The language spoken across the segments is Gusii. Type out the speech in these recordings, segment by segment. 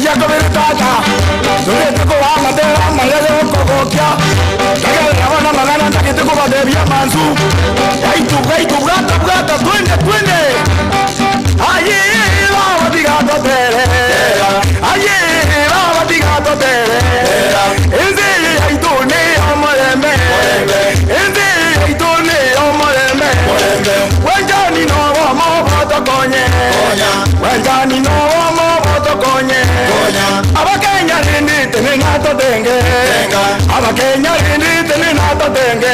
Egia kobere tata, torete koba amatera amaya y'okogokia, Tegerera bono amang'ana ntagete kobatebia amansu, Gaitu, gaitu, bwata, bwata, twende, twende. Aye baba tiga totere, aye baba tiga totere, Ense eye yaito ney'omorembe, ense eye yaito ney'omorembe, Bwanchani nobomo botokonye, Bwanchani nobomo botokonye, Abakenya rende tenena totenge, Abakenya rende tenena totenge,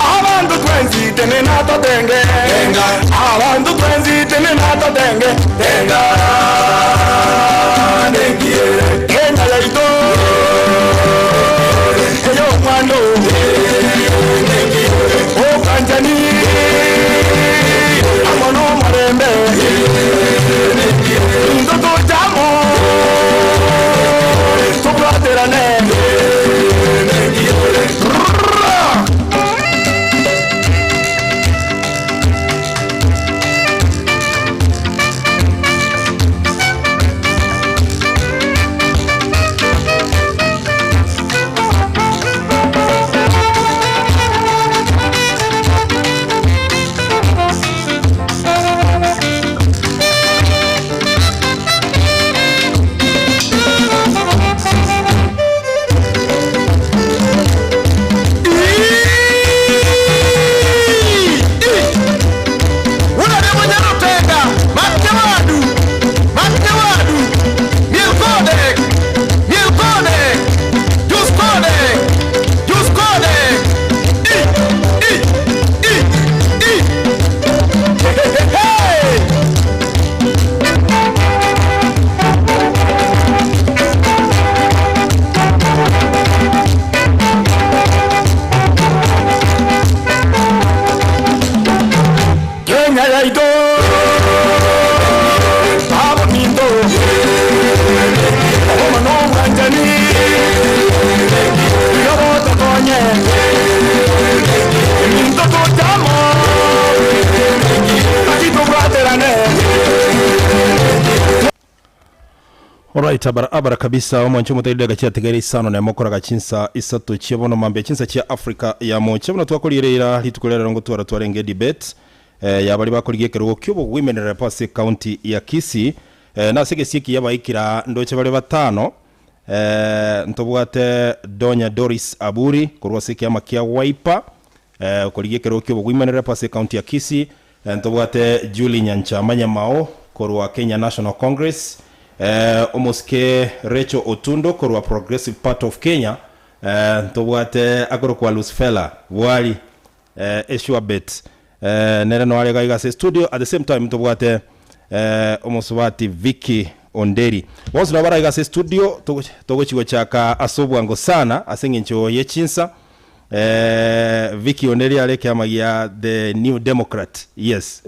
Abanto twensi tenena totenge, Abanto twensi tenena totenge, Tenga nengiere Kenya yaito ey'omwando Obwanchani amo nomorembe, Intwe toche amo tobwaterane. Kenya yaito abaminto obomo na obwanchani tiga botokonye eminto toche amo naki tobwaterane. Alright, abara abara kabisa omwancho omotegereri agachi atigaire isano nemo koraga chinsa isato chia bono mambia chinsa chia Africa ya mocha buna twakoriire ira rituko ria rero ngotwara twarenge debate eh, ya baria bakorigia ekerogo ki'obogwimeni rep ase ecounty ya Kisii eh, nase egesie ekiya baikira ndoche bare batano eh, ntobwate Donya Doris Aburi korwa ase ekiama kia Wiper eh, okorigia ekerogo ki'obogwimeni rep ase ecounty ya Kisii Ntobwate Julie Nyanchama Nyamao korwa Kenya National Congress, Omosike Rachel Otundo korwa Progressive Party of Kenya, ntobwate akorokwa Lucifella Bwari Eshuabet nere noare iga iga ase estudio, at the same time ntobwate omosubati Vicky Onderi. Bonsi nabo bare iga ase estudio togochi gochaka ase obwango sana ase eng'encho ye chinsa. Eh, Vicky Oneri are ekiama gia The New Democrat. Yes.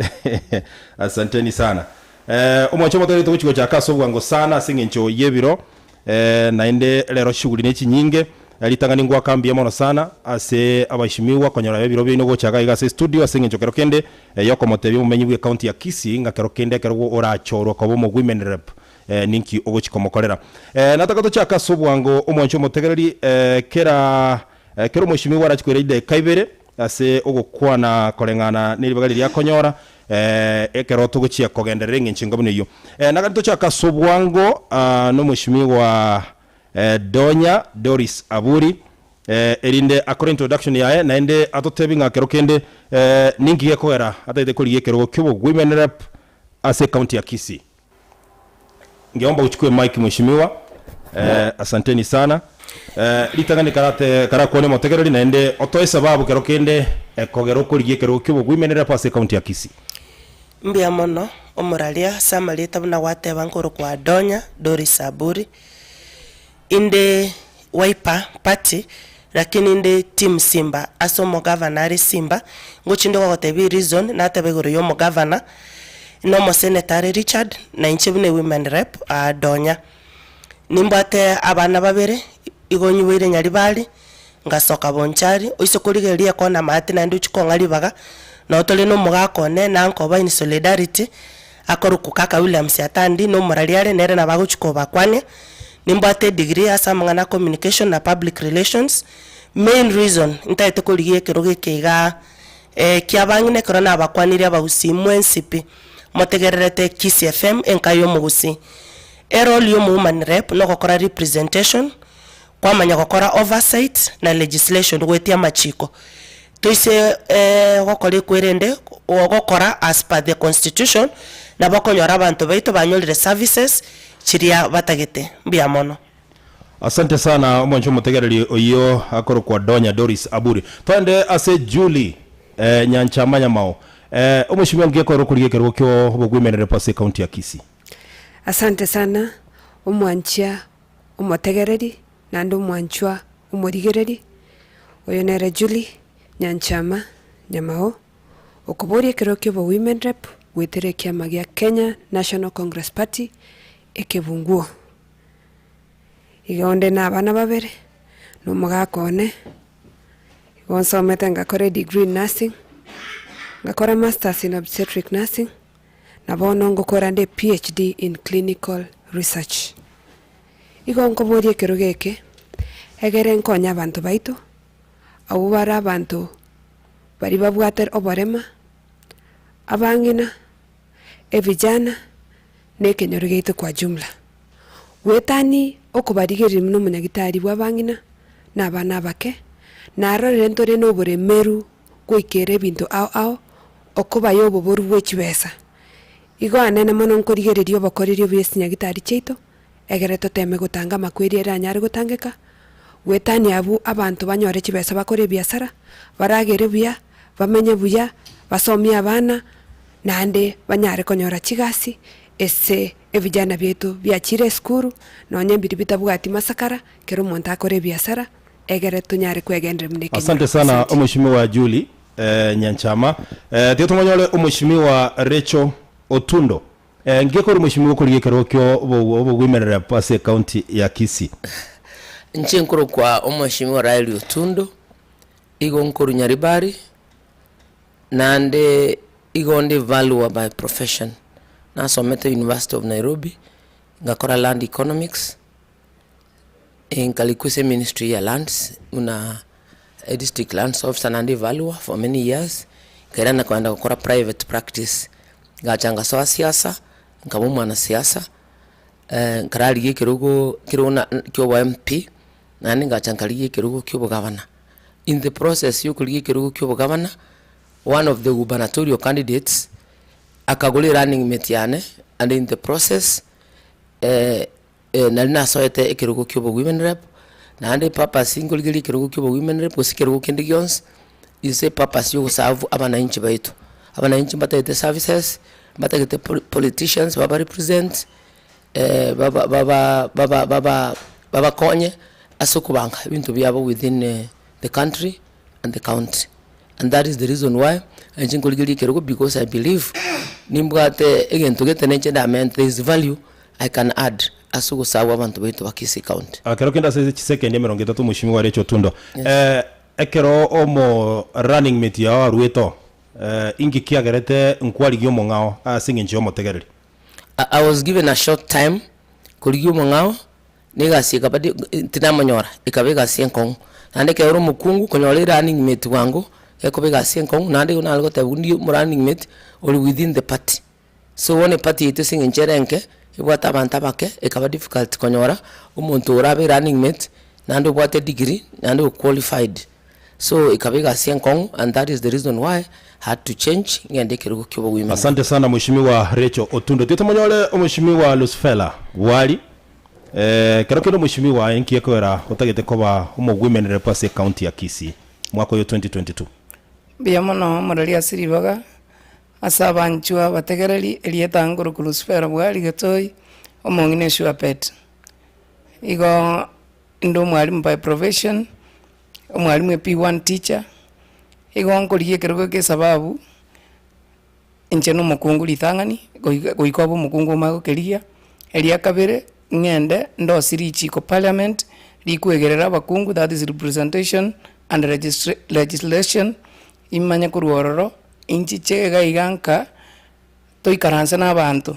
Asanteni sana. Eh, omwancho omotoeretu togochi gochaka ase obwango sana ase eng'encho y'ebiro eh, naende rero shughuli ne chinyinge. Eh, ritang'ani ngwaka mbuya mono sana ase abaheshimiwa konyora ebiro biaino gocha iga ase studio ase eng'encho kero kende eh, yokomotebia omomenyi bwe county ya Kisii ng'a kero kende ekero orachorwa koba omo women rep eh, ninki ogochi komokorera. Eh, nataka tochake ase obwango omwancho omotegereri eh, kera eh, kera omoishimiwa arachi koira chidakika ibere ase ogokwana koreng'ana neribaga riria akonyora eh, ekero togochia kogenderera eng'encho enga buna eyio. Eh, nagani tochake ase obwango ah, nomoishimiwa eh, Donya Doris Aburi eh, erinde akore introduction yaye naende atotebi ng'a kero kende eh, ninki gekogera atagete korigia ekerogo ki'obogwomen rep ase ecounty ya Kisii. Ngeomba uchukue mic mheshimiwa. Eh, asanteni sana. Eh, ritang'ani karate karakwane omotegereri naende otoe esababu kero kende ekogera okorigia ekerogo ki'obogwimenere apo ase ecounty ya Kisii. Mbuya mono omoraria ase amarieta buna gwateba nkorokwa Adonya Doris Aburi, inde Wiper party lakini inde team Simba ase omogavana are Simba, ngochia inde gogotebia ereason nateba igoro ya omogavana, na omoseneta are Richard, na inche buna ewomen rep Adonya. Nimbwate abana babere, igo nyiboire Nyaribari, ngasoka Bonchari, oise korigereria ekona maate naende ochie kong'a ribaga, nabo tore na omogaka one, na nkoba in solidarity. Akorokwa Kaka William Siatandi, na omorari are, nere nabo agochia kobakwania. Nimbwate edegree ase amang'ana a communication na public relations. Main reason ntagete korigia ekerogo eke igaa kiabang'ina ekero nabakwanirie abagusii mwensi pi, motegererete Kisii FM enka ya omogusii. Erole ya omowoman rep nogokora representation, kwamanya gokora oversight na legislation goetia amachiko. Toise gokora ekwerende gokora as per the constitution, nabo okonyora abanto baito banyorire services chiria batagete. Mbuya mono. Asante sana omwancho omotegereri oyio akorokwa Donya Doris Aburi. Toende ase Julie eh, Nyanchama Nyamao. Eh, omweshimiwa nki ekorera okorigia ekerogo kio obogwemenerepo ase ecounty ya Kisii? Asante sana omwanchia omotegereri naende omwanchwa omorigereri, oyo nere Julie Nyanchama Nyamao, okoboria ekerogo kia obo women rep goetera ekiama gia Kenya National Congress Party ekebunguo. Iga onde na abana babere, na omogaka one, igo nsomete ngakora edegree in nursing, ngakora masters in obstetric nursing, na bono ngokora nde PhD in clinical research. Igo nkoboria ekerogo eke, egere nkonye abanto baito, abwo bare abanto baria babwate oborema, abang'ina, evijana, na ekenyoro giaito kwa jumla. Goetani okobarigereria buna omonyagitari bw'abang'ina na abana abake, narorire ntore noboremeru goikera ebinto ao ao, okobaya oboboru bwe chibesa. Igo anene mono nkorigereria obokoreri obuya ase chinyagitari chiaito, egere toteme gotanga amakweri ere anyare gotangeka, goetania abwo abanto banyore chibesa bakore ebiasara, baragere buya, bamenye buya, basomie abana, naende banyare konyora chigasi ase ebijana biaito biachire esukuru, nonye mbiria bitabwati masakara, kera omonto akore ebiasara, egere tonyare kwegendereria buna ekenyoro. Asante sana Asante. omweshimiwa Julie eh, Nyanchama. Eh, tiga tomonyore omweshimiwa Rachel Otundo. Eh, nki ekore omweshimiwa okorigia ekerogo kio obo- obogwemerera ase ecounty ya Kisii? Inche nkorokwa omweshimiwa Rael Otundo, igo nkorwa Nyaribari, naende igo ndi valuer by profession. Nasomete University of Nairobi, ngakora land economics, nkarikwa ase eministry ya lands buna edistrict lands officer naende evaluer for many years, nkairana kogenda gokora private practice. Ngacha ngasoa siasa, nkaba omwanasiasa, nkararigia ekerogo kerogo na kia obo MP, naende ngacha nkarigia ekerogo kia obogavana. In the process ya okorigia ekerogo kia obogavana, one of the gubernatorial candidates, akagora erunning mate yane, and in the process. Nari nasoete ekerogo kia obo women rep, naende epurpose nkorigereria ekerogo kia obo women rep gose ekerogo kende gionsi, ase epurpose ya ogoserve abananchi baito. Abananchi mbatagete services, mbatagete poli politicians baba represent, baba baba baba baba babakonye ase okobanga ebinto biabo within the country and the county. And that is the reason why inche nkorigereria ekerogo because I believe nimbwate egento gete ninche ndamente there is value I can add ase ogosabwa abanto baito ba Kisii County. Ekero kende ase chisekendi emerongo etato Mweshimiwa Rachel Otundo, ekero omo running mate yao aruete oo, inki kiagerete nkwarigia omong'ao ase eng'encho y'omotegereri? I was given a short time korigia omong'ao, na egasi ekaba di tinamonyora, ekaba egasi enkong'u. Naende ekero ore omokungu konyora erunning mate bwango, ekoba egasi enkong'u naende igo nare goteba buna omo running mate ore within the party. So bono eparty yaito ase eng'encho ere enke, ebwate abanto abake, ekaba difficult konyora omonto orabe running mate, naende obwate edegree, naende o qualified. So ekaba egasi enkong'u and that is the reason why I had to change ng'ende ekerogo kia obowomen. Asante sana Mweshimiwa Rachel Otundo. Tiga tomonyore Omweshimiwa Lucifella Bwari. Eh, kero kende Omweshimiwa aye nki ekogera otagete koba omo women rep ase ecounty ya Kisii mwaka oyo 2022? Mbuya mono omoreri ase ribaga. Ase abanchwa abategereri, erieta nkorokwa Lusifero bwari getoi, omong'ina eshuapet. Igo inde omwalimu by profession, omwalimu e P1 teacher, igo nkorigia ekerogo eke esababu, inche na omokungu ritang'ani, goika goika obe omokungu omanye gokerigia, eria kabere, ng'ende ndosie richiko parliament, rikwegerera abakungu that is representation and registra legislation, imanye korwa ororo. Inchiche iga iga nka, Toikaranse na abanto,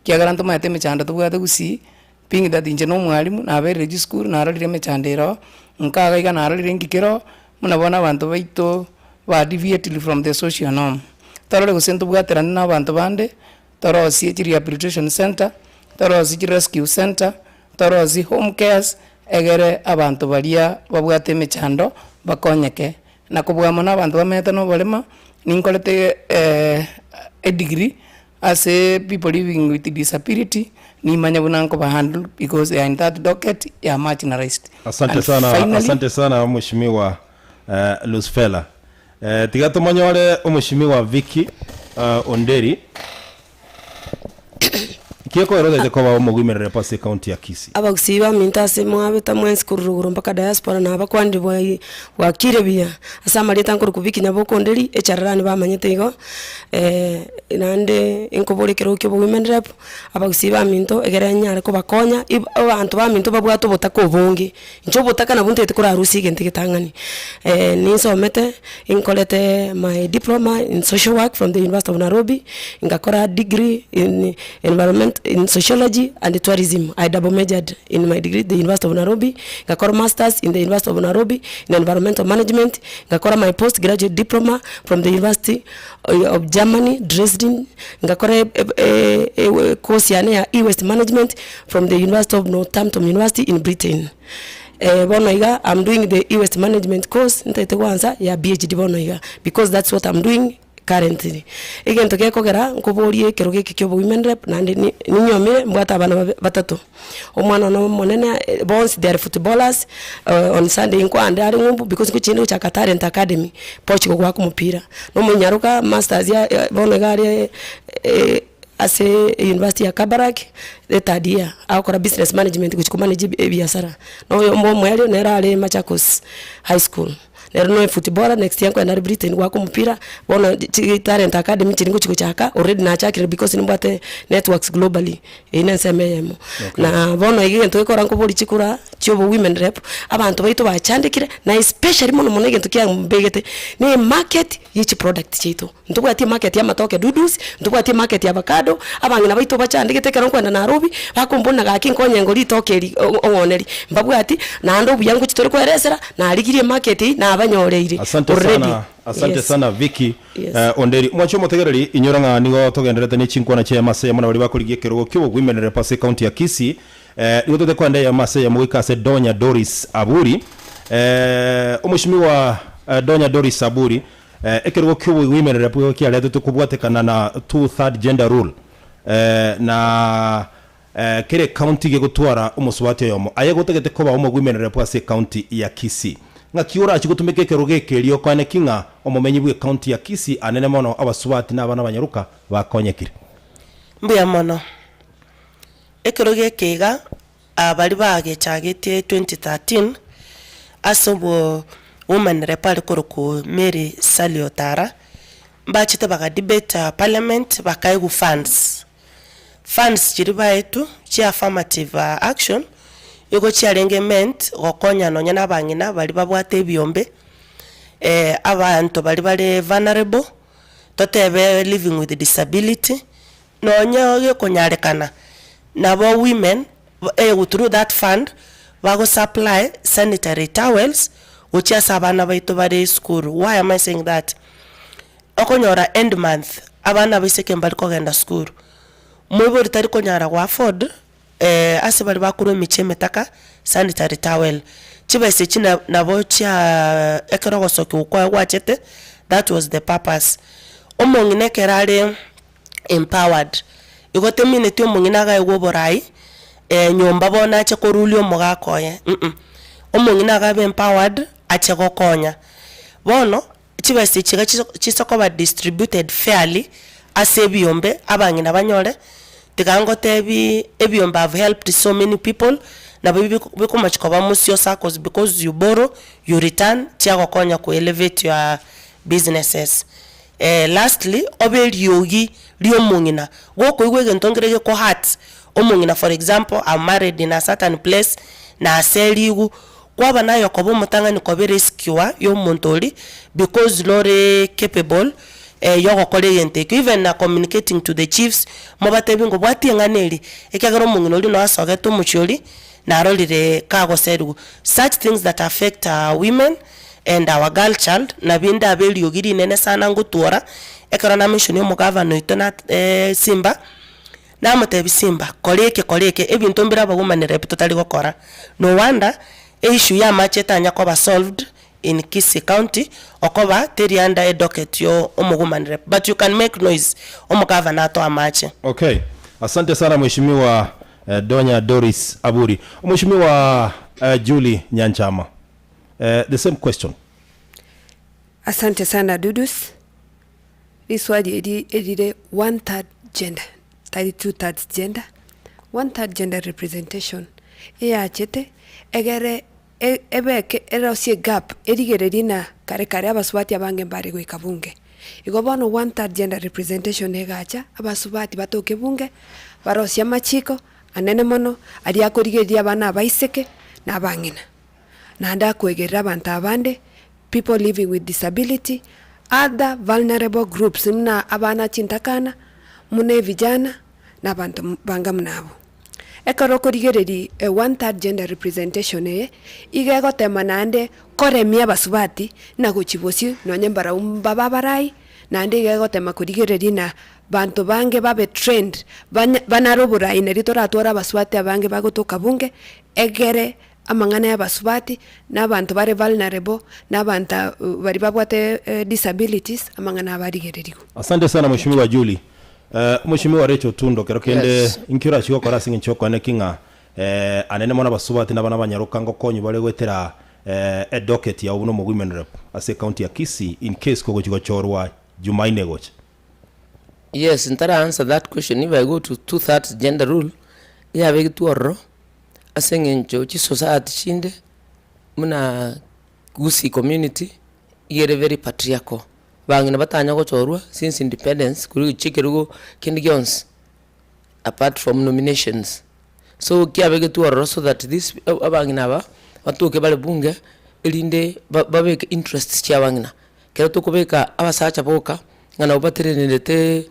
ekiagera ntomaete emechando tobwate gusii, being that inche na omwalimu, naberire chisukuru, narorire emechando ere oo, nkaga iga narorire inki kere oo, buna bono abanto baito ba deviated from the social norm. Torore gose ntobwaterane na abanto bande, torosie chi rehabilitation centre, torosie chi rescue centre, torosie home cares, egere abanto baria babwate emechando bakonyeke. Na kobua mono abanto bamenyete na oborema, ninkorete edegree ase people living with disability, nimanye buna nkoba handle because they are in that docket ya marginalized. Asante And sana, finally, asante sana mheshimiwa eh, Lusfela. Eh, tiga tomonyore omheshimiwa Vicky eh, Onderi Kiekogera otagete koba omoguimerere ase ecounty ya Kisii. Abagusii baminto ase mwabeta mwensi korwa rogoro mpaka diaspora nabakwanire bwai bwakire buya, ase amarieta nkorokwa Vicky Nyaboke Onderi, echararani bamanyete igo, naende nkobora ekerogo kia obowomen rep, abagusii baminto egere nyare kobakonya, ib abanto baminto babwate obotaka obonge, inche obotaka nabwo ntagete korarusia egento egetang'ani. Ninsomete, nkorete my diploma in social work from the University of Nairobi, ngakora degree in environment in sociology and tourism, I double majored in my degree the University of Nairobi, ngakora masters in the University of Nairobi in environmental management, ngakora my post graduate diploma from the University of Germany Dresden, ngakora course yane ya E-waste management from the University of Northampton University in Britain. Bono iga I'm doing the E-waste management course ntagete goansa ya PhD bono iga because that's what I'm doing currently. Egento gekogera nkoborie ekero geke kia obo women rep naende ni ninyomire mbwate abana babe batato. Omwana one omonene bonsi they are footballers, on Sunday nkoande are ng'umbu because ngochia gochaka talent academy Portugal goaka omopira. Na omonyaroka masters ya bono iga are ase university ya Kabarak, ethird year, agokora business management gochia komanage ebiasara. Na oyomo omoerio nere are Machakos high school, nere no efootballer next year nkoenda are Britain goaka omopira, bono chi talent academy chiri ngochi gochaka already nachakire because nimbwate networks globally, eywo na ensemo eyemo. Na bono iga egento gekogera nkoboria chikura chia obo women rep, abanto baito bachandekire, na especially mono mono egento kiambegete, na emarket ye chiproduct chiaito. Ntobwati emarket y'amatoke dudus, ntobwati emarket ya avacado, abang'ina baito bachandegete ekero nkoenda Nairobi, bakombuna gaki nkonye ngore ritoke eri ong'oneri, mbabwati, naende obuya ngochi tore koeresera, narigirie emarket eywo nabanyoreire Asante already, sana, asante yes. sana Vicky Yes. eh, Onderi. Mwanche omotegereri, inyora ng'a nigo togendererete ne chinkwana chia ase eyemo na baria bakorigia ekerogo ki'obogwimenere ase ecounty ya Kisii. Eh, nigo tote koenda eyemo ase eyemo goika ase Donya Doris Aburi. Eh, omoshimiwa eh, Donya Doris Aburi, Ekerogo ki'oboigoimerera bwego kiaretetwe kobwatekana na two third gender rule na kera ecounty gegotwara omosubati oyomo. Aye gotagete koba omogoimerera bwa ase ecounty ya Kisii. Ng'aki orache gotumeka ekerogo eke erio okoene ki ng'a omomenyi bwe ecounty ya Kisii anene mono abasubati na abana abanyaroka bakonyekire? Mbuya mono. Ekerogo eke iga Baria bagechagetie 2013 ase obo woman rep are korokwa Mary Sally Otara, mbachete baga debate parliament bakaegwa funds. Funds chiria baetwe chia affirmative action, igo chiarenge meant gokonya nonye na abang'ina baria babwate ebiombe, abanto baria bare vulnerable, totebe living with disability, nonye gekonyarekana. Nabo women through that fund bago supply sanitary towels gochia ase abana baito bare esukuru. Why am I saying that? Okonyora end month abana abaiseke mbari kogenda sukuru, moibori tari konyara go afford ase baria bakorwa emichie emetaka sanitary towel. Chibesa echi nabo chia ekero ogosokiwa kwaye gwachete that was the purpose. Omong'ina ekero are empowered. Igo temineti omong'ina agaegwe oborai, nyomba bono ache koruria omogaka oye mm, omong'ina agabe empowered ache gokonya. Bono, chibesa echi iga chiso chisokoba distributed fairly ase ebiombe, abang'ina banyore, tiga ngotebiii ebiombe have helped so many people, nabo biko bikomochi koba mosio saccos because you borrow, you return, chiagokonya ko elevate your businesses. Lastly, obe eriogi ri'omong'ina, gokoigwa egento nkere geko hurt omong'ina for example I'm married in a certain place, naserigwe, kwaba naye okoba omotang'ani koba erescuer ya omonto oria because nore capable. Yogokora egento ekio, even na communicating to the chiefs, mobatebie ng'a obwatie eng'ana eria, ekiagera omong'ina oria noyo asogete omochie oria, narorire kagoserigwa. Such things that affect our women and our girl child, nabio ndabe eriogi rinene sana ngotwora, ekero na mention omogavana oito na Simba, namotebia Simba, kora eke kora eke, ebinto mbire abawoman rep totari gokora. No wonder, eissue ya amache etanya koba solved in Kisii county okoba teri under edocket yo omowoman rep but you can make noise omogavana atoe amache. Okay, asante sana mheshimiwa eh, Donya Doris Aburi. Mheshimiwa eh, Julie Nyanchama, eh, the same question. Asante sana Dudus, riswali eri erire one third gender tari two thirds gender, one third gender representation eyachete egere e- ebeke erosie egap erigererie na kare kare abasubati abange mbare goika bunge. Igo bono one third gender representation egacha, abasubati batoke bunge, barosie amachiko anene mono, aria akorigereria abana abaiseke, na abang'ina. Naende akoegerera abanto abande, people living with disability, other vulnerable groups buna abana chintakana, muna evijana, na abanto banga buna abwo. Ekero okorigereria e one third gender representation eye, iga egotema naende koremia abasubati na gochia bosio nonye mbarabwo mbabe abarai, naende iga egotema korigereria na banto bange babe trained, banya banare oborai nario toratware abasubati abange bagotoka bunge, egere amang'ana ya abasubati, na abanto bare vulnerable, na abanto baria babwate disabilities, amang'ana abo arigererigwe. Asante sana Mheshimiwa Julie. Eh, Mheshimiwa Rachel Otundo, kero kende Yes. inki orachie gokora ase eng'encho y'okoene ki ng'a eh, anene mono abasubati na abana abanyaroka ngokonywa bare goetera eh, edocket yabo buna omo women rep ase ecounty ya Kisii in case kogochia gochorwa Jumaine egocha? Yes, ntara answer that question if I go to two thirds gender rule, yabegetwe ororo ase eng'encho chisociety chinde buna Gusii community iga ere very patriarchal. Bang'ina batanya gochorwa since independence korwa egechuchu ekerogo kende gionsi apart from nominations. So kiabegetwe ororo so that this abang'ina aba batoke bare bunge erinde ba- babeke interests chia abang'ina. Ekero tokobeka abasacha boka ng'a nabo batenenerete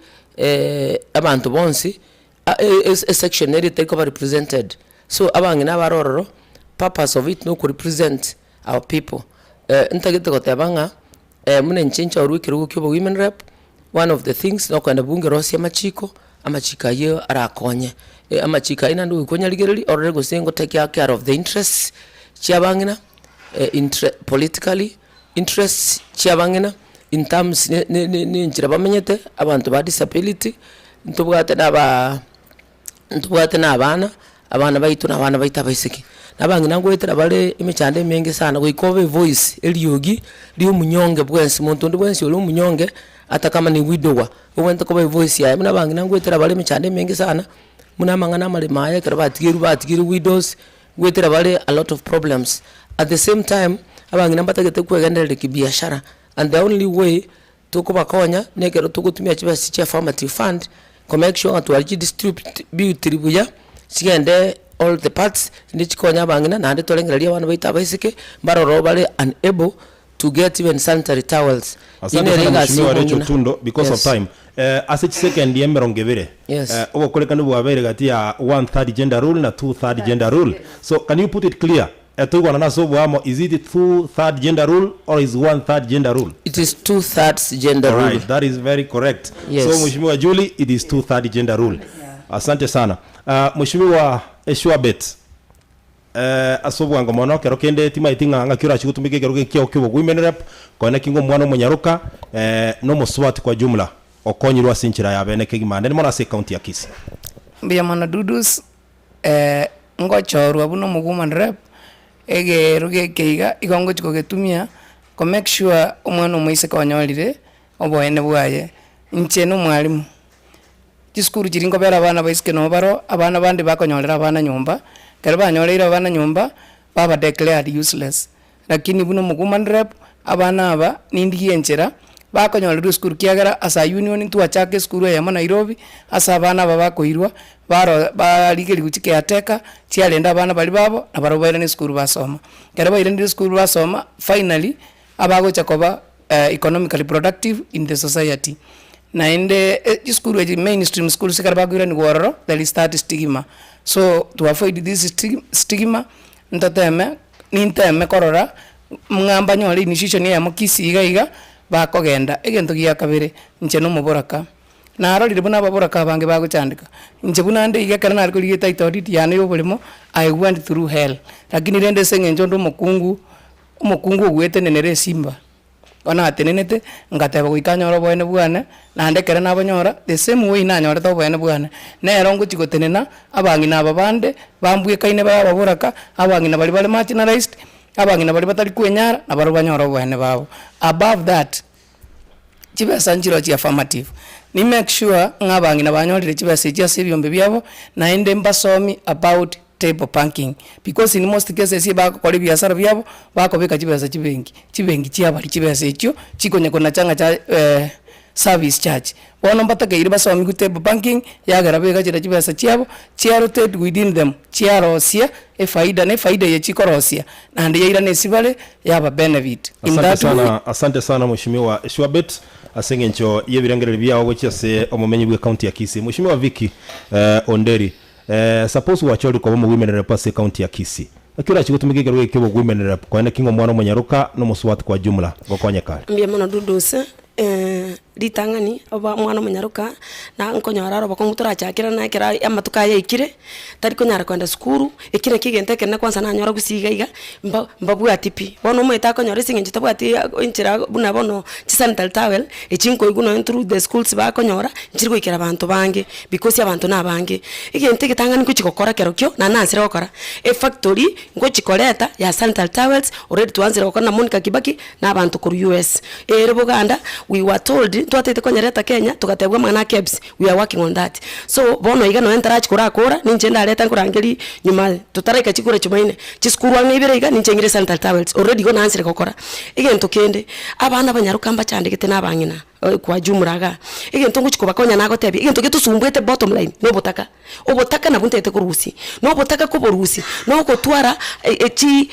abanto bonsi, a- e- esection ere etari koba represented. So abang'ina abare ororo purpose of it noko represent our people. Ntagete goteba ng'a buna inche nchorwe ekerogo kia obo women rep, one of the things nokogenda bunge rosie amachiko, amachiko ayio arakonye. Amachiko ayio naende goika onyarigererie orore gose ngo take care of the interests chia abang'ina intre politically, interests chia abang'ina in terms ne ne ne enchera bamenyete, abanto ba disability, ntobwate na abaa. Ntobwate na abana, abana baito na abana baito abaiseke. Na abang'ina ngoetera bare emechando emenge sana goika obe evoice, eriogi ria omonyonge bwensi, monto onde bwensi ore omonyonge ata kama ni widower, obwenerete koba evoice yaye. Buna abang'ina ngoetera bare emechando emenge sana, buna amang'ana amaremo aya ekero batigerwe batigerwe widows, ngoetera bare a lot of problems. At the same time, abang'ina mbatagete kwegendereria kibiashara and the only way Tokobakonya nekero togotumia chibesa chia affirmative fund ko make sure ng'a twarichidistributiri buya, chigende all the parts, naende chikonye abang'ina naende torengererie abana baito abaiseke, mbaroro bare unable to get even sanitary towels. Eyio Asante nere sana egasi Mheshimiwa Rachel y'omong'ina. Tundo because of Yes. time. Eh, ase chisekendi emerongo ebere Yes. eh, obokorekanu bwabeire gati ya one third gender rule na two third gender rule. So can you put it clear? Toigwanane ase oboamo, is it two third gender rule or is one third gender rule? It is two thirds gender rule. Alright, that is very correct. Yes. So Mheshimiwa Julie, it is two third gender rule. Asante sana. Uh, Mheshimiwa Eshwabet, eh, ase obwango mono kero kende timaeti ng'a ng'aki orachi gotumeka ekero gekiao kia obo women rep konya ki ng'omwana omonyaroka eh, na omosubati kwa jumla okonyirwe ase enchera ya bene kegima ande mono ase ecounty ya Kisii. Mbuya mono Dudus, Ngochorwa buna omo woman rep, egeero geke iga, igo ngochi kogetumia ko make sure omwana omoiseke onyorire oboene bwaye. Inche na omwalimu, chisukuru chiria nkobera abana baiseke nabo baro, abana bande bakonyorera abana nyomba, ekero banyoreire abana nyomba, baba declared useless. Lakini buna omo woman rep, abana aba nindigie enchera, bakonyorerwa esukuru kiagera as a union ntwachaka esukuru eyemo Nairobi, ase abana aba bakoirwa, baro barigerigwa chi caretaker, chiarenda abana baria babo, nabarabwo bairane esukuru basoma. Ekero bairanire esukuru basoma, finally, abagocha koba. economically productive in the society. Naende chisukuru echi mainstream schools ekero bakoiranigwa ororo there is that stigma. So to avoid this stigma ntoteme ninteme korora ng'a mbanyore initiation eyemo Kisii iga iga bakogenda. Egento gia kabere inche na omoboraka, narorire buna ababoraka abange bagochandeka, inche buna nde iga ekero nare korigia etitle deed yane ya oboremo I went through hell, lakini rende ase eng'encho onde omokungu, omokungu ogwetenenera esimba. Bono natenenete, ngateba goika anyore oboene bwane, naende ekero nabonyora, the same way nanyorete oboene bwane, nero ngochia gotenena, abang'ina aba bande, bambwekaine babe ababoraka, abang'ina baria bare marginalized, abang'ina baria batari kwenyara, nabarobwo banyore oboene babo. Above that, chibesa nchiroo chia affirmative, ni make sure ng'a abang'ina banyorire chibesa echio ase ebiombe biabo, naende mbasomi about table banking because in most cases bagokora ebiasara biabo, bakobeka chibesa chibenki, chibenki chiabaria chibesa echio, chikonya konacha ng'a cha service charge. Bono mbatakeire basomiwe table banking, yagera begachera chibesa chiabo, chia rotate within them, chiarosia efaida, na efaida eye chikorosia, naende yairana ase bare, yaba benefit. In Asante that way. sana, asante sana Mheshimiwa Shwabet ase eng'encho y'ebirengererio biao gochia ase omomenyi bw'ecounty ya Kisii. Mheshimiwa Vicky Onderi, Eh, suppose gwachorire koba omowomen rep ase ecounty ya Kisii. Naki orachie gotumeka ekerogo eke ki'obowomen rep koene ki ng'a omwana omonyaroka na omosubati kwa jumla ngokonyeka are? Mbuya mono Dudus, ritang'ani oba omwana omonyaroka na nkonyora aro obokong'u torachakerana ekero amatuko aya aikire, tari konyara kogenda sukuru, eki nakio egento ekenene kwanza nanyora gusii iga iga, mba mbabwati pi. Bono omanyete akonyora ase eng'encho tabwati enchera buna bono chisanitary towel, echi nkoigwa nonye through the schools bakonyora, nchiri goikera abanto bange. Because abanto nabange, egento egetang'ani ngochi gokora kerokio, na nansire gokora, efactory ngochi koreta ya sanitary towels, already twaanzire gokora na Monica Kibaki, na abanto korwa US. Ere boganda, we were told, ntwatagete konyereta Kenya, togatebwa amang'ana a KEBS, we are working on that. So, bono iga nonye ntarachi korakora, ninche ndareta nkorangeria nyuma totaraika chikura chumaine, chisukuru ang'e ibere iga, ninche ng'ire sanitary towels, already igo naansire gokora. Egento kende, abana abanyaroka mbachandegete na abang'ina. Kwa jumla igaa, egento ngochia kobakonya nagotebia, egento getosumbuete bottom line, na obotaka. Obotaka nabwo ntagete korusia, na obotaka koborusia, na ogotwara echi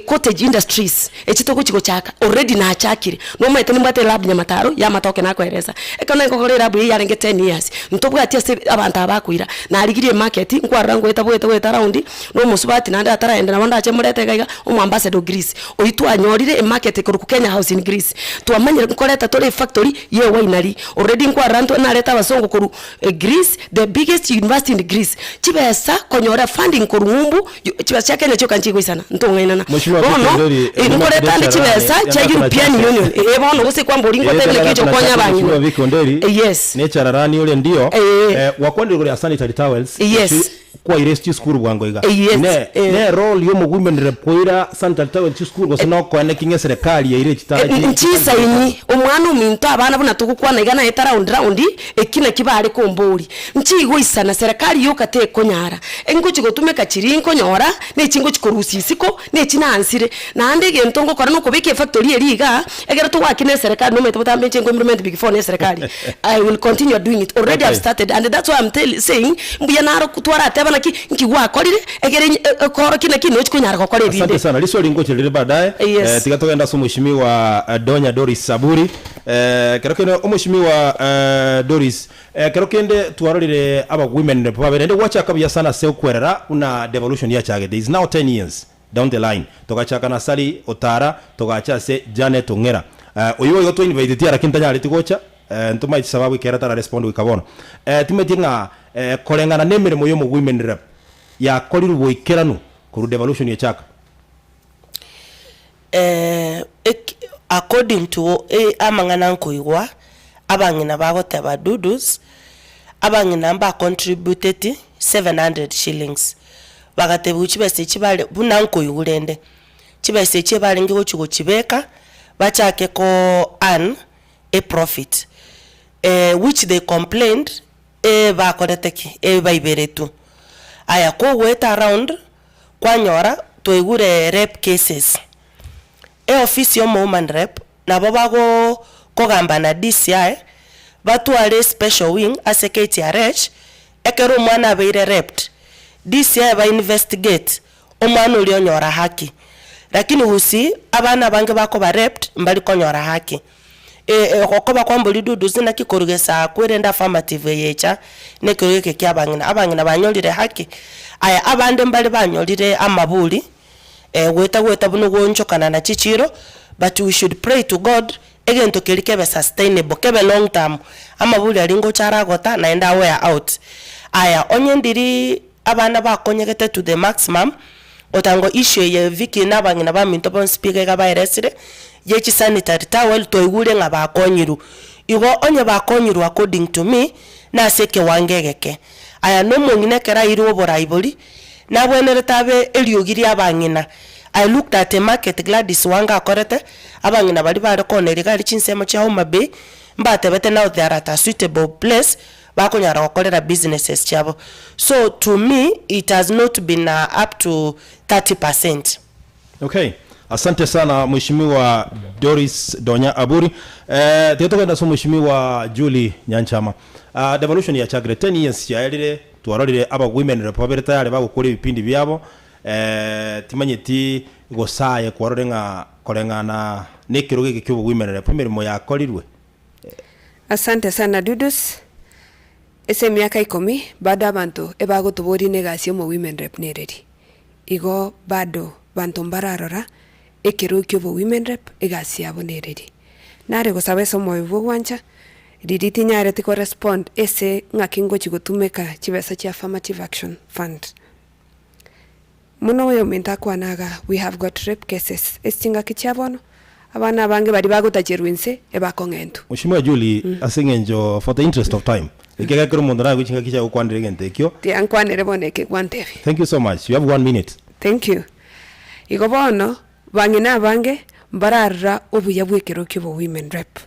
cottage industries, echi togochia gochaka, already nachakire, nomanyete nimbwate elab nyamataro, ya amatoke nakoeresa. Ekero nare gokora elab eywo yarenge ten years, ntobwati ase abanto aba bakoira, narigirie emarket, nkwarora ngoeta goeta goeta round, na omosubati naende ataraenda nabo ndache morete iga iga, omoambassador o Greece. Oyio twanyorire emarket korwa Kenya House in Greece, twamanyire nkoreta tore efactory ya ewinery, already nkwarora ntwe narete abasongo korwa Greece, the biggest university in Greece, chibesa konyora funding korwa ng'umbu, chibesa chia Kenya chioka nchigoisana, ntong'ainana. Mheshimiwa Bono, Peter Nderi, nkoreta ande chibesa chia European Union, eh bono gose kwambori ngotebie naki ocha gokonya abang'ina. Mheshimiwa Vicky Onderi, Yes. nechararani ore ndio, Eh. gwakwanire igoro ya sanitary towels, Yes. echi Kwaire chisukuru bwango iga. Yes, Ne, eh. ne role y'omowomen rep koira sanitary towel chisukuru gose nokoene ki ng'a eserekari yaire chitara chi Nchisaini, omwana ominto abana buna togokwana iga naete round round, eki naki bare komboria. Nchigoisana serikali yoka tekonyara, ngochi gotumeka chiria nkonyora, na echi ngochi korusia isiko, na echi naansire. Naende egento ngokora nokobeka efactory eria igaa, ekero togoakina eserekari nomanyete botambe inche nko implement big four na eserekari, I will continue doing it, already I've Okay. started and that's why I'm tell saying, mbuya naro twarateba naki, nki gwakorire, ekere ekoorokia naki nochi konyara gokora ebinde. Asante sana riswali ngoche rire baadaye. Yes. Eh, tiga togende ase omweshimiwa eh, Donya Doris Saburi. Eh, kero kende omweshimiwa eh, Doris eh, kero kende twarorire aba women rep babere naende gwachaka buya sana ase okwerera buna devolution yachagete is now 10 years down the line togachaka na Sally Otara togacha ase Janet Ong'era eh, oyo igo twainviteti lakini tanyareti gocha eh, ntomaeti sababu ekero tara respond goika bono eh, timanyeti ng'a eh, koreng'ana na emeremo ya omo women rep yakorirwe boikeranu korwa devolution echaka. Eki according to amang'ana nkoigwa, abang'ina bagoteba Dudus, abang'ina mbacontributeti 700 shillings, bagatebiwa chibesa echi bare buna nkoigwa rende, chibesa echi ebarenge gochi gochibeka, bachake ko earn eprofit, which they complained ebakorete ki? Ebaiberetwe. Aya kogoeta around, kwanyora twaigure rape cases, eofisi ya omowoman rep nabo bago kogamba na DCI, batware especial wing ase KTRH, ekero omwana abeire raped, DCI ba investigate omwana oria onyora haki. Lakini gusii, abana abange bakoba raped mbari konyora haki. Okoba kwa mbori dudusi naki korwa gesaku erende affirmative eye echa, na ekerogo eke kia abang'ina. Abang'ina banyorire haki, aya abande mbare banyorire amaburi, goeta goeta buna ogoonchokana na chichiro, but we should pray to God, egento keria kebe sustainable, kebe long term, amaburi aria ngocha aragota naende a wear out. Aya, onye ndiri abana bakonyegete to the maximum, Otango issue eye Vicky na abang'ina baminto bonsi pi iga iga baeresire, ye chi sanitary towel twaigure ng'a bakonyirwe. Igo onye bakonyirwe according to me, nase ekewango egeke. Aya na omong'ina ekero airwe oborai boria, nabwenerete abe eriogi ria abang'ina. I looked at a market Gladys Wanga akorete, abang'ina baria bare kooneria iga aria chinsemo chia Homa Bay, mbatebete now they are at a suitable place, bakonyara gokorera businesses chiabo. So to me it has not been up to 30%. Okay, asante sana Mheshimiwa Doris Donya Aburi. Eh, tiga togende ase Mheshimiwa Julie Nyanchama. Ah, devolution yachakire 10 years chiaerire twarorire aba women rep babere tayari bagokora ebipindi biabo eh, timanyeti gose aye kwarorire ng'a koreng'ana na ekerogo eke kia obo women rep emeremo yakorirwe. Asante sana Dudus, ase emiaka ikomi bado abanto ebagotoboria na egasi ya omo women rep nereri. Igo bado banto mbararora ekero kia obo women rep egasi yabo nereri. Nare gosaba ase omoyo bwa ogwancha, riria tinyareti ko respond ase ng'aki ngochi gotumeka chibesa chia affirmative action fund. Buna oyominto akwana iga, we have got rape cases ase chingaki chia bono, abana abange baria bagotacherwa inse ebakong'entwa. Mheshimiwa Julie, ase eng'encho for the interest of time, ekiagera kera omonto naye chingaki chiaye gokwanera egento ekio. Tiga nkwanere bono eke gwantebia. Thank you so much, you have one minute. Thank you. Igo bono, bang'ina abange mbararora obuya bwa ekero kia obo women rep.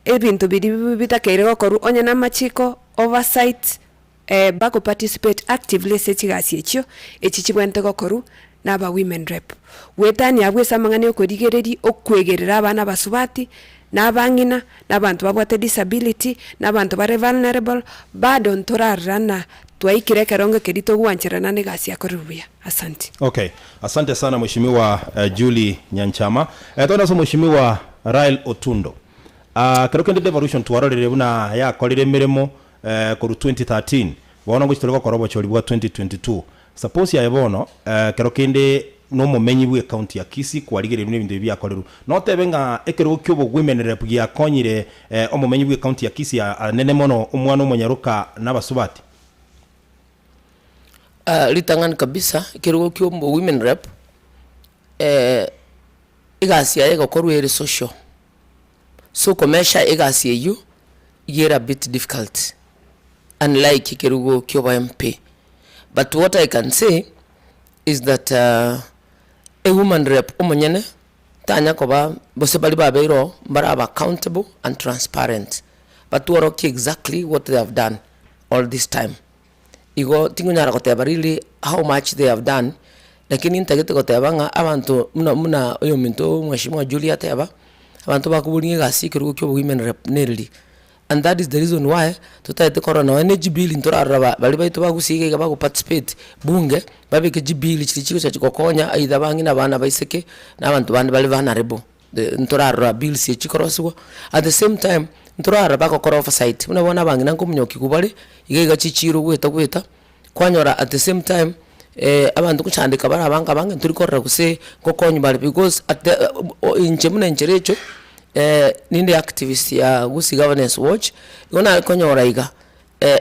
Ebinto biria bitakeire gokorwa onye na amachiko, oversight, Bago participate actively ase chigasi echio, echi chibwenerete gokorwa na aba women rep. Goetania abwo ase amang'ana ya okorigereria, okwegerera abana abasubati, na abang'ina, na abanto babwate disability, na abanto bare vulnerable, bado ntorarorana twaikire ekerongo keria togwancherana na egasi yakorirwe buya. Asante. Okay, asante sana Mheshimiwa Julie Nyanchama. Togende ase Mheshimiwa Rael Otundo. Kero kende devolution twarorire buna yakorire emeremo Korwa 2013 bono ngochia tore gokora obochori bwa 2022. Suppose aye bono ekero kende nomomenyi bwe county ya Kisii kwarigereirwe nebinto ebi biakorerwe. Notebe ng'a ekerogo kia obowomen rep giakonyire omomenyi bwe county ya Kisii anene mono omwana omonyaroka na abasubati? Ritang'ani kabisa ekerogo kia obo women rep egasi yaye egokorwa ere social. So komesha egasi eyio iga ere a bit difficult unlike ekerogo kia obo MP. But what I can say is that a woman rep omonyene tanya koba gose baria babeire oo mbarabe accountable and transparent, batworokie exactly what they have done all this time. Igo tingonyara goteba really how much they have done, lakini ntagete goteba ng'a abanto buna buna oyominto mweshimiwa Julia ateba, abanto bakoboria ng'a egasi ekerogo kia obowomen rep nereri, and that is the reason why totagete korora nonye na echibili ntorarora ba baria baito ba gusii iga iga bago participate bunge, babeke chibili chiria chigocha chigokonya either abang'ina abana abaiseke, na abanto bande bare vulnerable. Ntorarora bills echi chikorosiwa, at the same time, ntorarora bagokora oversight, buna bono abang'ina nkomonyokiwa bare, iga iga chichiro goeta goeta, kwanyora at the same time abanto ngochandeka bare abange abange ntori korora gose ngokonywa bare because at the inche buna inche Rachel, ninde activist ya Gusii Governance Watch, igo nare konyora iga.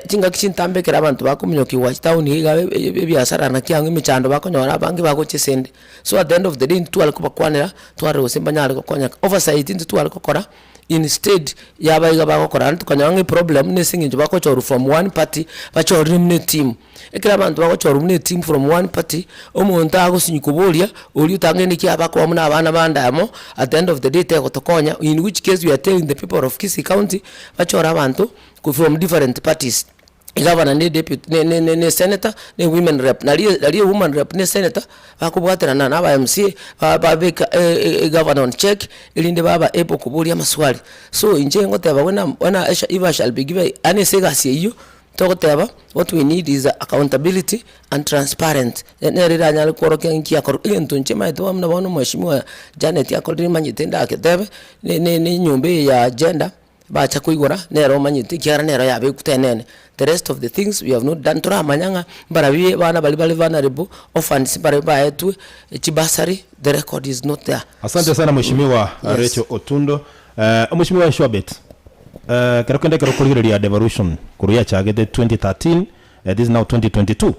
Chingaki chintambe ekero abanto bakominyokiwa chitaoni iga ebiasara naki ang'e emechando bakonyora abange bagocha esende. So at the end of the day ntitware kobakwanera, twarora gose mbanyare gokonyeka. Oversight ntitware gokora, instead yaba iga bagokora naende tokanyora ng'a eproblem na ase eng'encho bagochorwa from one party, bachorire buna etimu. Ekero abanto bagochorwa buna etimu from one party, omonto agosinywa koboria, oria otang'aini ki abakoba buna abana bande amo, at the end of the day tegotokonya, in which case we are telling the people of Kisii county, bachore abanto. From different parties, egavana ne deputy ne ne ne senator ne women rep nari nari ewoman rep ne senator bakobwaterana na aba MCA ba babeka egavana on check erinde baba able koboria amaswali. So inche ngoteba when am when I if I shall be given yaani ase egasi eywo. Togoteba, what we need is accountability and transparent, nere eranyare kworokia nki akorwa. Egento inche maete buna bono omweshimiwa Janet akorire manyete ndaketebe, ne ne ne enyomba eye ya gender, bacha koigora, nere omanyete ekiagera nero yabekwa tenene. The rest of the things we have not done, toramanya ng'a mbarabie abana baria bare vulnerable, orphans mbarabie baetwe chibursary, the record is not there. Asante sana mweshimiwa Yes. Rachel Otundo. Eh, omweshimiwa Shwabet, eh, kero kende ekero okorigereria devolution korwa yachagete 2013, eh, this is now 2022,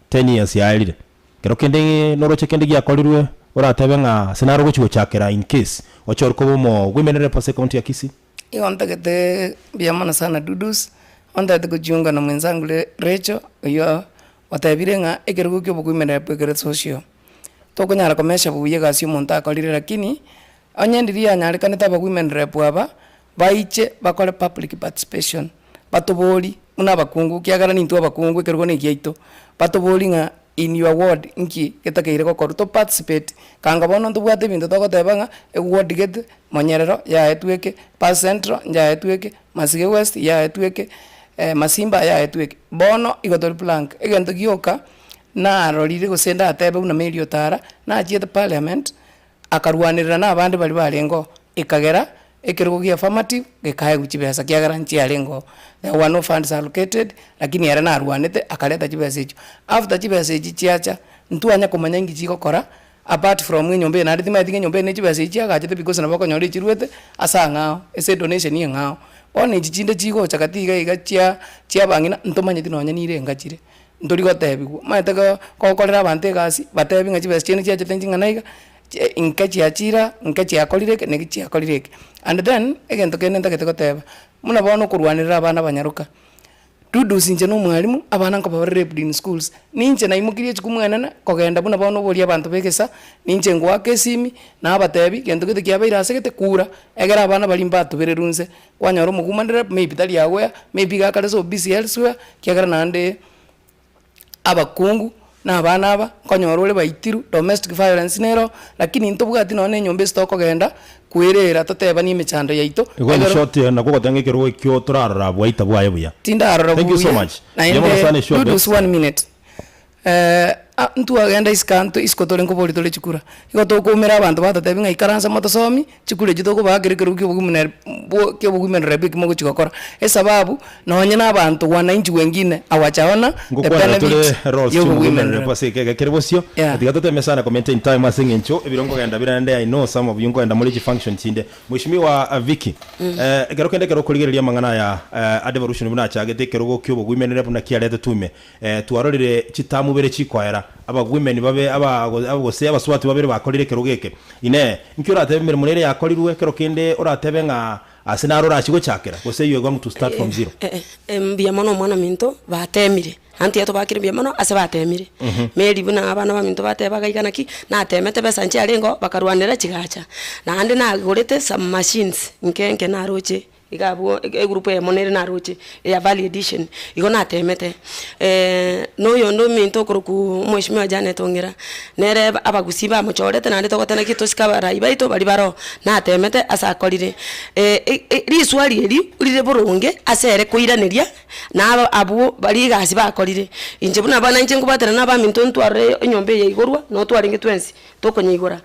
10 years yaerire. Kero kende noroche kende giakorirwe oratebe ng'a ase naro ogochi gochakera in case ochore koba omo women rep ase ecounty ya Kisii? Igo ntagete mbuya mono sana Dudus, ontagete kujiunga na mwenzangu Re- Rachel oywo otebire ng'a ekerogo kia obokuimerera ekere social. Tokonyara komesha buya egasi omonto akorire lakini, onye ndiria yanyarekanete aba women rep aba, baiche bakore public participation, batobori buna abakungu ekiagera nintwe abakungu ekerogo na egiaito, batobori ng'a in your ward nki getakeire gokorwa, to participate kanga bono ntobwate ebinto togoteba ng'a eward gete, Monyerero yaetwe eke, Pas Central nyaetwe eke, Masige West yaetwe eke, Masimba yaetwe eke. Bono igo tori blank, egento gioka narorire gose ndatebe buna Mary Otara, nachiete parliament, akarwanerera na abande baria barenge oo, ekagera ekerogo gia affirmative gekaegwa chibesa kiagera nchiarenge oo. There were no funds allocated, lakini ere narwanete akareta chibesa echio. After chibesa echi chiacha, ntwanya komanya inki chigokora, apart from enyomba eye naende timanyeti ng'a enyomba eye ne chibesa echi chiagachete because nabo okonyora echiruete ase ang'ao, ase edonation eng'ao. Bono echi chinde chigocha gati iga iga chia chia abang'ina ntomanyeti nonye nire enga chire. Ntori gotebiwa, omanyete ko kogokorera abanto egasi, batebi ng'a chibesa chiaino chiachete nching'ana iga, chi inke chiachire aa, inke chiakorire eke, na eke chiakorire eke. And then, egento kende ntagete goteba, buna bono okorwanerera abana abanyaroka, Dudus inche na omwalimu, abana nkoba bare raped in schools, ninche naimokirie echukumu enene, kogenda buna bono oborie abanto ba egesa, ninche ngoaka esimi, nabatebi, gento gete kiabeire ase gete, kura, egere abana baria mbatobererwe nse, Kwanyora omogumanire, maybe tari aware, maybe iga akare so busy elsewhere, ekiagera naende abakungu na abana aba, nkonyora ore baitirwe, domestic violence nero, lakini ntobwati nonye na enyomba ase tokogenda kwerera totebanie emechando yaito, Igo in ekero short nakwo ogoteba ng'a ekerogo ekio torarora bwaita bwaye buya. Tindarora Thank you so buya, much. Mbuya mono naende sana Eshua Dudus Bett. one minute. Ntwagenda isiko anto isiko tore nkobori tore chikura, igo tokoumera abanto batotebia ng'a ikaransa motosomi, chikura echio tokobaa kere ekerogo kia obogima bwo kia obogima eki mogochi gokora, esababu nonye na abanto wananchi wengine hawajaona the Ngokwanera tore benefit roles ya chia obogima omogumerere rep. ase ekegega kere bosio Yeah. tiga toteme sana ko maintain time ase eng'encho ebiro nkogenda bire naende I know some of you nkogenda more chifunction chinde. Mweshimiwa Vicky, ekero kende ekero okorigereria amang'ana aya a devolution buna achagete ekerogo kia oboguimenere buna kiaretetwe ime, Twarorire chitamu ibere chikoera, abagwimeni babe aba gose abasubati babere bakorire ekerogo eke. Inee! Inki oratebe emeremo nere yakorirwe ekero kende oratebe ng'a ase naro orachie gochakera, gose you are going to start from zero? Mbuya mono omwana ominto, batemire, naende tiga tobakire mbuya mono ase batemire. Mary buna abana baminto batebaga iga naki, natemete besa nchiarenge oo, bakarwanera chigacha. Naende nagorete some machines nke nke naroche. Iga abwo egroup eyemo nere naroche eya Valley Edition, igo natemete. Na oyonde ominto okorokwa omweshimiwa Janet Ong'era, nere abagusii bamochorete naende togoteba naki tosike abarai baito baria baroo, natemete ase akorire. Riswari eri rire boronge ase ere koiraneria na aba abwo baria egasi bakorire. Inche buna abana inche nkobwatana na abaminto ntwarore enyomba eye igorwa, noo twarenge twensi. Tokonyeigora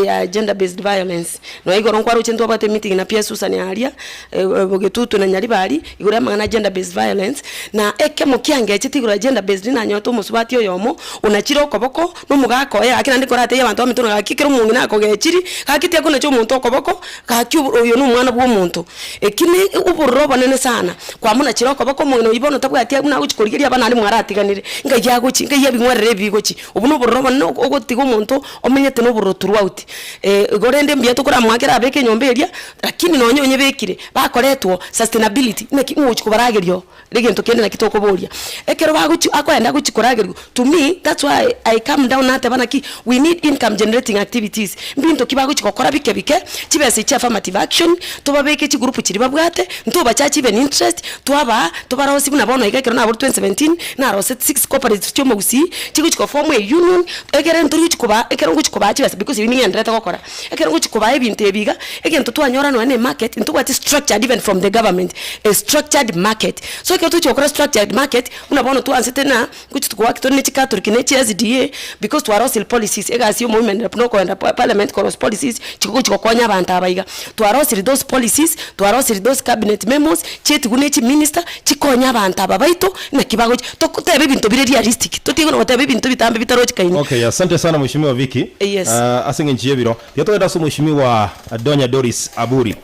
ya gender based violence, nonya igoro nkwaroche ntwabwate emeeting na PS Susan aria, Bogetutu na Nyaribari, igoro ya amang'ana a gender based violence, na ekemo kiangechete igoro ya gender based nanyorete omosubati oyomo, onachire okoboko, na omogaka oye gaki naende nkoratebie abanto baminto ng'a gaki ekero omong'ina akogechiri, gaki tiakonacha omonto okoboko, gaki oyo na omwana bwa omonto. Eki ne obororo obonene sana, kwamonachire okoboko omong'ina oyio bono tabwati buna agochi korigeria abana naende mwaratiganire, ngai agochi, ngai ebing'werere ebi bigochi. Obwo nobororo obonene ogotiga omonto omenyete nobororo throughout. Igo rende mbuya tokoramoakera abeke enyomba eria, lakini nonye onyebekire, bakoretwo sustainability, naki ngochi kobarageria oo, egento kende naki tokoboria. Ekero bagochi akoenda agochi koragerigwa, to me that's why I come down nateba naki, we need income generating activities, mbinto ki bagochi gokora bike bike, chibesa echi chia affirmative action, tobabeke chigroup chiria babwate, ntobachache even interest, Twabaa, tobarosie buna bono iga ekero naborwa 2017, naroseti six cooperatives chi'omogusii, chigochi goform a union, ekere ntori gochi kobaa ekero ngochi kobaa chibesa because ebi ning'endererete gokora. Ekero ngochi kobaa ebinto ebi iga, egento twanyora nonya na emarket, ntobwati structured. even from the government, a structured market. So ekero togochia gokora structured market, buna bono twansete na ngochi togoaka tore ne chicatholic ne chi SDA, because twarosire policies, egasi ya omowomen rep nokogenda pa parliament korosia policies, chigochi gokonya abanto aba iga. Twarosire those policies, twarosire those cabinet memos, chiaetigwe ne chiminister, chikonye abanto aba baito, naki bagochi, tokoteba ebinto bire realistic, totige na goteba ebinto ebitambe bitarochekaini. Okay, asante sana mheshimiwa Vicky. Yes. Ah, ase eng'encho y'ebiro tiga togende ase omweshimiwa Donya Doris Aburi.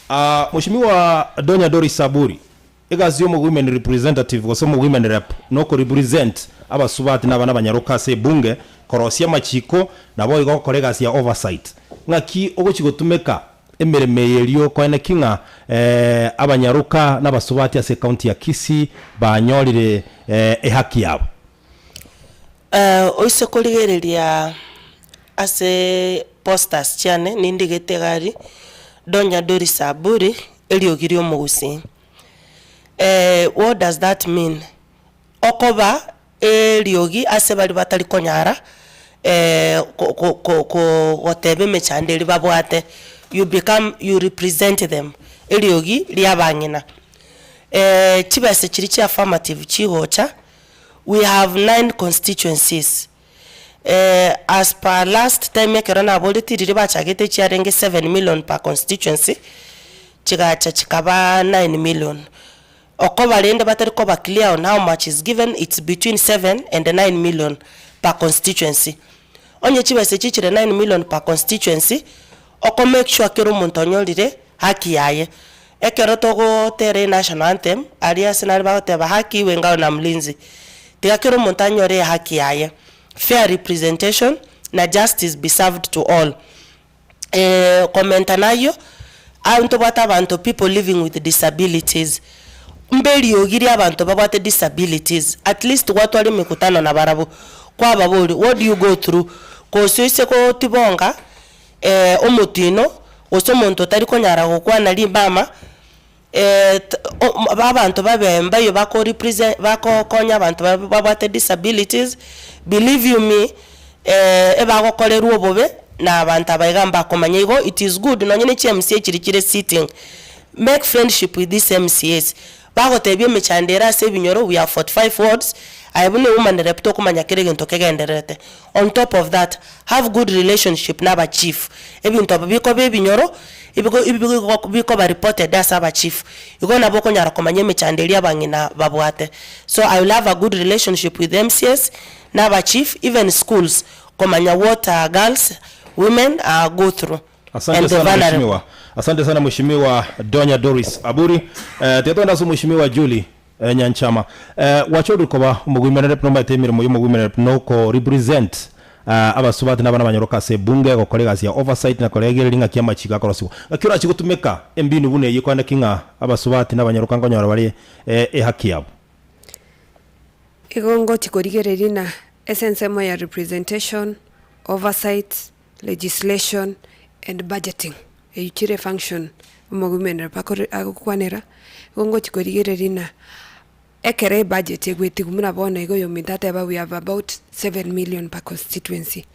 Ah, Mheshimiwa Donya Doris Aburi, egasi y'omo women representative gose omo women rep noko represent abasubati na abana abanyaroka ase ebunge korosia amachiko nabo igo gokora egasi ya oversight. Ng'aki ogochi gotumeka emeremo eye erio koeneki ng'a abanyaroka na abasubati ase ecounty ya Kisii banyorire ehaki yabo? Oise korigereria ase posters chiane nindigete iga aria, Donya Doris Aburi, eriogi ria omogusii. What does that mean? Okoba eriogi ase baria batari konyara ko- ko- ko- ko goteba emechando eria babwate, you become you represent them, eriogi ria abang'ina. Chibesa chiria chia affirmative chigocha, we have nine constituencies, as per last time ekero naboretie riria bachagete chiarenge seven million per constituency, chigacha chikaba nine million. Okoba rende batari koba clear on how much is given, it's between seven and nine million per constituency. Onye chibesa echi chire nine million per constituency, oko make sure kera omonto onyorire haki yaye. Ekero togotera enational anthem, aria ase nare bagoteba haki iwe ngao na mlinzi, tiga kera omonto anyore ehaki yaye, fair representation na justice be served to all. Komenta nayio, aa ntobwate abanto people living with disabilities, mbe eriogi ria abanto babwate disabilities, at least gwatwara emekutano nabarabwo, kwababoria what do you go through, gose oise gotibonga omotino, gose omonto otari konyara gokwana rimama, abanto babe mbayo bako represent bakokonya abanto babwate disabilities, believe you me, ebagokorerwa obobe na abanto aba iga mbakomanya igo it is good nonye ne chi MCA chiria chire sitting, make friendship with these MCAs, bagotebia emechando ere ase ebinyoro we have 45 wards, aye buna ewoman rep tokomanya kera egento kegendererete. On top of that, have good relationship na abachief, ebinto ebi bikoba ebinyoro, ebigo ebigo bikoba reported ase abachief, igo nabo okonyara komanya emechando eria abang'ina babwate. So I will have a good relationship with MCAs, na abachief, even schools, komanya what girls, women go through Asante and the sana vulnerable. mheshimiwa. Asante sana mheshimiwa Donya Doris Aburi. Eh, tiga togende ase mheshimiwa Julie eh, Nyanchama. Eh, gwachorire koba omogoimenere rep nomaete emeremo ya omogoimenere rep noko represent eh, abasubati na abana abanyoroka ase ebunge gokora egasi ya oversight na koregereria ng'aki amachiko akorosiwa. Ng'aki orache gotumeka embinu buna eyio kogenda ki ng'a abasubati na abanyoroka nkonyora bare eh, ehaki yabo? Igo ngochi korigereria na ase ensemo ya representation, oversight, legislation and budgeting, eyio chire function omogomenero bakore agokwanera, igo ngochi korigereria ng'a ekero ebudget egwetigwa buna bono iga oyominto ateba we have about seven million per constituency,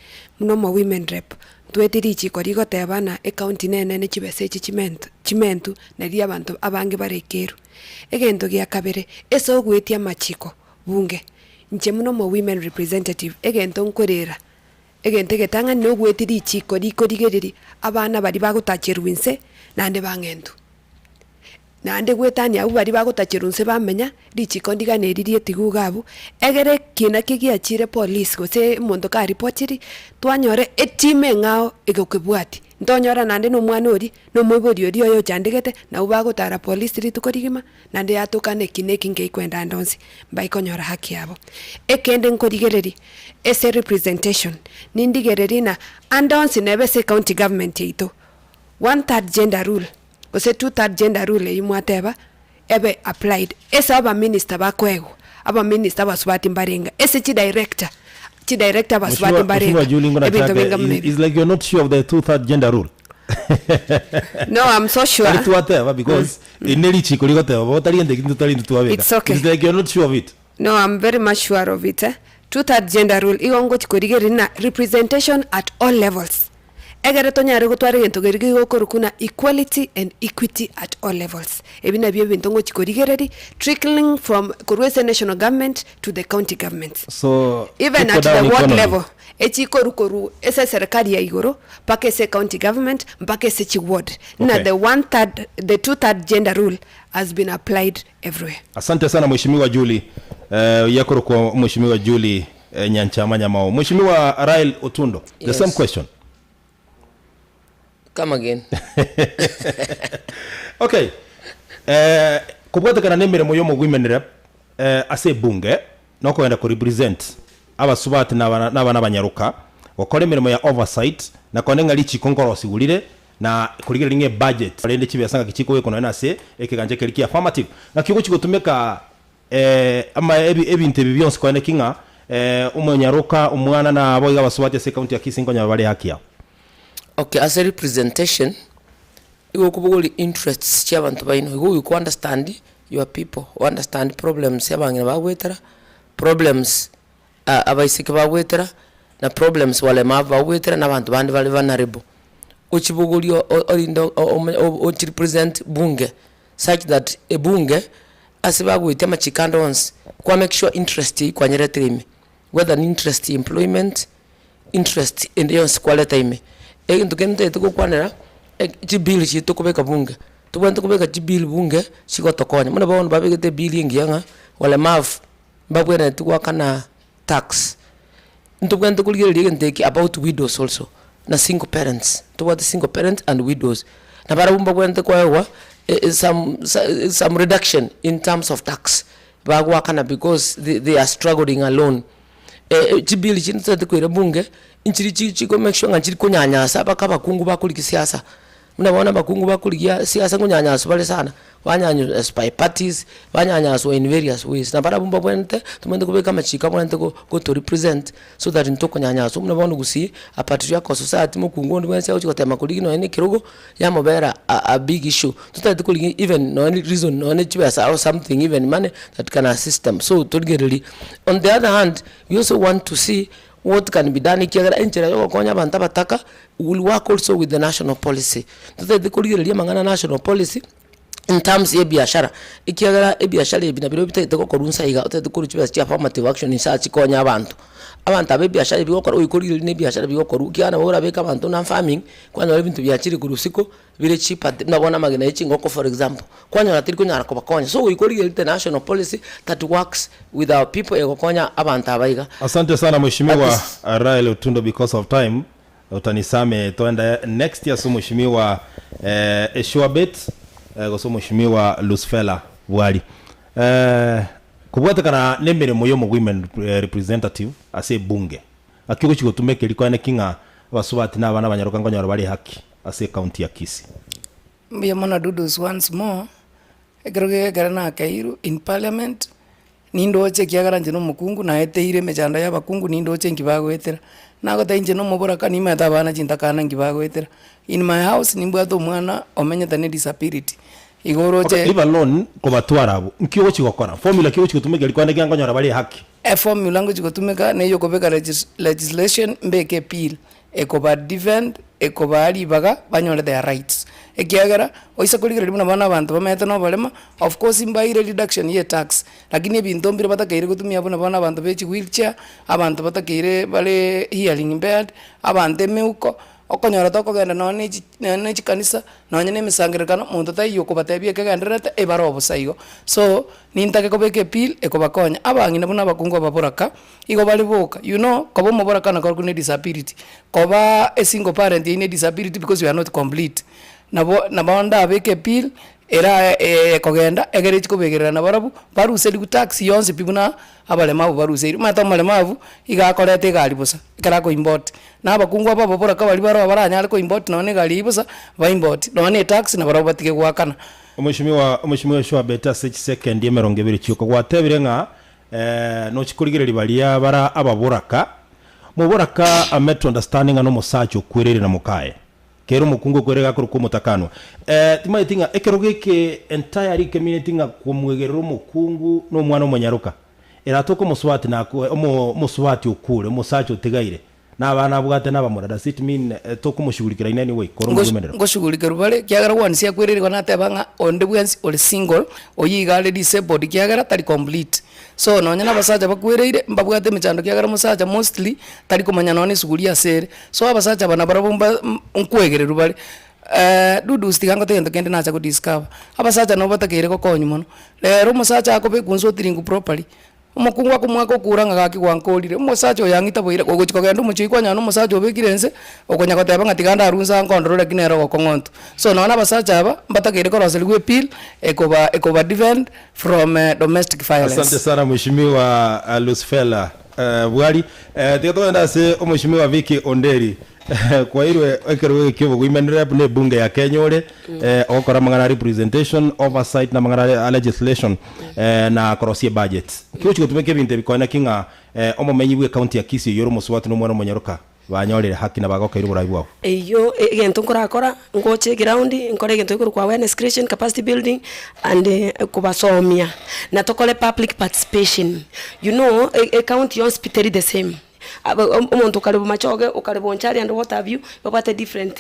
buna omo women rep, ntwete richiko rigoteba ng'a ecounty nene chibesa echi chimento chimentu naria abanto abange barekerwe. Egento gia kabere, ase ogoetia amachiko bunge, inche buna omo women representative, egento nkorera, Egento egetang'ani nogwetie richiiko rikorigereria abana baria bagotacherwa inse naende bang'entwe. Naende gwetania abwo baria bagotacherwa inse bamenya, richiiko ndigane eri rietigu iga abwo, egere ekina ki giachire police gose omonto karipotiri, twanyora eteam eng'ao egokebwatia. Ntonyora naende na omwana oria, na omoibori oria oyo ochandegete, nabwo bagotara police rituko rigima, naende yatoka na eki na eki nkeikoenda ande onsi, mbaikonyora haki yabo. Ekende nkorigereria, ase representation, nindigererie ng'a ande onsi nebe ase ecounty government yaito, one third gender rule, gose two third gender rule eywo mwateba, ebe applied ase abaminister bakoegwa, abaminister abasubati mbarenge, ase chidirector, chidirector abasubati Mheshimiwa mbarenge, Mheshimiwa Julie ebinto Ngona binga buna ebio. It's like you're not sure of the two third gender rule. No, I'm so sure. Tari twateba because ine richiko rigoteba bo tari gento ekio tari intwe twabeka. It's okay. It's like you're not sure of it. No, I'm very much sure of it eh. Two third gender rule igo ngochi korigereria ng'a representation at all levels. Egere tonyare gotwara egento keria kegokorokwa buna equality and equity at all levels. Ebi nabio ebinto ngochi korigereria, trickling from korwa ase national government to the county governments. So, Even trickle at the down ward economy. level, echikorwa korwa ase eserekari ya igoro mpaka ase ecounty government mpaka ase chiward. Buna Okay. the one third, the two third gender rule has been applied everywhere. Asante sana Mheshimiwa Julie. Eh, yakorokwa Mheshimiwa Julie eh, Nyanchama Nyamao. Mheshimiwa Rael Otundo, the Yes. same question. Come again. Okay. Eh, kobwatekana na emeremo ya omowomen rep eh, ase ebunge nokogenda ko represent abasubati na abana na abana abanyaroka gokora emeremo ya oversight na kone ng'a richiko nkorosigurire na korigereria ng'a ebudget rende chibesa ng'aki chikobekwa nonye na ase ekegancha keria kia affirmative ng'aki ogochi gotumeka eh, ama ebi ebinto ebi bionsi kore neki ng'a eh, omonyaroka omwana na abo iga abasubati ase ecounty ya Kisii nkonyora bare haki yabo. Okay, ase representation, igo okobogori interests chia abanto baino, igo goika o understand your people, o understand problems abang'ina bagoetera, problems abaiseke bagoetera, na problems walemavu bagoetera, na abanto bande bare vulnerable. Ochibogorie orinde ochi represent bunge such that ebunge ase bagoetia amachiko ande onsi, kwa make sure interest eywo kwanyeretire ime, whether ni interest ya employment, interest ende yonsi kwareta ime. Egento kende ntagete gokwanera, chibill chiria tokobeka bunge, tobwenerete kobeka chibill bunge chigotokonya. Buna bono babegete ebill engiya ng'a walemavu mbabwenereti goakana tax. Ntobwenerete korigereria egento eke about widows also, na single parents, ntobwate single parents and widows, na barabwo mbabwenerete koegwa some some reduction in terms of tax, bagoakana because they are struggling alone. Chibill chinde totagete koira bunge, nchiri chi chiko make sure ng'a nchiri konyanyasa mpaka abakungu bakorigia siasa. Buna bono abakungu bakorigia siasa nkonyanyaswa bare sana, banyanyaswa by parties, banyanyaswa in various ways. Na barabwo mbabwenerete, tobwenerete kobeka amachiko abwenerete go goto represent so that ntokonyanyaswa. Buna bono gusii, a patriarchal society mokungu onde bwensi agochi gotema korigia nonye na ekerogo, yamobera a a big issue. Totagete korigia even nonye reason nonye chibesa or something even money that can assist them. So torigererie. On the other hand, we also want to see what can be done ekiagera enchera ya ogokonya abanto abataka will work also with the national policy. Totagete korigereria amang'ana national policy in terms ya ebiashara, ekiagera ebiashara ebi nabirobio bitagete gokorwa nsa iga, otagete korwa chibesa chia affirmative action nsa chikonye abanto. Abanto aba ebiashara ebi gokora oikorigereria na ebiashara bigokorwa ekiagera nabo orabeke abanto buna farming, kwanyora ebinto biachire korwa isiko bire cheaper buna bono amagena ya chingoko for example, kwanyora teri konyara kobakonya. So goika origererie the national policy that works with our people egokonya abanto aba iga. Asante sana Mheshimiwa Rael Otundo because of time Otanisame toende next ase omoshimiwa eh, Eshuabet eh, gose omoshimiwa Lusfela Bwari eh, kobwatekana nemeremo ya omo women representative ase ebunge ng'aki ogochi gotumeka erio kwane ki ng'a abasubati na abana abanyaroka nkonyora bare haki ase ecounty ya Kisii. Mbuya mono Dudos once more, ekero gekere nakeirwe in parliament, Nindoche ekiagera inche nomokungu, naeteire emechando y'abakungu, nindoche inki bagoetera. Nagotebia inche nomoboraka, nimaete abana chintakana inki bagoetera. In my house nimbwate omwana omenyete ne disability, igo oroche. Okay, leave alone kobatwara abwo, nki ogochi gokora? Formula ki ogochi gotumeka erio kwane ekiagera nkonyora bare ehaki? Eformula ngochi gotumeka neye okobeka legis legislation mbeke ebill. Ekoba defend, ekobaa ribaga banyore their rights. Ekiagera, oise korigereria buna bono abanto bamenyete na oborema, of course mbaire reduction ye etax, lakini ebinto mbire batakeire gotumia buna bono abanto be chiwheelchair, abanto batakeire bare hearing impaired, abanto emeuko, okonyora tokogenda nonye na echi nonye na echikanisa, nonye na emesangererekano, monto taiyo okobatebia ekegendererete, ebare obosa igo. So, nintake kobeka ebill ekobakonya, abang'ina buna abakungu ababoraka. Igo bare boka, you know, koba omoboraka nakorokwo ne disability, koba a single parent eywo ne disability because you are not complete. Nabo nabo ndabeke ebill, era ekogenda egere echi kobekerera nabarabwo, baruserigwe tax yonsi pi buna abaremabu baruseirwe. Omanyete omoremabu, iga akoreta egari bosa, ekero ako import. Na abakungu aba ababoraka baria baroo baranyare ko import nonye na egari eywo bosa, ba import, nonye na etax nabarabwo batige goakana. Omweshimiwa Omweshimiwa Joshua Bete ase chisekendi emerongo ebere chioka gwatebire ng'a Nochi korigereria baria bara ababoraka, moboraka ame to understand ng'a nomosacha okwereire na mokaye. Kera omokungu okwereire gakorokwa omotakanwa. Timanyeti ng'a ekero geke entire rikemineti ng'a komwegerera omokungu na omwana omonyaroka, eratoke omosubati nako omo omosubati okure, omosacha otigaire. Na abana abwate na abamura, does it mean tokomoshughulikera in any way kore omogomenero? Ngoshughulikerwa bare, ekiagera gwansi akwerire igo nateba ng'a onde bwensi ore single, oyio iga are disabled ekiagera tari complete. So nonye na abasacha bakwereire, mbabwate emechando ekiagera omosacha mostly, tari komanya nonye na esuguri ase ere. So abasacha aba nabarabwo mba nkwegererwa bare. Dudus tiga ngote egento kende nacha godiscover, abasacha nabo batakeire gokonywa mono. Rero omosacha akobekwa inse otiringwa properly, Omokungu akomoaka okura ng'a gaki gwankorire, omosacha oyo ang'ita boira, ogochia kogenda omochie oyio kwanyora na omosacha obekire inse, okonya goteba ng'a tiga ndarue inse aa nkondorore lakini nere ogokong'ontwa. So nonye na abasacha aba, mbatakeire koroserigwa ebill, ekoba ekoba defend from domestic violence. Asante sana mheshimiwa Lucifella Bwari. Tiga togende ase omheshimiwa Vicky Onderi. Kwairwe ekerogo eke ki'obogoimanera rep na ebunge ya Kenya ore ogokora amang'ana a representation, oversight na amang'ana a legislation na korosia ebudget. Nki ogochi gotumeka ebinto ebi konya naki ng'a omomenyi bwe county ya Kisii oyio ore omosubati na omwana omonyaroka banyorire haki na bagokeire oborai bwabo? Eyio egento nkorakora, ngoche eground, nkore egento gekorokwa awareness creation, capacity building and kobasomia, na tokore public participation. You know ecounty yonsi pi teri the same. Aba omonto okare bomachoge, okare bonchari and what have you, babwate different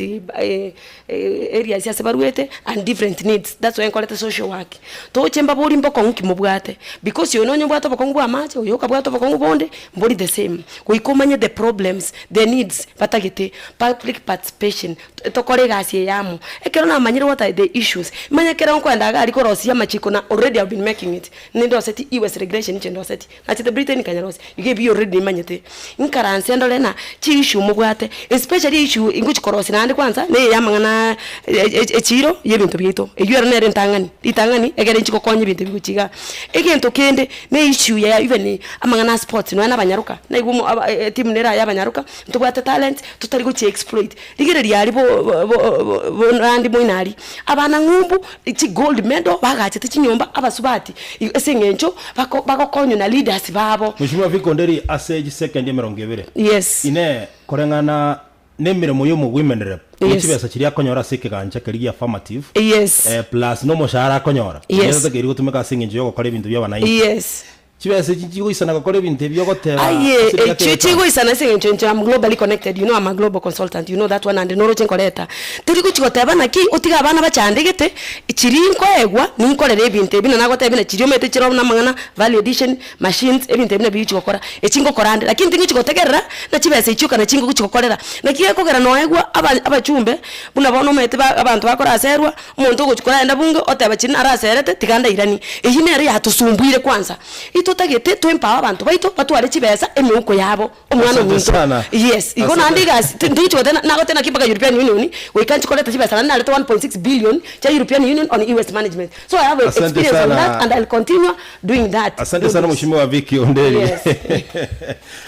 areas ase barwete and different needs, that's why nkorete social work. Toche mbabori mbokong'u ki mobwate, because oyo nonye obwate obokong'u bwa amache, oyo okabwate obokong'u bonde, mbori the same. Goika omanye the problems, the needs batagete, public participation, tokore egasi eye amo. Ekero namanyire what are the issues, manye ekero nkoenda iga aria korosia amachiko na already have been making it, nindoseti e-waste regulation inche ndoseti. Nachete Britain nkanyarosia, igo ebi already nimanyete. Nkaranse ndore ng'a chiissue mobwate, especially issue ingochi korosia naende kwanza, na eye ya amang'ana echiro ya ebinto biaito, eywo ero nere entang'ani, ritang'ani egere inchi gokonya ebinto ebi gochia igaa. Egento kende, na issue ya even amang'ana a sports nonya na abanyaroka, naigwa omo aba etimu nere aya abanyaroka, ntobwate talent, totari gochi exploit. Rigereria aria bo bo bonandi moino aria, abana ng'umbu, chigold medal bagachete chinyomba abasubati ase eng'encho bako bagokonywa na leaders babo. Mheshimiwa Vicky Onderi ase chisekendi emerongo ebere. Yes. Inee, koreng'ana nemeremo y'omowomen rep, ne Yes. chibesa chiria akonyora ase ekegancha keria gia affirmative, Yes. plus nomoshahara akonyora, Yes. nigo totakeire gotumeka ase eng'encho yogokora ebinto bia abananchi. Yes. Chibesa echi nchigoisana gokora ebinto ebi ogoteba Aye, ase riria echio kegotanga. chigoisana ase eng'encho inche am globally connected, you know am a global consultant, you know that one and noroche nkoreta. Tori gochi goteba naki otige abana bachandegete, chiria nkoegwa ninkorere ebinto ebi na nagotebia buna chiria omanyete chire na amang'ana value addition, machines, ebinto ebi nabio bigochi gokora, echi ngokora ande. Lakini tingochi gotegerera na chibesa echio kana chingochi gokorera. Naki gekogera noegwa aba abachumbe, buna bono omanyete ba abanto bakoraserwa, Omonto ogochia koragenda bunge oteba chiria naraserete tiga ndairanie. Eyio nere yatosumbuire kwanza. Itotagete to empower abanto baito batware chibesa emeuko yabo omwana Asante ominto. sana. Yes, igo Asante. naende egasi ntogochi goteba nagoteba naki mpaka European Union goika nchi koreta chibesa naende narete 1.6 billion chia European Union on e-waste management. So I have Asante experience on sana. that and I'll continue doing that. Asante sana Mheshimiwa Vicky Onderi. Yes.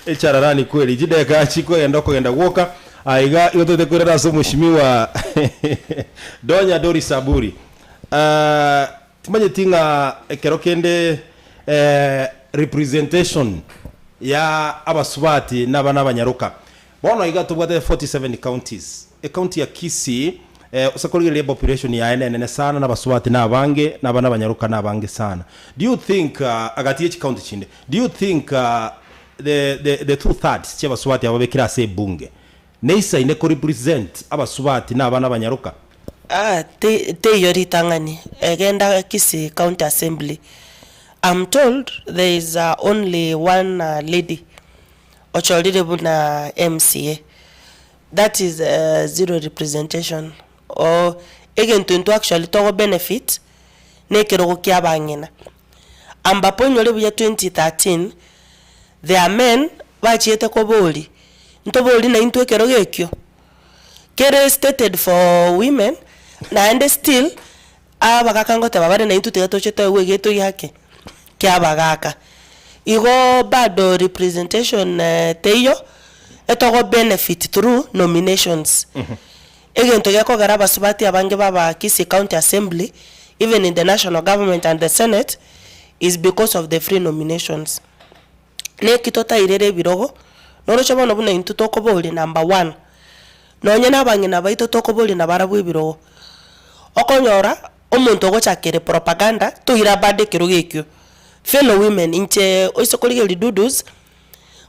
Echararani kweli chideka chikogenda okogenda gwoka Aiga igo toete koirana ase omoshimiwa Donya Doris Aburi. Ah, timanyeti ng'a ekero kende eh, representation ya abasubati na abana abanyaroka. Bono iga tobwate 47 counties. Ecounty ya Kisii eh, ase korigereria epopulation yaye nenene sana na abasubati na abange na abana abanyaroka na abange sana. Do you think ah, agati ye chicounty chinde, do you think ah, The the the two thirds chi'abasubati aba babekire ase ebunge neisaine ko represent abasubati na abana abanyaroka? Ah te teiyo ritang'ani, egenda Kisii County Assembly, am told there is only one lady ochorire buna MCA, that is zero representation or egento intwe actually togo benefit na ekerogo kia abang'ina. Ambapo onyore buya 2013, there are men bachiete koboria, ntobori naintwe ekerogo ekio? Kere stated for women, naende still, abagaka ngoteba bare naintwe tiga toche toegwe egetoi ake kia abagaka. Igo bado representation teiyo, etogo benefit through nominations. Egento gekogera abasubati abange baba Kisii County Assembly even in the national government and the senate is because of the free nominations. Neki totairere ebirogo, noroche bono buna intwe tokoboria number one, nonye na abang'ina baito tokoboria nabarabwo ebirogo, okonyora omonto ogochakera propaganda toira bado ekerogo ekio. Fellow women, inche oise korigereria Dudus.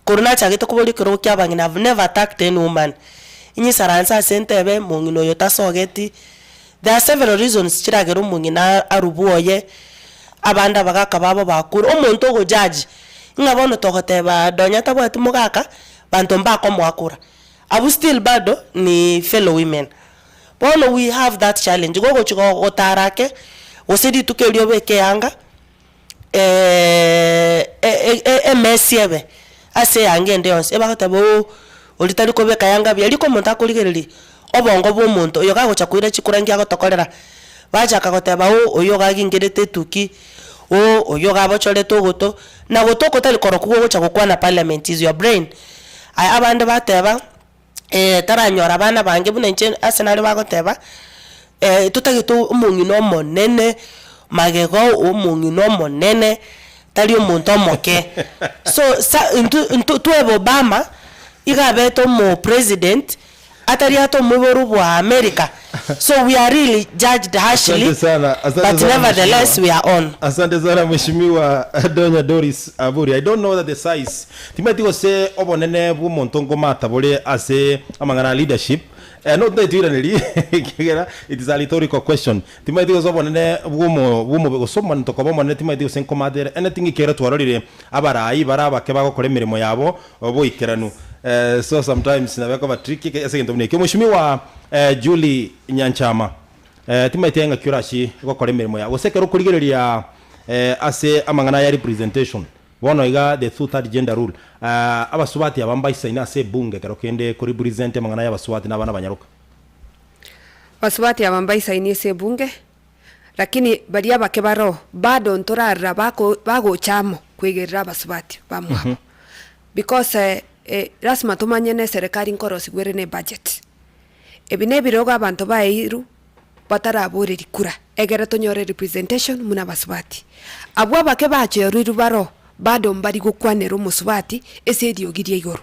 Korwa nachagete koboria ekerogo kia abang'ina I've never attacked any woman. Inyisaranse ase ntebe mong'ina oyo tasogeti, there are several reasons chiragere omong'ina arubwe oye, abande abagaka babo bakure, omonto ogo judge ng'a bono togoteba nonya tabwati mogaka, banto mbakomoakora. Abwo still bado ni fellow women. Bono we have that challenge, igo ogochi gotara ake, gose rituko erio obeke eyanga. emesi ebe ase eyanga ende yonsi, ebagoteba ooh oria tari kobeka yanga buya, rika omonto akorigereria obongo bwa omonto oyo gagocha koira chikura nki agotokorera, bachaka goteba ooh oyo iga agingerete etuki, ooh oyo iga abochorete ogoto, na goto oko tari korokwo gogocha gokwana parliament is your brain. Aya abande bateba. taranyora abana bange buna inche ase nare bagoteba, totagete omong'ina omonene, magega omong'ina omonene, tari omonto omoke. So sa intwe intwe twebe Obama, iga abete omopresident, atari ata omoiborwa bwa America, so we are really judged harshly, Asante sana, asante but sana nevertheless mheshimiwa. we are on. Asante sana mheshimiwa Donya Doris Aburi. I don't know that the size Timanyeti gose obonene bw'omonto nkomata bore ase amang'ana a leadership. Eh, no ntaitoiraneri ekiagera it is a rhetorical question. Timanyeti gose obonene bw'omo bw'omobe gose omonto koba omonene timanyeti gose nkomata ere anything ekiagera twarorire abarai bare abake bagokora emeremo yabo boikeranu. Eh, so sometimes nabo ekoba tricky ase egento buna ekio. Mweshimiwa eh, Julie Nyanchama, eh, timanyeti aye ng'aki orachie gokora emeremo yao gose ekero okorigereria eh, ase amang'ana aya representation. Bono iga the two third gender rule abasubati aba mbaisaine ase ebunge ekero kende ko represent amang'ana ya abasubati na abana abanyaroka. Basubati aba mbaisaini ase ebunge, lakini baria abake baroo bado ntorarora bako bagocha amo koigerera abasubati bamwabo. Because lasima tomanye na eserekari nkorosigwa ere na ebudget. Ebi na ebirogo abanto baeirwe bataraboreria kura, egere tonyore representation buna abasubati. Abwo abake bacheroirwe baroo, bado mbari gokwanera omosubati ase eriogi ria igoro.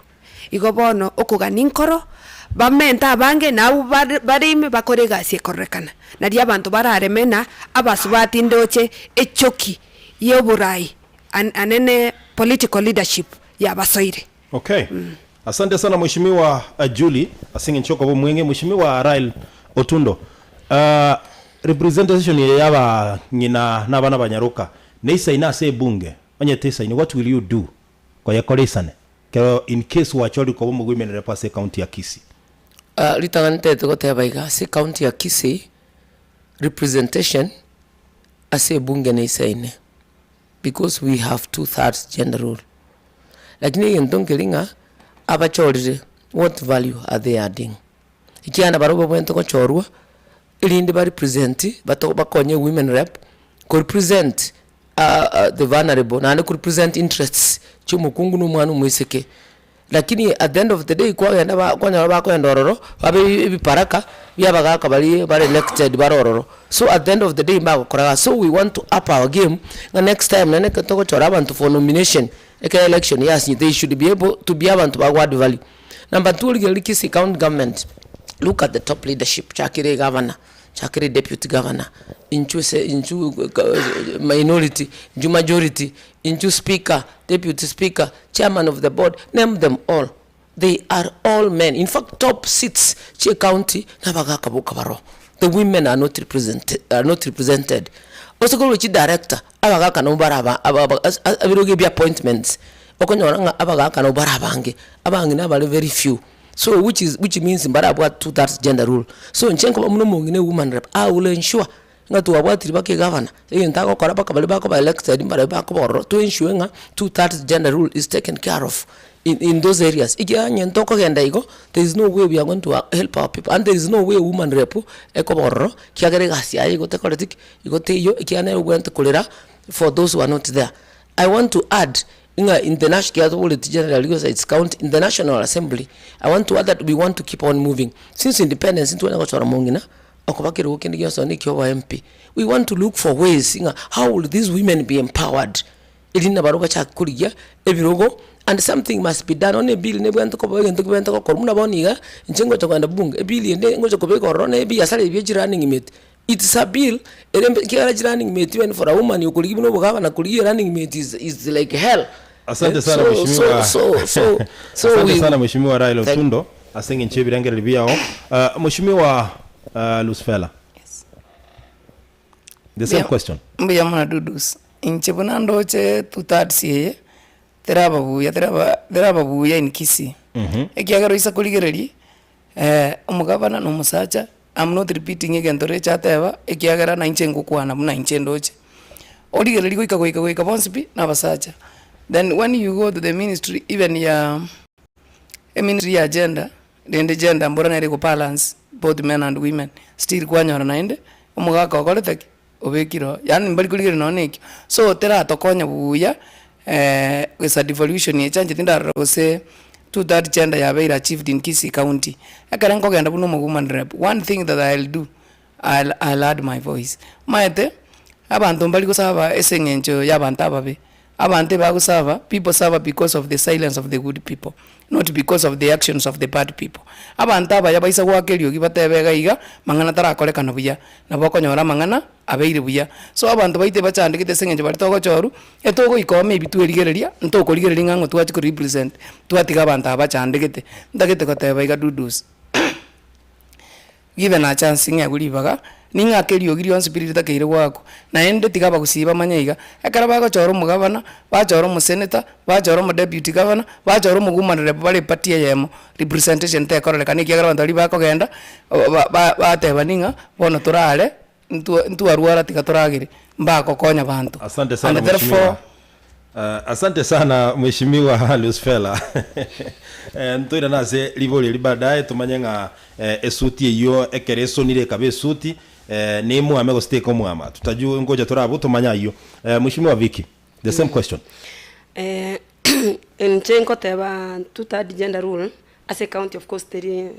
Igo bono okogania nkoro, bamente abange na abwo bare bare ime bakore egasi ekororekana. Nario abanto barareme na abasubati ndoche echoki ya oborai an anene political leadership yabasoire. Okay. Asante sana Mheshimiwa Julie ase eng'encho yokoba omweng'e. Mheshimiwa Rael Otundo, uh, representation eye ya abang'ina na abana abanyaroka neisaine ase ebunge, onye teisaini what will you do koyekora eisane kero in case gwachorire koba omogoimenere rep ase ecounty ya Kisii? Ah, ritang'ani ntagete goteba iga, ase ecounty ya Kisii, representation ase ebunge neisaine. Because we have two thirds gender rule. Lakini egento nkeri ng'a abachorire what value are they adding? Ekiagera barobwo babwenerete gochorwa erinde ba represent bato bakonye women rep ko represent the vulnerable naende ko represent interests chia omokungu na omwana omoiseke. Lakini at the end of the day kwagenda ba kwanyora bakoenda ororo, babe ebiparaka bia abagaka baria bare elected bare ororo. So at the end of the day mbagokora gasi. So we want to up our game, ng'a next time naende ekero togochora abanto for nomination, ekero election yasinyete they should be able to be abanto bago add value. Number two origereria Kisii county government, look at the top leadership, chakera egavana. Chakere deputy governor, inchuo ase inchuo minority, inchuo majority, inchuo speaker, deputy speaker, chairman of the board, name them all, they are all men. In fact top seats chia ecounty na abagaka boka baroo, the women are not represent are not represented. Ase korwa chidirector, abagaka nabo bare aba aba aba ase ebirogo ebia appointments, okonyora ng'a abagaka nabo bare abange, abang'ina bare very few. So which is which means mbarabwate two thirds gender rule. So inche nkoba buna omong'ina ewoman rep, I will ensure ng'a twabwatire mpaka egavana, egento agokora mpaka baria bakoba elected mbarabwo bakoba ororo, to ensure ng'a two thirds gender rule is taken care of in in those areas. Ekiagera onye ntokogenda igo, there is no way we are going to help our people and there is no way woman rep ekoba ororo, ekiagera egasi yaye igo tekoreti ki, igo teiyo, ekiagera nere obwenerete korera for those who are not there. I want to add Ng'a in the national kiatoboretie generally gose its county in the national assembly, I want to add that we want to keep on moving. Since independence ntwanya gochora mong'ina okoba kerogo kende gionsi nonye na ekio obo MP. We want to look for ways ng'a how will these women be empowered erinde nabarobwo bachake korigia ebirogo and something must be done nonye na ebill nebwenerete koba egento kebwenerete gokorwa buna bono iga, inche ngocha kogenda bunge ebill ende ngocha kobeka ororo na ebiasara ebi bia chirunning mate. It's a bill ere ekiagera chirunning mate even for a woman okorigia buna obogabana korigia erunning mate is is like hell. Asante Eh, sana so mheshimiwa. so so so so Asante we sana mheshimiwa Raila thank Otundo ase eng'encho y'ebirengererio biao. Uh, mheshimiwa uh, Lusfela. The same Mbuya question. mbuya mono Dudus, inche buna ndoche two thirds eye, teraba buya teraba teraba buya in Kisii. Ekiagera oise korigereria, omogabana na omosacha, am not repeating egento reche ateba, ekiagera na inche ngokwana buna inche ndoche. Origereria goika goika goika bonsi pi, na abasacha. Then when you go to the ministry even ya eministry ya gender, rende gender mbora nere ego balance both men and women, still kwanyora naende, omogaka okorete ki? Obekire oo, yaani mbari korigereria nonye na ekio. So teratokonya buya gose devolution echa inche tindarora gose two third gender yabeire achieved in Kisii county. Ekere nkogenda buna omo woman rep, one thing that I'll do, I'll I'll add my voice. Omanyete, abanto mbari gosaba ase eng'encho ya abanto ababe, abanto ebagosaba, people suffer because of the silence of the good people, not because of the actions of the bad people. Abanto abaya baisa goaka eriogi batebe iga iga, mang'ana tarakorekana buya, nabo okonyora amang'ana abeire buya. So abanto baito ebachandegete ase eng'encho baria togochorwa, etogoika oo maybe twerigereria, ntokorigereria ng'a ng'o twachia korepresent, twatiga abanto aba bachandegete. Ntagete goteba iga Dudus. Given a chance ng'egwe ribaga, ning'ake eriogi rionsi pi ritakeire goakwa. Naende tiga abagusii bamanye iga, ekero bagochora omogavana, bachora omoseneta, bachora omodeputy governor, bachora omowoman rep bare eparty eyemo, representation tekororekana ekiagera abanto baria bakogenda, ba- ba- batebani ng'a bono torare, ntwa ntwarwara tiga toragere, mbagokonya banto. Asante sana And therefore, mheshimiwa. Uh, asante sana mheshimiwa Lusfela. Eh, ntoirane ase ribori eri baadaye tomanye ng'a eh, esuti eyio ekero esonire ekaba esuti eh, nemwame gose tekomwama tutajua ngocha tore abwo tomanye ayio. Eh, mheshimiwa Vicky, the same question. Eh, inche nkoteba two third gender rule ase ecounty of course teri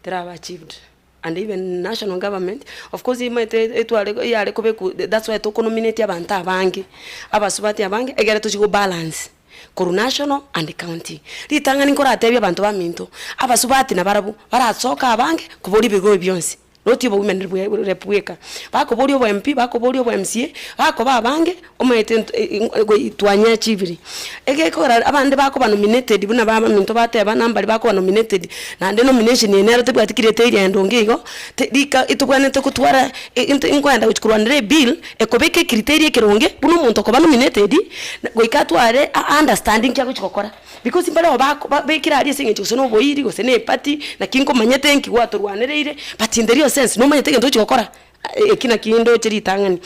teraba achieved. And even national government, of course emaete etware eyare kobekwa that's why tokonominate abanto abange, abasubati abange, egere tochi gobalance korwa national and county. Ritang'ani nkoratebie abanto baminto, abasubati nabarabwo, barasoka abange koboria ebigo ebi bionsi, not obo women rep rep bweka, bakoboria obo MP, bakoboria obo MCA, bakoba abange, omanyete nto twanya-achievire. Egekogera abande bakoba nominated buna babaminto bateba nambari bakoba nominated, naende nomination eye nero tebwati criteria endonge igo, te rika etobwenerete gotwara into nkoenda gochia korwanera ebill, ekobeka ecriteria ekeronge, buna omonto okoba nominated, goika atware a understand nki agochi gokora. Because mbareo bako babekire aria ase eng'encho gose na oboiri, gose na eparty, naki nkomanyete nki gwatorwanereire, but in the real sense nomanyete egento ogochi gokora. Eki nakio ndoche ritang'ani,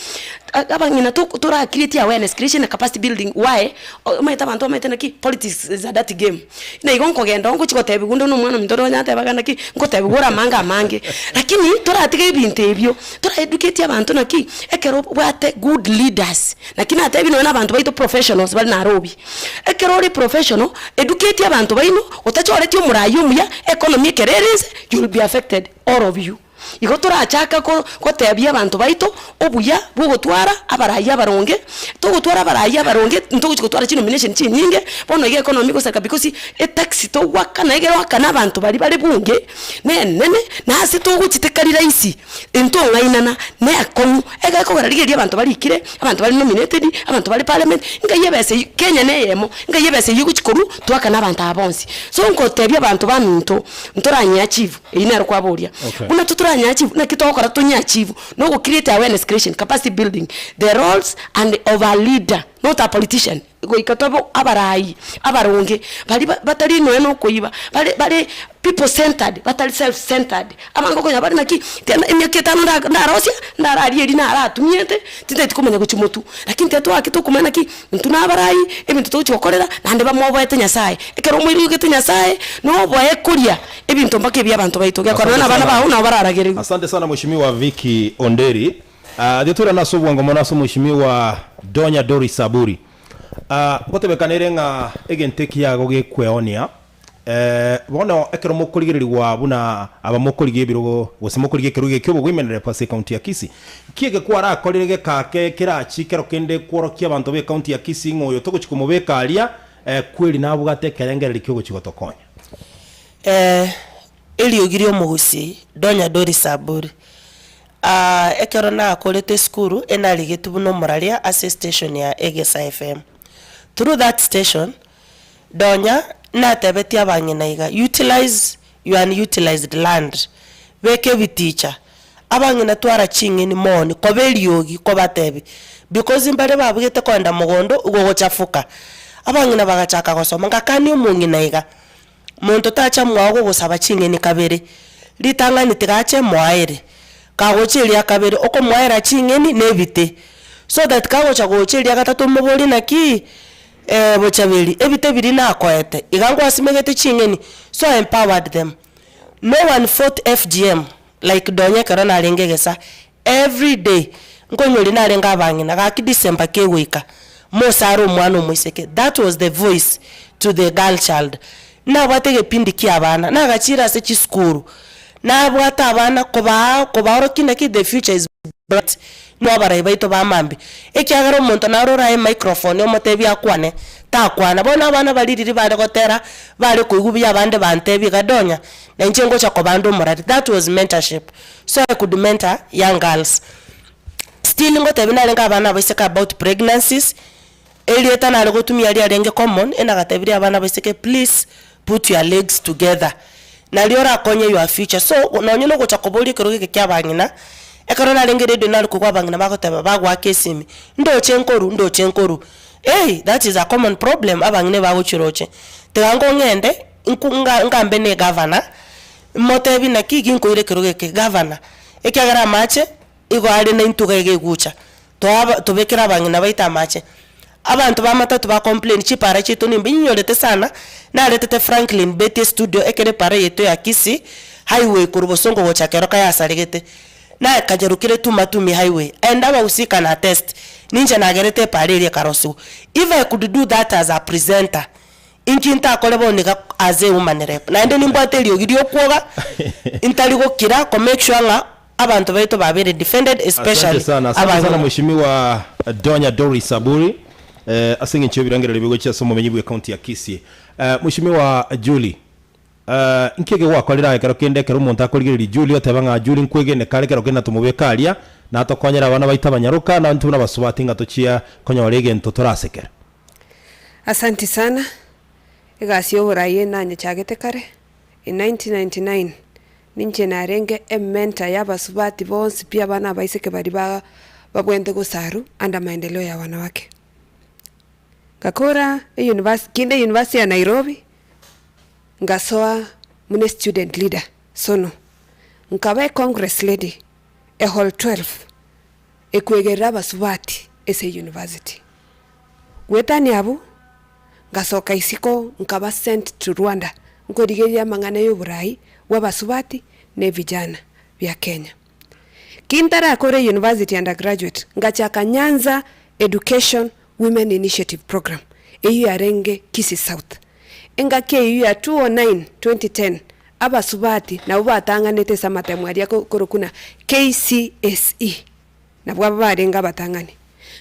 abang'ina tora create awareness creation na capacity building why, omanyete abanto bamaete naki politics is a dirty game. Na igo nkogenda oo ngochia gotebiwa onde na omwana ominto ore onyatebaga naki, ngotebiwa ore amange amange, lakini toratiga ebinto ebio, tora educate abanto naki, ekero obwate good leaders, naki natebirie nonye na abanto baito professionals bare Nairobi, ekero ore professional, educate abanto baino, otachoreti omorai omuya, economy ekero ere inse, you will be affected all of you. Igo torachake gotebia abanto baito obuya bw'ogotwara abarai abaronge, togotwara abarai abaronge ntogochi gotwara chinomination chinyinge, bono iga economy gosareka because etax togoakana egere oakane abanto baria bare bunge, na enene, na ase togochitekari rahisi, intong'ainana, na ekong'u, egekogera rigereria abanto barikire, abanto bare nominated, abanto bare parliament, ngai ebesa eywo, Kenya na eyemo, ngai ebesa eywo egochi korwa toakane abanto aba bonsi. So ngotebia abanto baminto, ntoranyeachieve. Eyio nero kwaboria. Okay. Buna totoranyeachieve, naki togokora tonyeachieve? Na ogo create awareness creation, capacity building, the roles and of a leader, not a politician. Goika tobe abarai abaronge, baria ba batari nonya na okoiba, bare bare people centered, batari self centered. Abange okonyora bare naki, tiga emiaka etano nda ndarosia, ndararie eria naratumiete, tintageti komanya gochia motwe. Lakini tiga twake tokomanya naki, intwe na abarai, ebinto togochia gokorera, naende bamoboete Nyasaye. Ekero omoirogete Nyasaye, noboe koria. Ebinto mpaka ebi abanto baito, gekora Asante na abana sana. bao nabo bararagerigwe. Asante sana Mheshimiwa Vicky Onderi. Uh, thiĩ ase obwango mono ase Mheshimiwa Donya Doris Saburi. Uh, ngotebekana ere ng'a egento ekiago gekweonia eh, bono ekero mokorigererigwa buna aba mokorigia ebirogo gose mokorigia ekerogo ekio obogoimenere ase ekaunti ya Kisii ki eke kwarakorire gekake kerachi kero kende kworokia abanto ba ekaunti ya Kisii ng'a oyo togochi komobeka aria eh, kweri nabwate ekerengererio kiogochi gotokonya. Eh, eriogi ri'omogusii, Donya Doris Saburi. Ah, ekero nakorete esukuru, enarigetwe buna omoraria ase estation ya Egesa FM. Through that station, Donya natebetie abang'ina iga, Utilize your unutilized land, beka ebiticha, abang'ina twara ching'eni mooni, koba eriogi kobatebi, because mbare babugete koenda mogondo igo ogochafuka. Abang'ina bagachaka gosoma, ngakania omong'ina iga, monto tacha mwao gogosaba ching'eni kabere, ritang'ani tiga ache moaere, kagocha eria kabere okomoaera ching'eni na ebite, so that kagocha gocha eria gatato omoborie naki. Bochaberi, ebite biria nakoete, iga ngwasimegete ching'eni, so I empowered them. No one fought FGM like Donya ekero narenge egesa, every day nkonyoria narenge abang'ina gaki December kegoika, mosare omwana omoiseke, that was the voice to the girl child. Nabwate egepindi kia abana, nagachire ase chisukuru, nabwate abana kobaa kobaorokia naki the future is bright, nigo abarai baito ba mambia, ekiagera omonto naro orae emicrophone omotebie akwane, takwana. Bono abana baria riria bare gotera, bare koigwa buya abande bantebie iga Donya, na inche ngocha koba ande omorari, that was mentorship, so I could mentor young girls. Still ngotebia narenge abana abaiseke about pregnancies, Erieta nare gotumia riarenge common, enagatebirie abana abaiseke please put your legs together, nario orakonye your future. So nonye nogocha koboria ekerogo eke kia abang'ina, ekero narenge radio nare koigwa abang'ina bagoteba bagoaka esimi, ndoche nkoru ndoche nkoru, eh that is a common problem abang'ina ebagochia roche. Tiga nkong'ende nku nga ngambe na egavana, motebie naki ginkoira ekerogo eke, gavana, ekiagera amache igo are na intwe iga egocha. Toaba tobekere abang'ina baito amache. Abanto ba matatu ba complain chipara chiaito nimbe nyorete sana, naretete Franklin Betty estudio ekero epara yaito ya Kisii highway korwa Bosongo gocha Keroka yasaregete, nakanyarokire Tumatumi highway and abagusii can attest, ninche nagerete epara eria ekarosiwa. If I could do that as a presenter, inki ntakore bono iga as a woman rep? Naende nimbwate eriogi riokwoga, ntari gokira ko make sure ng'a Abanto baito babeire defended Asante especially sana, asante sana abang'ina. Mheshimiwa Donya Doris Aburi eh, ase eng'encho y'ebirengererio bigochia ase omomenyi bw'ecounty ya Kisii. Eh, Mheshimiwa Julie, eh, nki eke gwakorire aye ekero kende ekero omonto akorigereria Julie oteba ng'a Julie nkwegene kare ekero kende natomobeke aria, natokonyere abana baito abanyaroka, na intwe buna abasubati ng'a tochia konyora egento torasekere. Asanti sana, egasi ya oborai nanyechagete kare, in 1999, Ninche narenge ementor y'abasubati bonsi pi abana abaiseke baria ba babwente gosaru under maendeleo ya wanawake. Ngakora euniversity kinde university ya Nairobi, ngasoa buna estudent leader sono, nkaba econgress lady ehall 12 ekwegerera abasubati ase euniversity. Goetania abwo, ngasoka isiko nkaba sent to Rwanda nkorigereria amang'ana y'oborai bw'abasubati na evijana bia Kenya. Ki ntarakore university undergraduate, ngachaka Nyanza Education Women Initiative Program, eyio yarenge Kisii South. Engaki eyio ya 2009, 2010, abasubati nabwo batang'anete ase amatemo aria korokwa na KCSE. Nabwo aba barenge abatang'ani.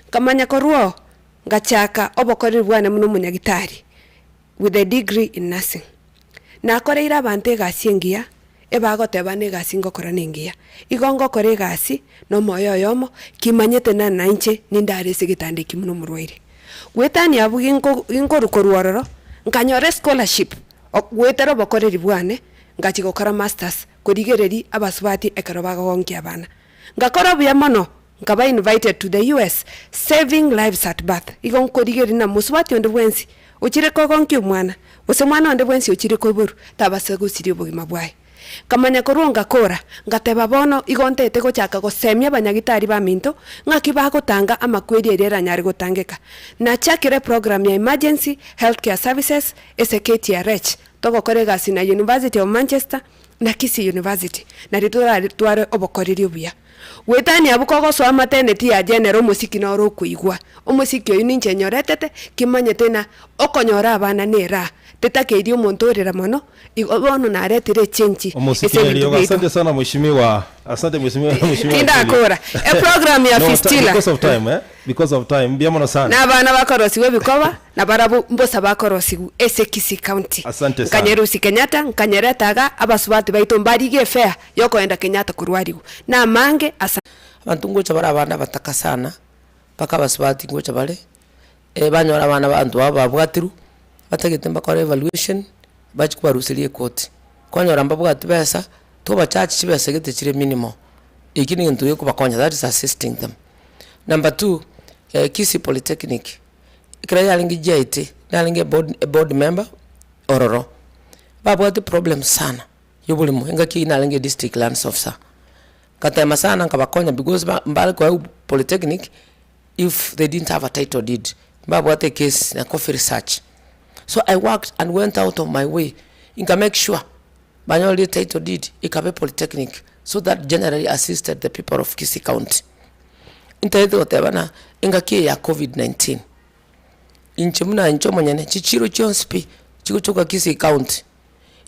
Nkamanya korwa oo, ngachaka obokoreri bwane buna omonyagitari, with a degree in nursing. Nakoreire abanto egasi engiya, ebagoteba negasi ngokora nengiya. Igo ngokora egasi nomoyo oyomo, kimanyete na nainche nindare ase egetanda eki buna omorwaire. Goetania abwo ginko ginkorwa korwa ororo, nkanyora escholarship, goetera obokoreri bwane, ngachia gokora masters, korigereria abasubati ekero bagogonkia abana. Ngakora buya mono, nkaba invited to the US, saving lives at birth. Igo nkorigereria na mosubati onde bwensi ochire kogonkia omwana, gose mwana onde bwensi ochire koiborwa, tabasa gosiria obogima bwaye. Nkamanya korwa ngakora, ngateba bono igo ntete gochaka gosemia abanyagitari baminto, ng'aki bagotanga amakweri eria eranyare gotangeka. Nachakire eprogram ya emergency healthcare services ase KTRH, togokora egasi na University of Manchester, na Kisii University, nario toratware obokoreri obuya. Goetania abwo kogosoa amateneti ya general omosiki noro okoigwa. Omosiki oyio ninche nyoretete, kimanyete ng'a okonyora abana na eraha, tetakeiri omonto orera mono, igo bono naretire echenji Omosiki ase ebinto neriogo. biaito. Asante sana mheshimiwa. Asante mheshimiwa mheshimiwa Julie. Tindakora. Eprogram ya No, ta- fistula. because of time eh? Because of time. Mbuya mono sana. Na abana bakorosiwa ebikoba, na barabwo mbosa bakorosiwa ase Kisii County. Asante sana. Nkanyerusia Kenyatta, nkanyereta iga, abasubati baito mbarigie efare yokoenda Kenyatta korwariwa. Na amange asa. Abanto ngocha bare abande abataka sana, mpaka abasubati ngocha bare, banyora abana abanto babo babwatirwe. batagete mbakore evaluation, bachie kobaruseria ekoti. Kwanyora mbabwati besa, tobacharge chibesa gete chire minimal, ekio na egento gekobakonya that is assisting them. Number two, Kisii Polytechnic, ekero yarenge GIT, narenge eboard eboard member ororo, babwate problem sana ya oboremo engaki eywo narenge district lands officer. Ngatema sana nkabakonya because ba mbare koegwa polytechnic if they didn't have a title deed, mbabwate ecase na coffee research. So I worked and went out of my way, nka make sure banyorire title deed ekaba epolytechnic so that generally assisted the people of Kisii county. Ntaete goteba ng'a engaki eye ya covid 19, inche buna inche omonyene chichiro chionsi pi chigochoka Kisii county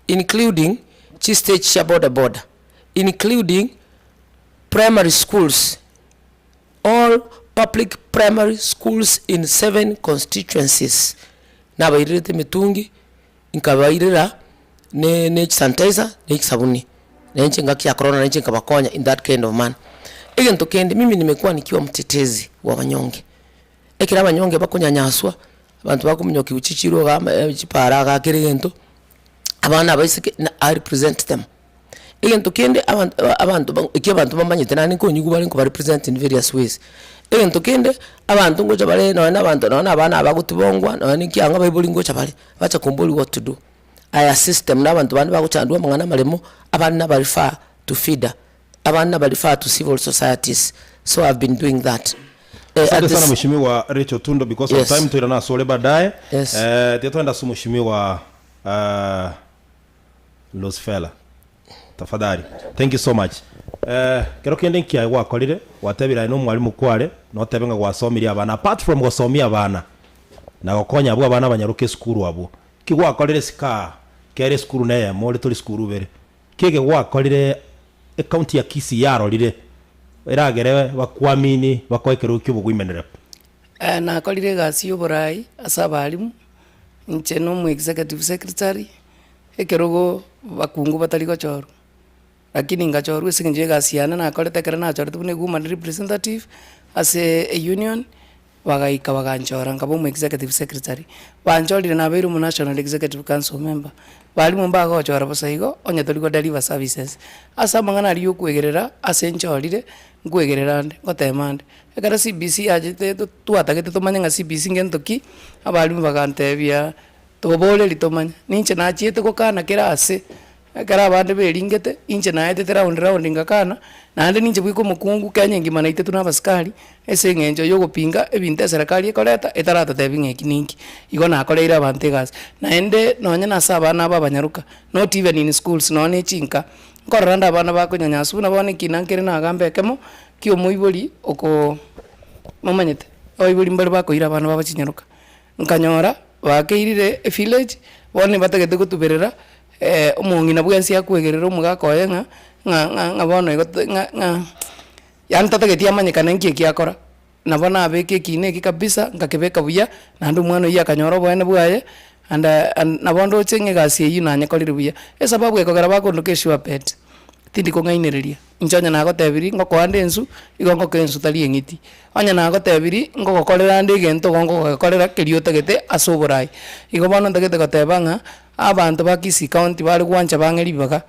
including chistage chia boda boda, including primary schools, all public primary schools in seven constituencies, nabairerete emetungi, nkabairera ne ne chisanitizer na echisabuni, na inche engaki ya corona nainche nkabakonya in that kind of manner. Egento kende mimi nimekuwa nikiwa mtetezi wa wanyonge, ekero abanyonge bakonyanyaswa, abanto bakominyokiwa chichiro iga ama chipara iga kera egento, abana abaiseke na I represent them. Egento kende abanto abanto ba ekio abanto bamanyete naende nkonyigwa bare nkoba represent in various ways. Egento kende, abanto ngocha bare nonye na abanto nonye na abana aba bagotibongwa nonye na ekiang'o abaibori ngocha bare, bacha komboria what to do. I assist them na abanto bande bagochandwa amang'ana amaremo, abande naba refer to FIDA, abande naba refer to civil societies, so I have been doing that. Eh, at Asante sana this mheshimiwa Rachel Tundo because of Yes. time toirane ase ore baadaye. Yes. Eh, tiga togende ase mheshimiwa eh, Losfela tafadhali thank you so much eh, kero kende nkiaye gwakorire gwatebire aye nomwalimu kware notebe ng'a gwasomirie abana apart from gosomia abana na gokonya abwo abana abanyaroke esukuru abwo ki gwakorire sika kere esukuru neyemo ore tori sukuru ibere ki eke gwakorire ecounty ya Kisii yarorire eragere bakuamini bakoe ekerogo kia obogoimenerep. Nakorire egasi ya oborai ase abalimu, inche na omo executive secretary, ekerogo bakungu batari gochorwa, lakini ngachorwa ase eng'encho ya egasi yane nakorete ekero nachorete buna ewoman representative, ase eunion, bagaika baganchora nkaba omo executive secretary. Banchorire nabeire omo national executive council member, barimu mbagochora bosa igo, onye tori go deliver services. Ase amang'ana aria ya okwegerera, ase nchorire, nkwegerera ande, ngotema ande. Ekero CBC yachete twatagete tomanye ng'a CBC ngento ki, abalimu bagantebia toboreria tomanye. Ninche nachiete gokana kera ase, ekero abande beringete, inche naetete round round ngakana, naende ninche bweka omokungu Kenya engima naitetwe na abasikari, ase eng'encho ya ogopinga ebinto eserekari ekoreta, etaratotebia ng'a eki ninki. Igo nakoreire abanto egasi. Naende nonye na ase abana aba abanyaroka, not even in schools, nonye na echinka, nkorora nde abana bakonyanyaswa buna bono ekina nkere nagamba ekemo, ki omoibori okoo momanyete, abaibori mbare bakoira abana babo chinyaroka, nkanyora bakeirire evillage, bono ebatagete gotuberera omong'ina bwensi akwegerera omogaka oye ng'a ng'a ng'a ng'a bono igo ng'a ng'a yaani tatageti amanyekane nki eki akora. Nabo nabeka ekina eke kabisa, nkakebeka buya, naende omwana oyio akanyora oboene bwaye, and and nabo ndoche ng'a egasi eyio nanyekorire buya. Esababu ekogera bakondoka esure bet, tindi kong'ainereria, inche onye nagotebirie ngokoa nde ensu, igo ngokoa ensu tari eng'iti. Onye nagotebirie ngogokorera ande egento igo ngogokorera keria otagete ase oborai. Igo bono ntagete goteba ng'a, abanto ba Kisii county bare gwancha bang'e ribaga,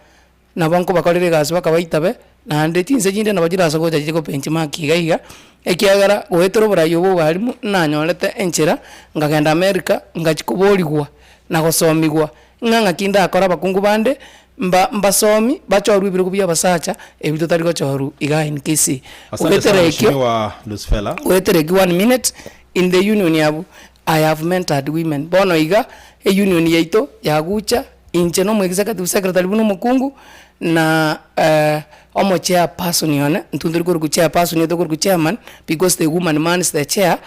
Nabo nkobakorera egasi bakabaitabe, naende chinse chinde nabo chirase gocha chigobenchmark iga iga, ekiagera goetera oborai obo obwarimu nanyorete enchera, nkagenda America, ngachia koborigwa na gosomiwa ng'a ng'aki ndakore abakungu bande, mba mbasomi bachorwe ebirogo bia abasacha ebi totari gochorwa igaa in Kisii. Asante sana Goetera ekio, Mheshimiwa Lusfella. goetera ekio one minute, in the union abwo, I have mentored women, bono iga, eunion yaito yagucha. Inche nomo executive secretary buna omokungu, na omo chairperson one, intwe ntori korokwa chairperson intwe tokorokwa chairman, because the woman mans the chair,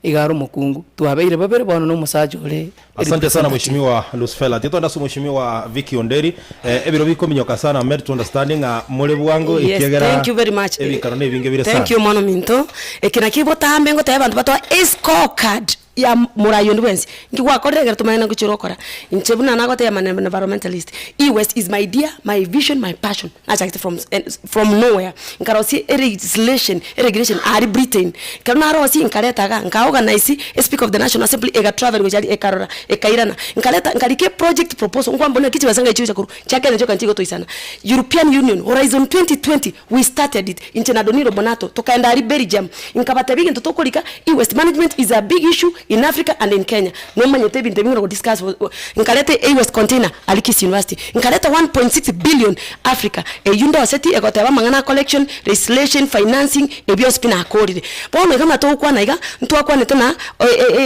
iga are omokungu. Twabeire babere bono na omosacha ore Asante sana representative. Mheshimiwa Lusfella. Tiga togende ase Mheshimiwa Vicky Onderi. Eh, ebiro bikominyoka sana I'm made to understand ng'a more bwango Yes, ekiagera thank you very much. ebikaro nebinge bire Thank sana. you mono minto. Eke nakio botambe ngotebia abanto batoe escorecard. ya morai onde bwensi, nki gwakorire ekero tomanye naki chire okora. Inche buna nagotebia am an environmentalist, e-waste is my idea, my vision, my passion, nachagete from from nowhere, nkarosia elegislation eregulation aria Britain, ekero narosia nkareta igaa, nka organise espeaker of the national assembly ega travel gochia aria ekarora, ekairana, nkareta nkarika eproject proposal, nkwambora naki chibesa ngai chigocha korwa, chia Kenya chioka nchigotoisana. European Union, Horizon 2020, we started it, inche na Donilo Bonato, tokaenda aria Belgium, nkabatebia egento tokorika, e-waste management is a big issue in Africa and in Kenya, nomanyete ebinto ebi ng'ina godiscuss nkareta e-waste container aria Kisii University, nkareta 1.6 billion Africa, eywo ndoseti egoteba amang'ana a collection, legislation, financing, ebio bionsi pi nakorire. Bono iga buna togokwana iga, ntwakwanete na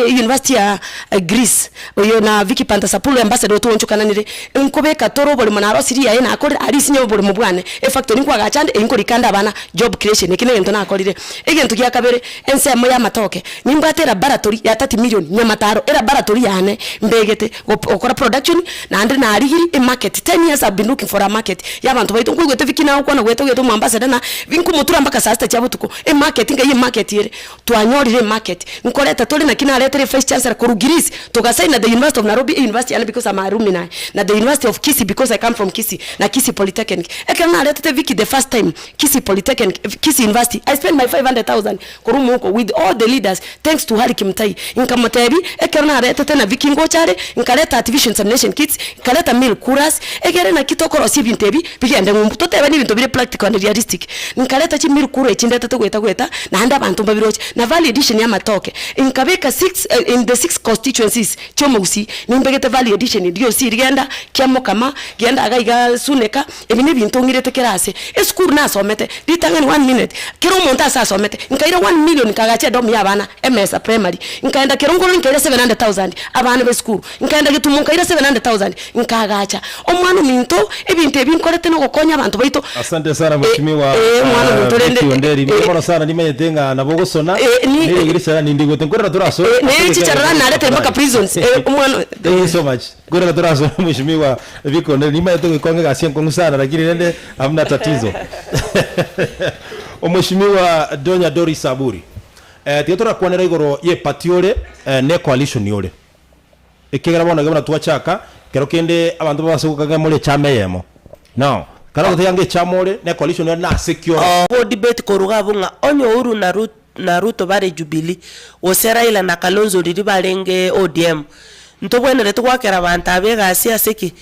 university ya Greece, oyo na Vicky Pantasapoulou ambassador otwoonchokananire, nkobeka tore oboremo narosirie yaye nakorire aria isinye oboremo bwane, efactory nkoagacha ande eywo nkorika ande abana job creation eki negento nakorire. Egento gia kabere, ensemo ya amatoke, nimbwate elaboratory ya 30 million nyamataro, elaboratory yane mbegete gokora production naende narigiri emarket, ten years I've been looking for a market ya abanto baito, nkoigwete Vicky nagokwana goeta ogete omoambassador na nkomotura mpaka saa sita chia botuko, emarket ngai emarket ere. Twanyorire emarket, nkoreta tore naki naretere vice chancellor korwa Greece, togasign na the University of Nairobi, e university yane because I'm a alumni, na the University of Kisii because I come from Kisii, na Kisii Polytechnic. Ekero naretete Vicky the first time Kisii Polytechnic, Kisii University, I spent my 500,000 korwa omouko with all the leaders thanks to Harry Kimutai. Nkamotebia, ekero naretete na Vicky ngocha are, nkareta artificial insemination kits, nkareta milk coolers, egere naki tokorosia ebinto ebi bigende ng'umbu. Totebani ebinto bire practical and realistic. Nkareta chimilk cooler echi ndetete goeta goeta, naende abanto mbabiroche. Na value addition ya amatoke, nkabeka six in the six constituencies chi'omogusii, nimbegete value addition DOC rigenda, Kiamokama, genda iga iga Suneka, ebi nebinto ng'irete kera ase. Esukuru nasomete, ritang'ani one minute, kera omonto ase asomete, nkaira one million nkagacha edom ya abana, emesa primary, nkaenda kerongorori nkaira 700,000 abana b'esukuru, nkaenda getumo nkaira 700,000 nkagacha. Omwana ominto, ebinto ebi nkorete nogokonya abanto baito, Asante sana mheshimiwa eh, omwana ominto rende Vicky Onderi. eh, Mbuya sana nimanyete ng'a nabo ogosona Eh, ni- nere egesara nindigote nkorera torasoe Eh, nere chicharara narete mpaka prisons eh, omwana Thank you so much. Nkorera torasoe mheshimiwa Vicky Onderi. Nimanyete goikwa ng'a egasi enkong'u sana lakini rende hamna tatizo. Omheshimiwa Donya Doris Aburi. Eh, tiga torakwanera igoro ye party ore eh, ne coalition ore. Ekiagera bono iga buna twachaka, kero kende abanto babase gokagera more echama eyemo. Now, kare goteba ng'a echama ore, ne coalition ore nase ki ore? Go debate koruga abwo ng'a onye Uhuru na Ru na Ruto bare Jubilee, gose Raila na Kalonzo riria barenge ODM, ntobwenereti goakera abanto aba egasi ase ki?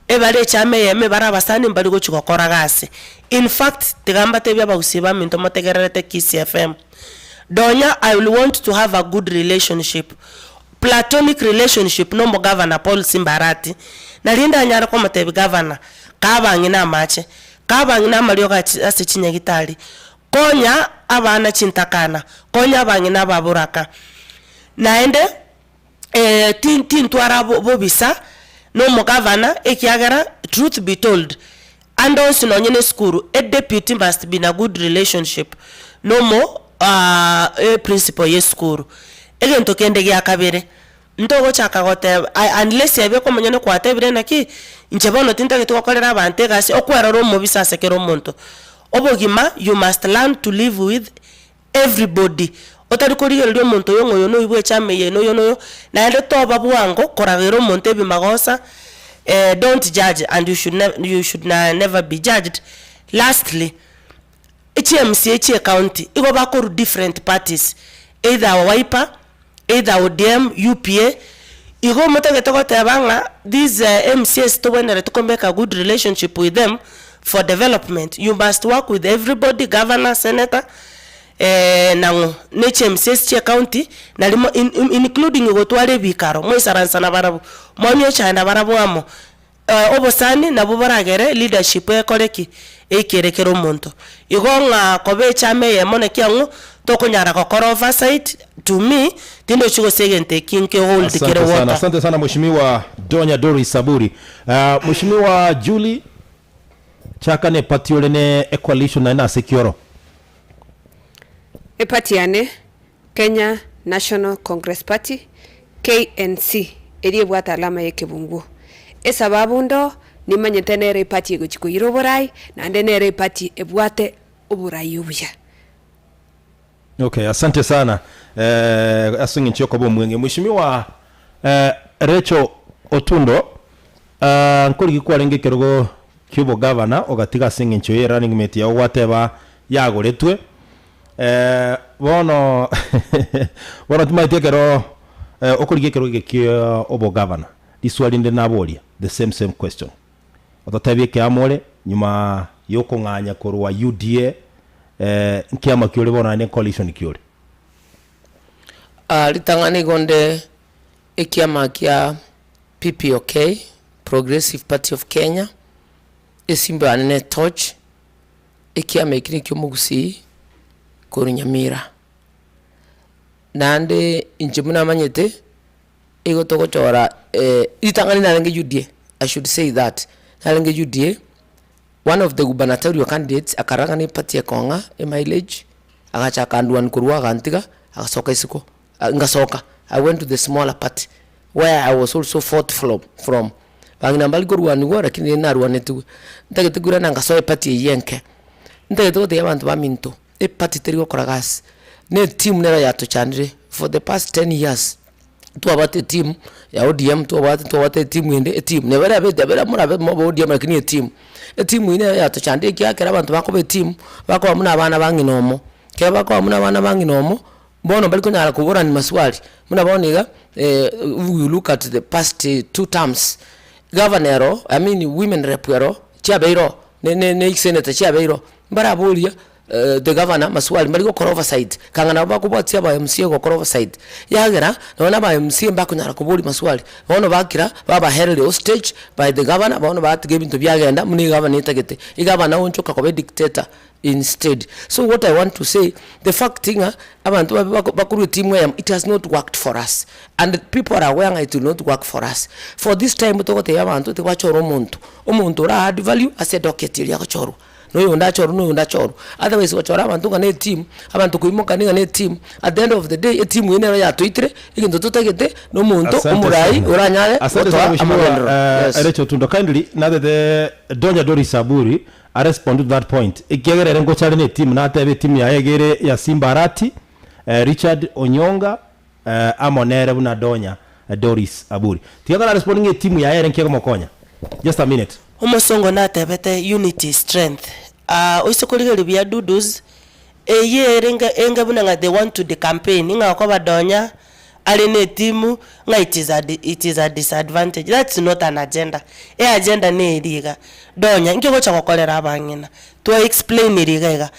Ebare echama eyemo ebare abasani mbari gochi gokora gasi. In fact, tiga mbatebie abagusii baminto motegererete Kisii FM, Donya I will want to have a good relationship Platonic relationship na omogavana Paul Simba Arati, na rinde anyare komotebia gavana, kaa abang'ina amache, kaa abang'ina amariogo ase chinyagitari, konya abana chintakana, konya abang'ina ababoraka. Naende tintwara bobisa na omogavana ekiagera truth be told, ande onsi nonye na esukuru, e deputy must be in a good relationship na omo e principal ya esukuru. Egento kende gia kabere, ntogochaka goteba unless ebe okomonyene kwatebire naki, inche bono tintageti gokorera abanto egasi, okwerora omobisa ase kera omonto. Obogima you must learn to live with everybody, otari korigereria omonto oyo ng'a oyo noibwe echama eye na oyo na oyo, naende toba bwango koragera omonto ebimagosa, don't judge and you should you should never be judged. Lastly, echi MCA chia ecounty, igo bakorwa different parties, either Wiper, either ODM, UPA, igo motagete goteba ng'a these MCAs tobwenereti ko make a good relationship with them for development, you must work with everybody, governor, senator, nang'o ne chi MCAs chia ecounty, nari mo including gotwara ebikaro, mwaisaransa nabarabwo, mwanyochana nabarabwo amo, obosani nabwo boragere leadership ekore ki? Eikere kera omonto. Igo ng'a koba echama eyemo naki ang'o, tokonyara gokora oversight, to me, tindochi gose egento eki nke hold kere Asante sana, water. asante sana Mheshimiwa Donya Doris Saburi. Mheshimiwa Julie chaka ne party ore ne ecoalition naende nase ki oro? Eparty yane, Kenya National Congress Party, KNC, eria ebwate alama ya ekebunguo. Esababu ndo, nimanyete nere eparty egochia koira oborai, naende nere eparty ebwate oborai obuya. Okay, asante sana eh, ase eng'encho yokoba omweng'e. Mheshimiwa eh, Rachel Otundo, ah, nkorigi kwarenge ekerogo ki'obogavana ogatiga ase eng'encho ye running mate yao gwateba yagoretwe eh, bono bono timaeti ekero eh, okorigia ekerogo eke kia obogavana riswali rinde naboria the same same question ototebie ekeama ore nyuma yokong'anya korwa UDA eh, nkiama ki ore bono naende coalition ki ore? Ah, ritang'ani igo nde ekiama kia PPOK, Progressive Party of Kenya, esimba yane ne torch, ekiama eki nekia omogusii korwa Nyamira. Naende inche buna namanyete, igo togochora ritang'ani narenge UDA, I should say that, narenge UDA, one of the gubernatorial candidates akarora ng'a ne eparty ekong'a emileage, agacha akandwania korwa agantiga, agasoka isiko, ngasoka, I went to the smaller party where I was also fought from from, bang'ina mbari korwaniwa lakini rende narwanetigwe, ntagete koirana ngasoa eparty eywo enke, ntagete gotebia abanto baminto, eparty teri gokora gasi, na etimu nero yatochandire for the past ten years, ntwabwate etimu ya ODM, twabwate ntwabwate etimu ende etimu, neba erabete ebe morabe mobe ODM lakini etimu, etimu eywo nero yatochandire ekiagera abanto bakoba etimu, bakoba buna abana ba ng'ina omo, ekero bakoba buna abana ba ng'ina omo, Bono mbari konyara koborani maswali, buna bono iga we look at the past two terms, governor ero, I mean women rep ero, chiabeire oo, ne ne ne senator chiabeire oo, mbaraboria the governor maswali, mbari gokora oversight, kang'a nabo bakobwatia aba MCA gokora oversight, yagera nonye na aba MCA mbakonyara koboria maswali, bono bakira, baba held hostage by the governor, bono batiga ebinto biagenda buna egavana etagete, egavana aonchoka koba edictator. instead. So what I want to say, the fact ng'a abanto babe bako bakorwa etimu eyemo, it has not worked for us and people are aware ng'a it will not work for us. For this time togotebia abanto tibachore omonto, omonto ora add value ase edocket eria agochorwa, na oyonde achorwe na oyonde achorwe. Otherwise gochora abanto ng'a na etimu, abanto koimoka ng'a na etimu, at the end of the day etimu eywo nero yatoitire, egento totagete na omonto Asante omorai sana. oranyare Asante sana gotoa mheshimiwa amagenderero. eh, Yes. Rachel Otundo. Kindly natete Donya Doris Aburi Arespond to that point ekiagera ere ngocha are ne etimu natebe etimu yaye iga ere ya Simba Arati, Richard Onyonga amo nere buna Donya Doris Aburi. Tiga kara respond ng'a etimu yaye ere nki ekomokonya. Just a minute. Omosongo natebete unity is strength aah oise korigereria buya Dudus Eyio ere enga enga buna ng'a they want to decampaign ng'a okoba donya are ne etimu ng'a it is a it is a disadvantage, that's not an agenda. E agenda neri iga, donya inki ogocha gokorera abang'ina? Twa explainiri iga iga,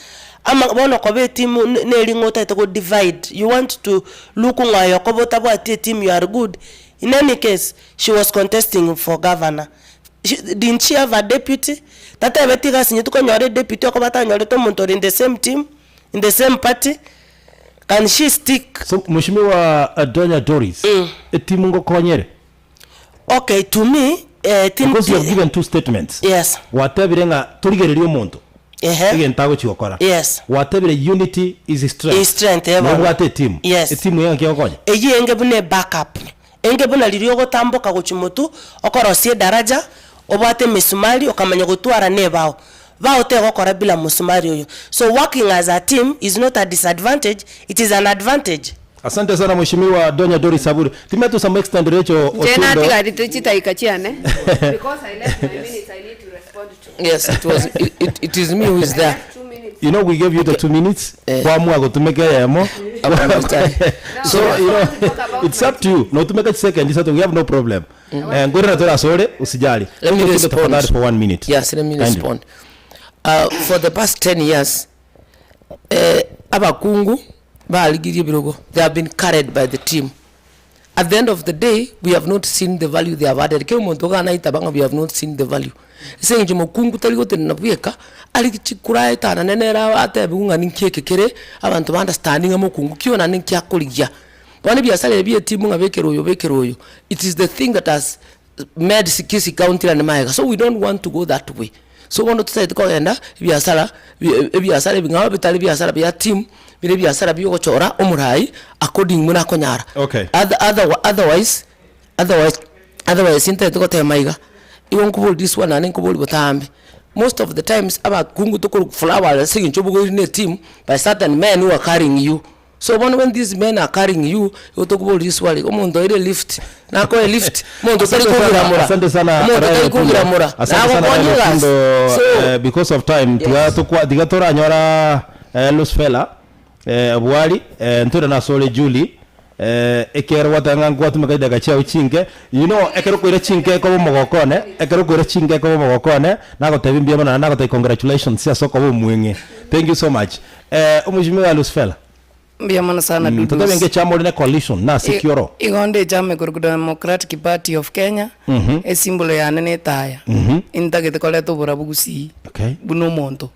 ama bono koba etimu ne neri ng'a otagete go divide, you want to look ng'a oyo okoba otabwati etimu you are good. In any case, she was contesting for governor, She didn't she have a deputy? Tatebeti iga asinye tikonyora eduty okoba atanyorete omonto ore in the same team, in the same party, can she stick? So mheshimiwa Donya Doris, etimu ngokonyere? Okay to me eh, team Because you have given two statements. Yes. Gwatebire ng'a torigereria omonto Ehe. egento agochi gokora. Yes. Gwatebire unity is strength. Is strength, eh, bono. Nobwate etimu. Yes. Etimu eye ng'aki egokonya? Eyio enge buna ebackup. Enge buna riria ogotamboka gochia motwe, okorosia edaraja, obwate emesumari okamanya gotwara na ebao. Bao tegokora bila mosumari oyo. So working as a team is not a disadvantage, it is an advantage. Asante sana Mheshimiwa Donya Doris Aburi. Timia to some extent Rachel Inche Otundo. natigarete chidaika chiane because I left my minutes I need to respond to. Yes, it was it, it, it is me who is there. Two minutes. You know we gave you the 2 minutes. Eh. Kwamua gotumeka eyemo. So, you know, it's up to you. Notumeka chisekendi isato we have no problem. Eh, ngorera torasore usijali. Let me Otundo respond. tafadhali for 1 minute. Yes, let me Kindly. respond. Uh, for the past 10 years, eh, abakungu barigirie ebirogo, they have been carried by the team. At the end of the day, we have not seen the value they have added. Kera omonto iga naitaba ng'a we have not seen the value. Ase eng'encho mokungu tari gotenena bweka, arige chikura etanane nere atebiwe ng'a ninki eke kere, abanto ba understand ng'a mokungu ki oyo naende ninki akorigia. Bono ebiasara ebi bia etimu ng'a bekera oyo bekera oyo, it is the thing that has made Kisii county rande magega. So we don't want to go that way. So bono totagete kogenda ebiasara ebiasara ebing'ao bitari ebiasara bia team, bire ebiasara bia ogochora omorai according buna akonyara. Okay. Other other otherwise otherwise otherwise ntagete gotema iga, igo nkoboria riswali naende nkoboria botambe. Most of the times abakungu tokorwa flowers ase eng'encho obogoiri na eteam by certain men who are carrying you. So bono when these men are carrying you, igo tokoboria riswali, omonto oire elift, nakoe elift, omonto otari Asante sana, kogiramora, asante sana omonto Raila otari Otundo. kogiramora, Asante sana nagokonye Raila egasi. Otundo, So, eh, because of time tiga Yes. tokwa tiga toranyora eh, Lusfella eh, Bwari eh, ntoire nasore Julie eh, ekero gwateba ng'a ngwatumeka chidakika chiao chinke, you know ekero okoira chinke ekoba omogoko one, ekero okoira chinke ekoba omogoko one, nagotebia mbuya mono naende nagotebia congratulations ase okoba omweng'e. Thank you so much. Eh, omweshimiwa Lusfella. Mbuya mono sana Mm, Dudus. totebe nge chama ore ne coalition nase ki oro? Igo nde echama ekorokwa Democratic Party of Kenya, esimbolo yane na etaya, intagete koreta oborabu gusii Okay. buna omonto.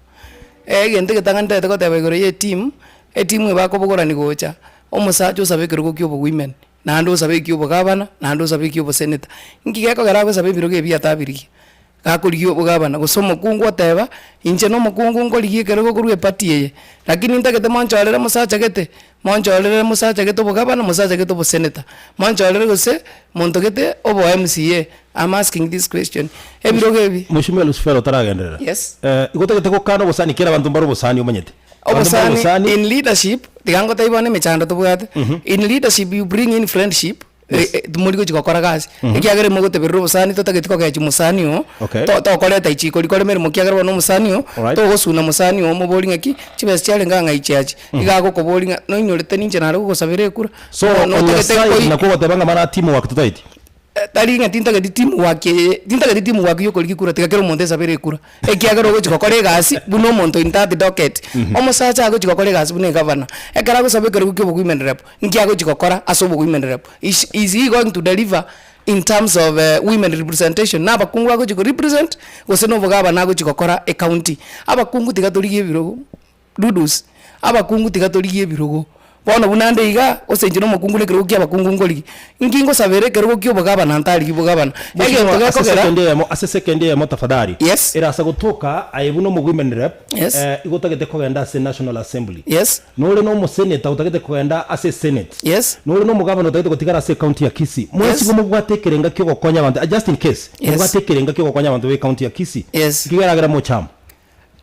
Egento egetang'ani ntagete goteba igoro ya etimu, etimu ebakobogorani gocha, omosacha osabe ekerogo kia obowomen, naende osabe ekia obogavana, naende osabe ekia obosenator. Nki gekogera agosaba ebirogo ebi atabirigia? Gakorigia obogavana, gose omokungu oteba, inche na omokungu nkorigia ekerogo korwa eparty eye, lakini ntagete monchorere mosacha gete, monchorere mosacha gete obogavana, mosacha gete obosenator, monchorere gose monto gete obo MCA, I'm asking this question, ebirogo ebi. Mheshimiwa Lucifer otaragenderera. Yes. Eh, igo otagete gokana obosani kera abanto mbare obosani omanyete. Abanto mbare Obosani in leadership, tiga ngotebie bono emechando tobwate, in leadership you bring in friendship, Timori gochia gokora gasi, ekiagera imogoteberera obosani totageti kogechia mosani oo, Okay. to- tokoreta ichiko rikore emeremo ekiagera bono omosani oo, Alright. togosuna mosani oo omobori ng'aki, chibesa chiarenge ng'a ng'ai chiachi, iga agokoboria ng'a noinyorete ninche nare gogosabera ekura, So bono on your otagete side koi nakwo ogoteba ng'a mana teamwork totaeti. Tari ng'a tintageti teamwork eye, tintageti teamwork ya okorigia ekura tiga kera omonto esabere ekura, ekiagera ogochia gokora egasi buna omonto in that docket. Omosacha agochia gokora egasi buna egavana, ekero agosaba ekerogo kia obowomen rep, nki agochia gokora ase obowomen rep? Is is he going to deliver in terms of women representation? Na abakungu agochia ko represent gose na obogavana agochia gokora ecounty? Abakungu tiga torigie ebirogo. Dudus, abakungu tiga torigie ebirogo. Bono buna nde iga, gose inche nomokungu na ekerogo kia abakungu nkorigia, inki ngosabera ekerogo kia obogabana ntarigie bogabana? Egento Mheshimiwa, ase gekogera. second eyemo, ase second eyemo tafadhali. Yes. Erasa gotoka aye buna omo women rep, Yes. eh, igo otagete kogenda ase National Assembly. Yes. Nore na omosenator otagete kogenda ase esenate. Yes. Nore na omogavana otagete gotigara ase ecounty ya Kisii. Mwensi Yes. igo mobwate ekerenga kia ogokonya abanto, just in case, Yes. mobwate ekerenga kia ogokonya abanto ba ecounty ya Kisii. Yes. Nki geragera moche amo?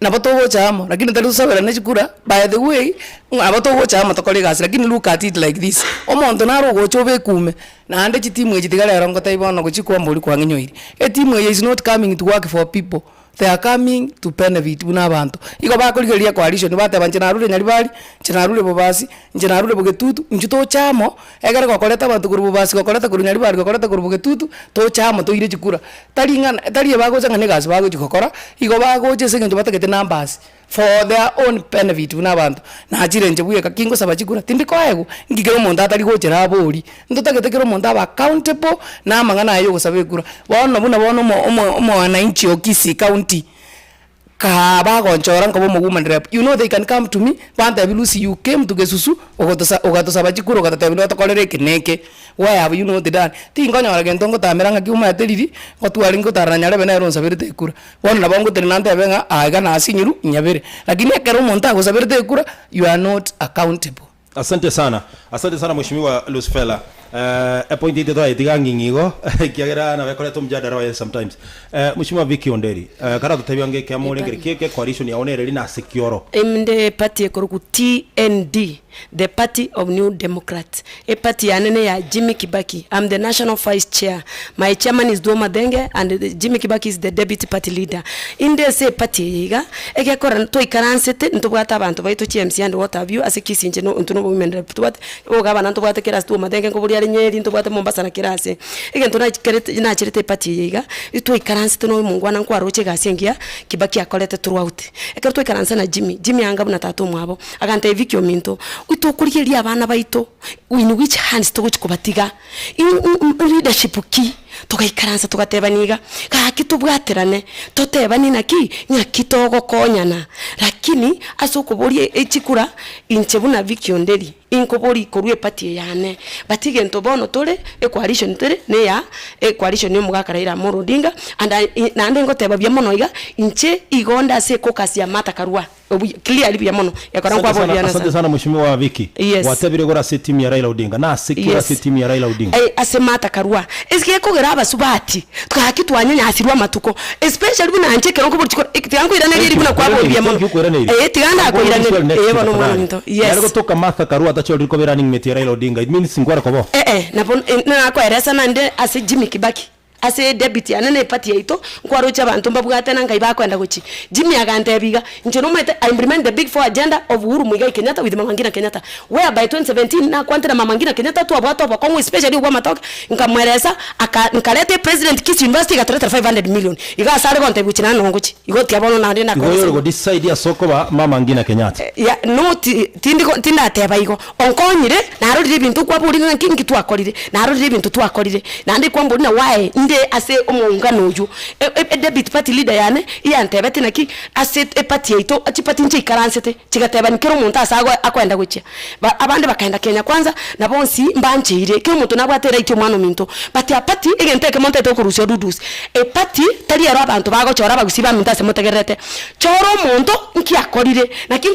Nabo togocha amo, lakini tari tosaberane chikura, by the way, ng'a nabo togocha amo tokore egasi lakini look at it like this, omonto nare ogocha obeke ume, naende chitimu echi tiga rero ngotebie bono gochia kwambori kwang'inyoirie. Etimu eye is not coming to work for people, they are coming to benefit buna abanto. Igo bakorigereria coalition bateba inche narure Nyaribari, inche narure Bobasi, inche narure Bogetutu, inchuo toche amo, ekere gokoreta abanto korwa Bobasi gokoreta korwa Nyaribari gokoreta korwa Bogetutu, toche amo toire chikura. Tari ng'a tari ebagocha ng'a na egasi bagochia gokora, igo bagocha ase eng'encho batagete numbers for their own benefit buna abanto. Nachire inche bweka ki ngosaba chikura, tindi koegwa, nki kera omonto atari gochera abori, ntotagete kera omonto abe accountable na amang'ana aye ya ogosaba ekura. Bono buna bono omo omo omwananchi o Kisii county, Kaa bagonchora nkoba omo woman rep, you know they can come to me, bantebie Lucy you came to Gesusu ogotosa ogatosaba chikura ogatotebia notokorere eke na eke, why have you not done? Tinkonyora gento ngotamera ng'aki omanyete riria, ngotware ngotara na nyarebe nere onsaberete ekura. Bono nabo ngotenena ntebe ng'a aa iga nasinyirwe, nyabere. Lakini ekero omonto agosaberete ekura, you are not accountable. Asante sana, asante sana mweshimiwa Lucifella. Eh, epoint yaito twayetiga ng'ing'i igo, ekiagera nabo ekoreta omjadala oye sometimes. Eh, mweshimiwa Vicky Onderi, eh, karatotebie ange ekiama ore nkere ki eke coalition yao nere eri nase ki oro? Inde eparty ekorokwa TND, the party of New Democrats. Eparty yane ne ya Jimmy Kibaki, am the national vice chair, my chairman is Thuo Mathenge and Jimmy Kibaki is the deputy party leader. Inde ase eparty eye iga, egekora twaikaransete ntobwate abanto baito chi MC and what have you ase Kisii inche intwe na obowomen rep tobwate obogabana ntobwate kera ase Thuo Mathenge nkoboria are Nyeri ntobwate Mombasa na kera ase. Egento nachikerete nacherete eparty eye iga, itwaikaransete na omongwana nkwaroche egasi engiya Kibaki akorete throughout. Ekero twaikaransa na Jimmy, Jimmy anga buna tata omwabo, agantebia Vicky ominto, itokorigereria abana baito in which hands togochi kobatiga, leadership ki? Togaikaransa togatebania iga, gaki tobwaterane, totebanie naki, ng'aki togokonyana. Lakini ase okoboria echikura, inche buna Vicky Onderi, inkoboria korwa eparty eye yane, but egento bono tore, ecoalition tore, neya ecoalition ya omogaka Raila Amolo Odinga, and I naende ngoteba buya mono iga, inche igo onde ase ecaucus ya Martha Karua. Obuya clearly buya mono ekora Asante sana, nkwaboria asante sana mheshimiwa Vicky. Yes. Gwatebire igoro ase etimu ya Raila Odinga. Nase ki ore ase Yes. etimu ya Raila Odinga? Eh, ase Martha Karua. Ase gekogera abasubati, gaki twanyanyasirwe amatuko, especially buna inche ekero nkoboria chikura, tiga nkoiranerie Thank you. buna kwaboria Thank mono. you koiraneria. Eh, tiga ndakoiraneria. Eh, bono omwana ominto. Nare Yes. gotoka Martha Karua atachorire koba running mate ya Raila Odinga. It means nkware koba oo. Eh eh, nabo nakoeresa naende ase Jimmy Kibaki. Ase edebit yane na eparty yaito, nkwaroche abanto mbabwate na nkai bakoenda gochia. Jimmy agantebia iga, inche nomanyete I implement the big four agenda of Uhuru Muigai Kenyatta with Mama Ngina Kenyatta, whereby 2017 nakwantera Mama Ngina Kenyatta twabwate obokong'u especially obwa amatoke, nkamweresa aka nkareta epresident Kisii University egatoretera 500 million. Iga ase are gontebia gochia naende nongochia. Igo tiga bono naende Igo nakoeresa oyore go decide ase okoba Mama Ngina Kenyatta. Ya no ti tindi tindateba igo. Onkonyire, narorire ebinto okwaboria ng'a nki nki twakorire, narorire ebinto twakorire, naende kwamboria ng'a why inde ase omoungano oywo. E- e- edebit party leader yane, iyantebetie naki, ase eparty yaito, chiparty nchiaikaransete, chigatebani kera omonto ase ago akoenda gochia. Ba abande bakaenda Kenya kwanza, na bonsi mbancheire, kera omonto nabwate eright omwana ominto. But a party, egento ekemo ntaete gokorusia odudusi, eparty tari ero abanto bagochora abagusii baminto ase motegererete, chora omonto nki akorire, naki.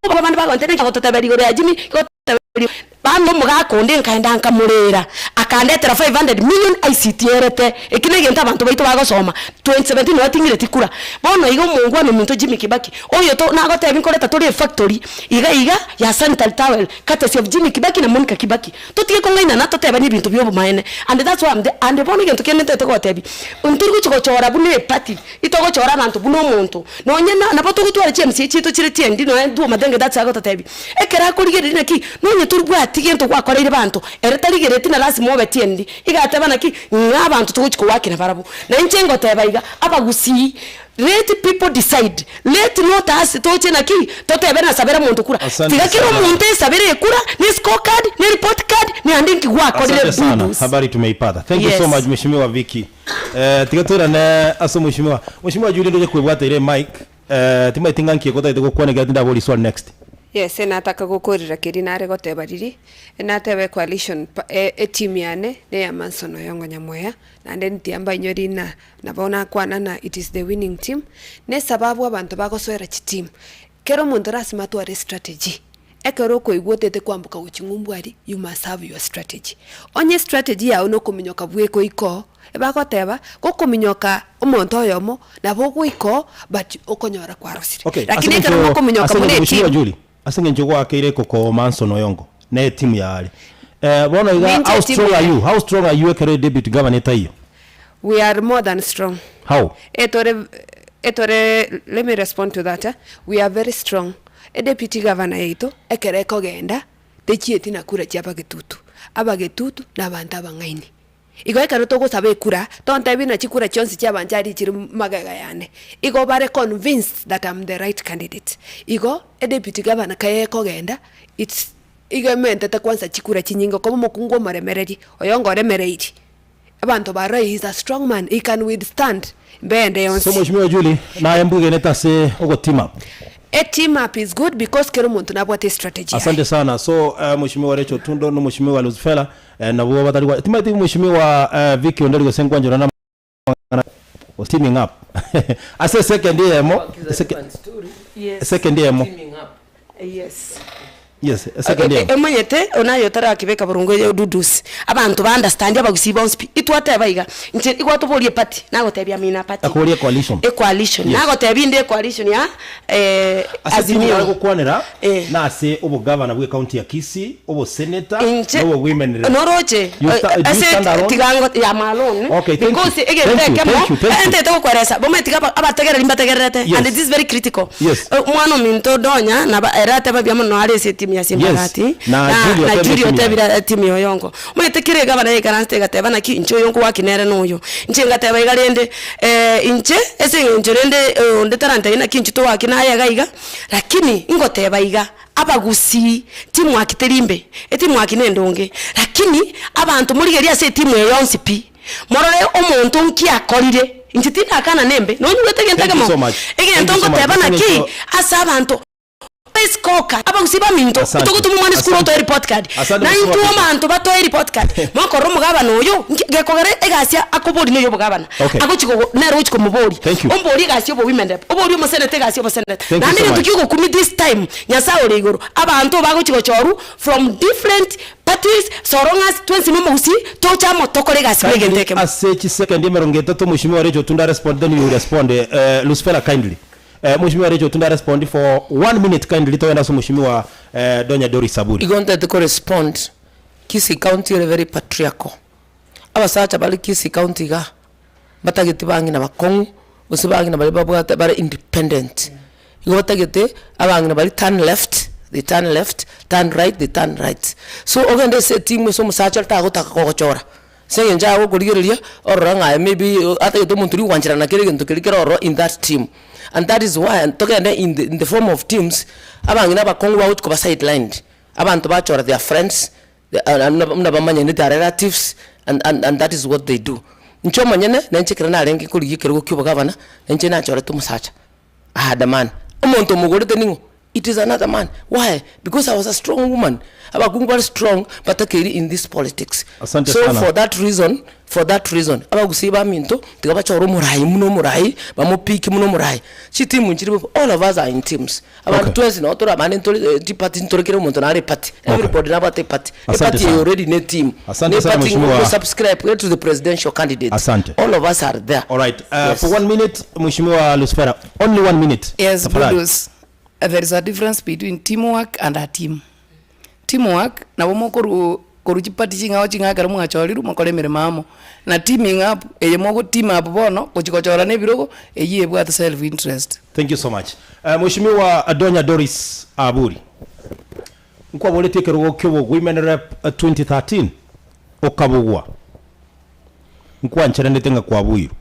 Abande bagontebia naki agototebera igoro ya Jimmy, gototeberia bambe omogaka onde nkaenda nkamorera, akandetera 500 million ICT erete, eki negento abanto baito bagosoma, 2017 nwating'ireti kura. Bono iga omongwana ominto Jimmy Kibaki, oyo to nagotebia nkoreta tore efactory iga iga ya sanitary towel courtesy of Jimmy Kibaki na Monica Kibaki. Totige kong'ainana totebanie ebinto bia obomaene and that's why I'm there and bono egento kende ntagete gotebia, ntori gochi gochora buna eparty, itogochora abanto buna omonto. Nonye na nabo togotwara chi MCA chiaito chire tiendi nonya intwe omatenge that's agototebia, ekero akorigereria naki, nonye toribwati gento gwakoreire banto, ere tarigereti na lasima obe tiendi, iga ateba naki, ng'a abanto togochi kowakina barabwo. Na inche ngoteba iga, abagusii, let people decide, let not us toche naki, totebe nasabera monto kura, Asante tiga kera sana. omonto esabere ekura, ne score card, ne report card, naende nki gwakorire Asante sana. dudusi. Habari tumeipata. Thank you so Yes. much Mheshimiwa Vicky. Eh, tiga toirane ase omweshimiwa. Mweshimiwa Julie ndoche kwebwata ere emic. Eh, timaeti ng'a nki egotagete gokwana ekiagera tindaboria swali next. Yes, enataka gokorera keria nare goteba riria, enateba ecoalition pa eteam yane neya Manson Oyongo Nyamweya, naende ntiga mbainyori ng'a nabo nakwana ng'a it is the winning team, na esababu abanto bagosoera chiteam, kera omonto lasima atware estrategy. Ekero okoigwa otete kwamboka gochia ng'umbu aria, you must have your strategy. Onye estrategy yago na okominyoka bweka oike oo, ebagoteba, gokominyoka omonto oyomo, nabo ogoika oo but okonyora kwarosire. Okay, ase Lakini ekero eng'encho mokominyoka ase buna eng'encho Mheshimiwa etimu, Julie, ase eng'encho gwakeire ekoko Manson Oyongo, na etimu yaare. Eh, bono iga Ninche how etimu strong are yaye. you? How strong are you ekero edepute governor etaiyo? We are more than strong. How? Etore etore let me respond to that eh, we are very strong. Edeputy governor yaito ekero ekogenda techieti na kura chia abagetutu, abagetutu na abanto abang'aini. Igo ekero togosaba ekura, tontebi ng'a chikura chionsi chia abanchari chire magega yane, igo bare convinced that am the right candidate. Igo, edeputy governor kaye ekogenda its igo ementete kwanza chikura chinyinge okoba omokungu omoremereri, oyongo oremereiri. Abanto ba Roy he is a strong man he can withstand mbende So yonsi. Mheshimiwa Julie, naye mbwegenete ase ogo team up. A team up is good because kera omonto nabwate estrategy yaye. Asante sana. So eh, Mheshimiwa Rachel Otundo no Mheshimiwa Luzfela eh, nabwo batari gwa timaeti Mheshimiwa eh, Vicky Onderi gose nkwanchera na amang'ana o teaming up. Ase second eyemo, eseke- Yes. second eyemo. Yes. Yes, second E- eyemo. Emanyete onaye otarakebeka boronge oye odudusi, abanto ba understand abagusii bonsi pi, itwateba iga, inche igwatoboria eparty, nagotebia I'm in a party. Akoboria ecoalition. Ecoalition, Yes. nagotebia inde ecoalition ya Ase timu Azimio. nare gokwanera Eh. nase obogavana bwe county ya Kisii, oboseneta, Inche na obo women rep. noroche You sta- do you ase stand alone? tiga ngo ya malone Okay, thank you. because egento Thank you, ekemo thank you, thank you. entete gokoeresa bomanyete tiga aba- abategereri mbategererete Yes. and this is very critical Yes. Eh, omwana ominto Donya naba ere ateba buya mono are ase etimu ya Simba-Gati Yes. Na na Julie na otebire Julie etimu yaye. otebire etimu ya Oyongo. Omanyete kera egavana yaikaransete egateba naki inche oyo nkowaki nere noyo. Inche ngateba iga rende inche ase eng'encho rende onde tarantebia naki inche towaki naye iga iga, lakini ngoteba iga, abagusii timwaki teri mbe, etimwaki nendonge, lakini abanto morigererie ase etimu eye yonsi pi, morore omonto nki akorire, inche tindakana nembe, nonyigwete egento Thank you ekemo? so much. Egento Thank you so much. ngoteba Ase naki, eng'encho ase abanto. Isiko Abagusii baminto, Asante. togotoma omwana esukuru Asante. otoe report card. Asante Na Mheshimiwa intwe Peter. abanto batoe report card, mokorora omogabana oyo, nki gekogera egasi akobori noyo obogabana. Okay. Agochi kogo nere ogochi komoboria. Thank you. Omborie egasi ya obowomen rep, oborie omoseneta egasi ya oboseneta. Thank you Naende so egento much. kia ogokumia this time, Nyasaye ore igoro, abanto bagochi gochorwa from different parties, so long as twensi na omogusii, toche amo tokore egasi bwa egento Kindly ekemo. ase chisekendi emerongo etato Mheshimiwa Rachel Otunda respond then you respond eh, Lucifera kindly. Eh, Mheshimiwa Rachel Otunda respond for one minute kindly togende ase Mheshimiwa eh, Donya Doris Saburi. Igo ntagete ko respond, Kisii County ere very patriarchal. Abasacha bare Kisii County igaa, mbatageti bang'ina bakong'u, gose bang'ina baria babwate bare independent. Igo batagete, abang'ina baria turn left, they turn left, turn right, they turn right. So ogende ase etimu ase omosacha ore tagotaka kogochora, Ase eng'encho agokorigereria, orora ng'a aye maybe atagete omonto oria ogwancherana kera egento keria kere ororo in that team. And that is why togende in the in the form of teams, abang'ina abakong'u bagochi koba sidelined, abanto bachora their friends, buna buna bamanyene their relatives, and and and that is what they do. Inche omonyene, nainche ekero narenge korigia ekerogo kia obogavana, nainche nachorete omosacha. I had a man. Omonto omogorete ning'o? It is another man. Why? Because I was a strong woman. Abakungu bare strong batakeiri in this politics. Asante so sana. for that reason, for that reason, abagusii baminto tiga bachore omorai muna omorai, bamopiki muna omorai. Chitimu nchiri bobe, all of us are in teams. Abanto Okay. twensi nabo tore abande ntore eh, chiparty ntore kera omonto nare eparty. Okay. Everybody nabwate eparty. Asante Eparty sana. eye already ne team. Asante Ne sana party mheshimiwa. ngo subscribe to the presidential candidate. Asante. All of us are there. All right. Yes. For one minute, Mheshimiwa Lucifera, only one minute. Yes, Tafadhali. Bruce. There is a difference between teamwork and a team. Teamwork, nabo mokoru koru chipati ching'ao ching'ao ekero mwachorirwe mokore emeremo amo. Na teaming up, eye mogo team up bono, gochi gochorana ebirogo, eyio ebwate self interest. Thank you so much. Mheshimiwa Adonya Doris Aburi, nkwaboretie ekerogo kia obo Women Rep 2013 okabugwa, nkwancheranete ng'a kwabuirwe.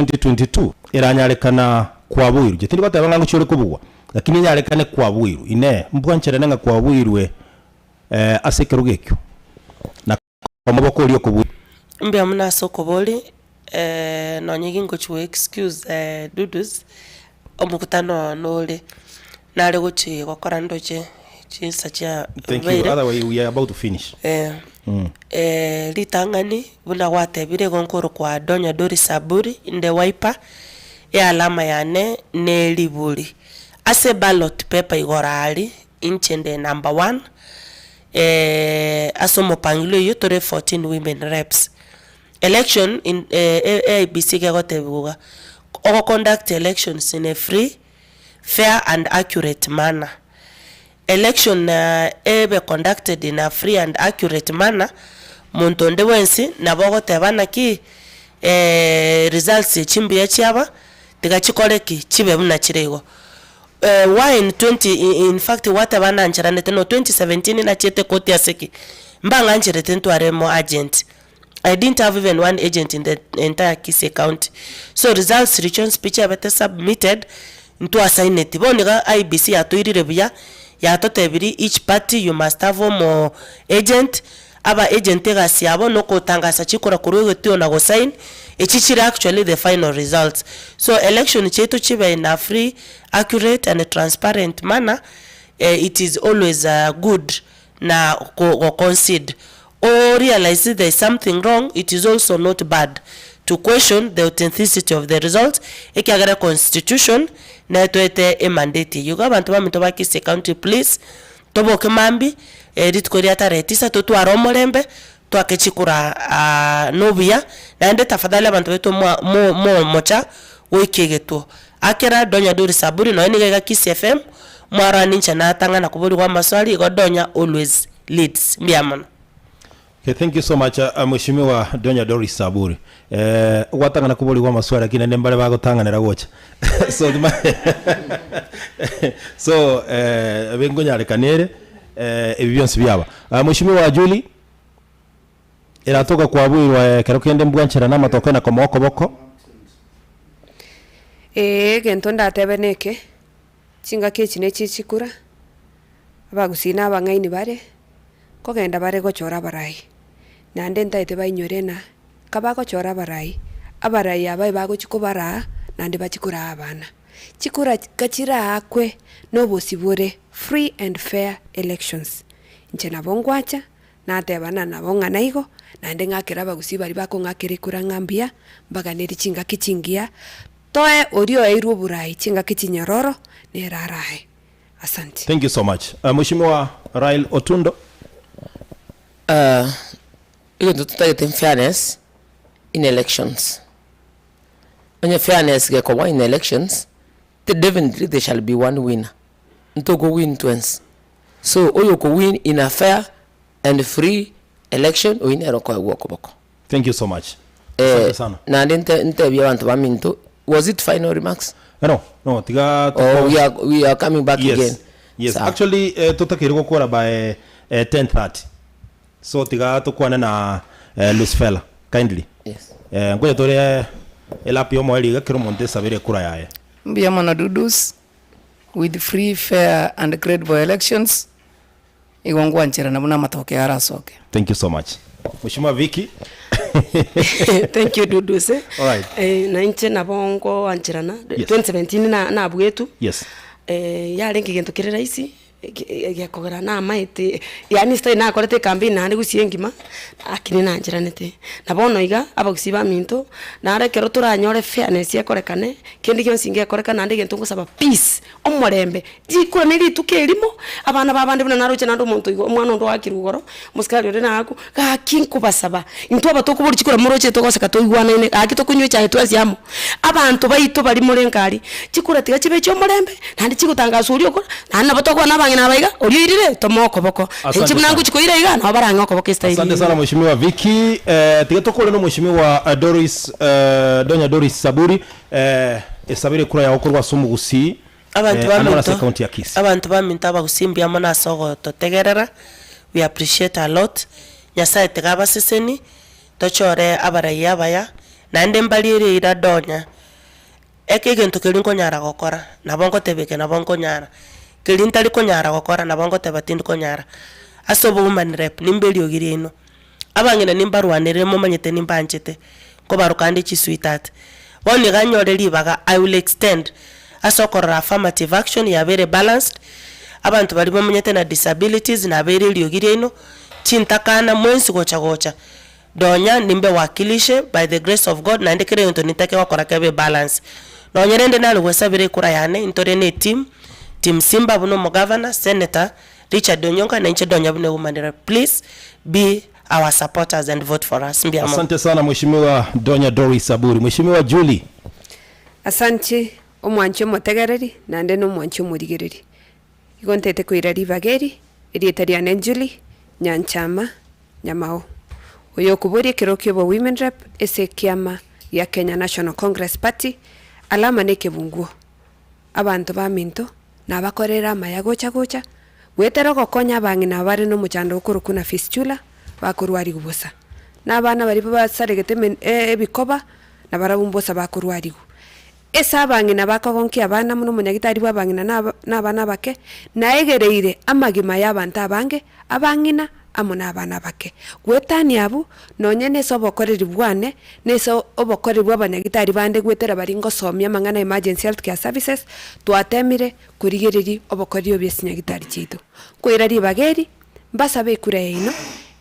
2022 eranyarekana kwabuirwe. Inche tindi goteba ng'a ngochia ore kobugwa, lakini enyarekane kwabuirwe. Inee, mbwancherane ng'a kwabuirwe ase ekerogo ekio na komoboko oria okobua? Mbuya mono ase okoboria, nonye gingochi go excuse Dudus, omokutano one ore, nare gochi gokora ndoche chinsa chia Thank you. baire. Otherwise we are about to finish. Ritang'ani buna gwatebire igo nkorokwa Donya Doris Aburi inde Wiper, ealama yane ne riburi. Ase ballot paper igoro aria, inche nde number one, ase omopangilio oyio tore 14 women reps. Election in IEBC iga egotebiwa iga, ogo conduct elections in a free, fair and accurate manner. Election ebe conducted in a free and accurate manner, monto onde bwensi nabo ogoteba naki results echi mbuya chiaba, tiga chikore ki? Chibe buna chire igo. Why in twenty in fact gwateba nancheranete no 2017 nachiete koti ase ki? Mbang'ancherete ntware mo agent. I didn't have even one agent in the entire Kisii county. So results riria chionsi pi chiabete submitted, ntwasaineti. Bono iga IEBC yatoirire buya, yatotebirie each party you must have omo agent, aba agent egasi yabo nokotangasa chikura korwa egetio na gosign, echi chire actually the final results. So election chiaito chibe in a free, accurate and transparent manner, it is always good na go go-concede o realize there is something wrong, it is also not bad to question the authenticity of the results ekiagera econstitution netoete emandate eyio. Igo abanto baminto ba Kisii county please toboke mambia rituko ria tarehe tisa totware omorembe twake chikura na obuya naende tafadhali abanto baito mwa mo momocha goika egetuo. Akera Donya Doris Aburi nonya niga iga Kisii FM mwarora ninche natang'ana koborigwa amaswali igo Donya always leads. Mbuya mono. Okay, thank you so much Mheshimiwa Donya Doris Saburi. Eh, gwatang'ana koborigwa amaswali lakini naende mbare bagotang'anera gocha. so so eh, ebe nkonyarekana ere eh, ebi bionsi biaba. Mheshimiwa Julie eratoka kwabuirwa ekero kende mbwancherane amatoke na komoa okoboko. Eeh egento ndatebe neke, chingaki echi ne chichikura, abagusii na abang'aini bare, nkogenda bare gochora abarai, naende ntaete bainyore ng'a, kabagochora abarai, abarai aba ebagochi kobaraa, naende bachie koraa abana. Chikura gachiraakwe nobosibore, free and fair elections. Inche nabo ngwacha, nateba na nabo ng'a naigo, naende ng'akere abagusii baria bakong'akera ekura ng'a mbuya, mbaganeri chingaki chingiya, toe oria oeirwe oborai chingaki chinyororo, nere arae. Asante. Thank you so much. Mweshimiwa Rael Otundo. Egento totagete fairness in elections. Onye fairness gekobwa in elections, the definitely there shall be one winner. Ntoko win twensi. So oyo oko win in a fair and free election oyio nere okoegwa okoboko. Thank you so much. Asante sana. Naende nte ntebie abanto baminto, was it final remarks? No, no, tiga Or we are, we are coming back yes, again? Yes, Sawa. actually eh, totakeire gokora by eh, 10:30. So tiga tokwane na eh, Lucifella kindly. Yes. Eh, ngocha tore elap ya omoerio iga kera omonto esabere ekura yaye. Mbuya mono Dudus, with free, fair and credible elections, igo ngwancherana buna amatoke arasoke. Thank you so much. Mweshimiwa Vicky. Thank you Dudus. Alright. Eh, na inche nabo ngoancherana, Yes. 2017 na nabwetwe, Yes. yarenge egento kere rahisi. Egekogera namaete, yaani style nakorete ecampaign naende gusii engima, lakini nancheranete. Na bono iga, abagusii baminto, naro ekero toranyore fairness ekorekane, kende gionsi ngekorekana naende egento ngosaba peace, omorembe, rikura na rituko erimo, abana ba bande buna naroche naende omonto igo omwana onde oakirwe igoro, omosikari onde naakwa, gaki nkobasaba, intwe aba tokoboria chikura moroche togoseka toigwanaine, gaki tokonywa echae twensi amo. Abanto baito baria more nkari, chikura tiga chibe chi'omorembe, naende chigotangaswa oria okora, naende nabo tokwana abang'ina aba iga, oria oirire, tomoe okoboko. Asante Inche buna sana. ngochia koira iga, nabo barang'e okoboko estyle Asante eye. sana Mheshimiwa Vicky. Eh, tiga tokore na Mheshimiwa eh, Doris eh, Donya Doris Saburi eh, esabere ekura yago korwa ase omogusii Abanto eh, ande ase baminto, ekaunti ya Kisii. abanto baminto abagusii mbuya mono ase ogototegerera, we appreciate a lot, Nyasaye tiga abaseseni, Tochore abarai abaya, naende mbarie riira donya. Eke egento keria nkonyara gokora, nabo ngoteba eke nabo nkonyara, keria ntari konyara gokora nabo ngoteba tindi konyara. Ase obowoman rep, nimbe eriogi riaino, abang'ina nimbarwanerere momanyete nimbanchete, nkobaroka ande chisweetheart. Bono iga nyore ribaga, I will extend ase okorora affirmative action yabeire balanced, abanto baria bamenyete na disabilities nabeire eriogi riaino, chintakana mwensi gocha gocha. Nonya nimbe wakilishe by the grace of God naende kera egento nintake gokora kebe balance. Nonya rende nare gwesabera ekura yane intore ne eteam, team Simba buna omogavana, Senator Richard Onyonka na inche Donya buna ewoman rep please be our supporters and vote for us. Mbuya mono. Asante sana Mheshimiwa Donya Doris Aburi. Mheshimiwa Julie. Asanti, omwanchi omotegereri, naende nomwanchi omorigereri. Igo ntete koira ribaga eri, erieta riane Julie Nyanchama Nyamao, oyo okoboria ekero kia obo women rep ase ekiama gia Kenya National Congress Party, alama na ekebunguo. Abanto baminto nabakorere amaya gocha gocha, goetera ogokonya abang'ina bare na omochando okorokwa na fistula, bakorwariwa bosa. Na abana baria basaregete emen ebikoba, nabarabwo mbosa bakorwariwa. Ase abang'ina bakogonkia abana buna omonyagitari bw'abang'ina na abana abake, naegereire amagima y'abanto abange, abang'ina amo nabana abake. Goetania abwo, nonye nase obokoreri bwane, nase obokoreri bw'abanyagitari bande goetera baria ngosomia amang'ana emergency health care services, twatemire korigereria obokoreri obo bw'echinyagitari chiaito. Nkoira ribaga eri, mbasabe ekura yaino,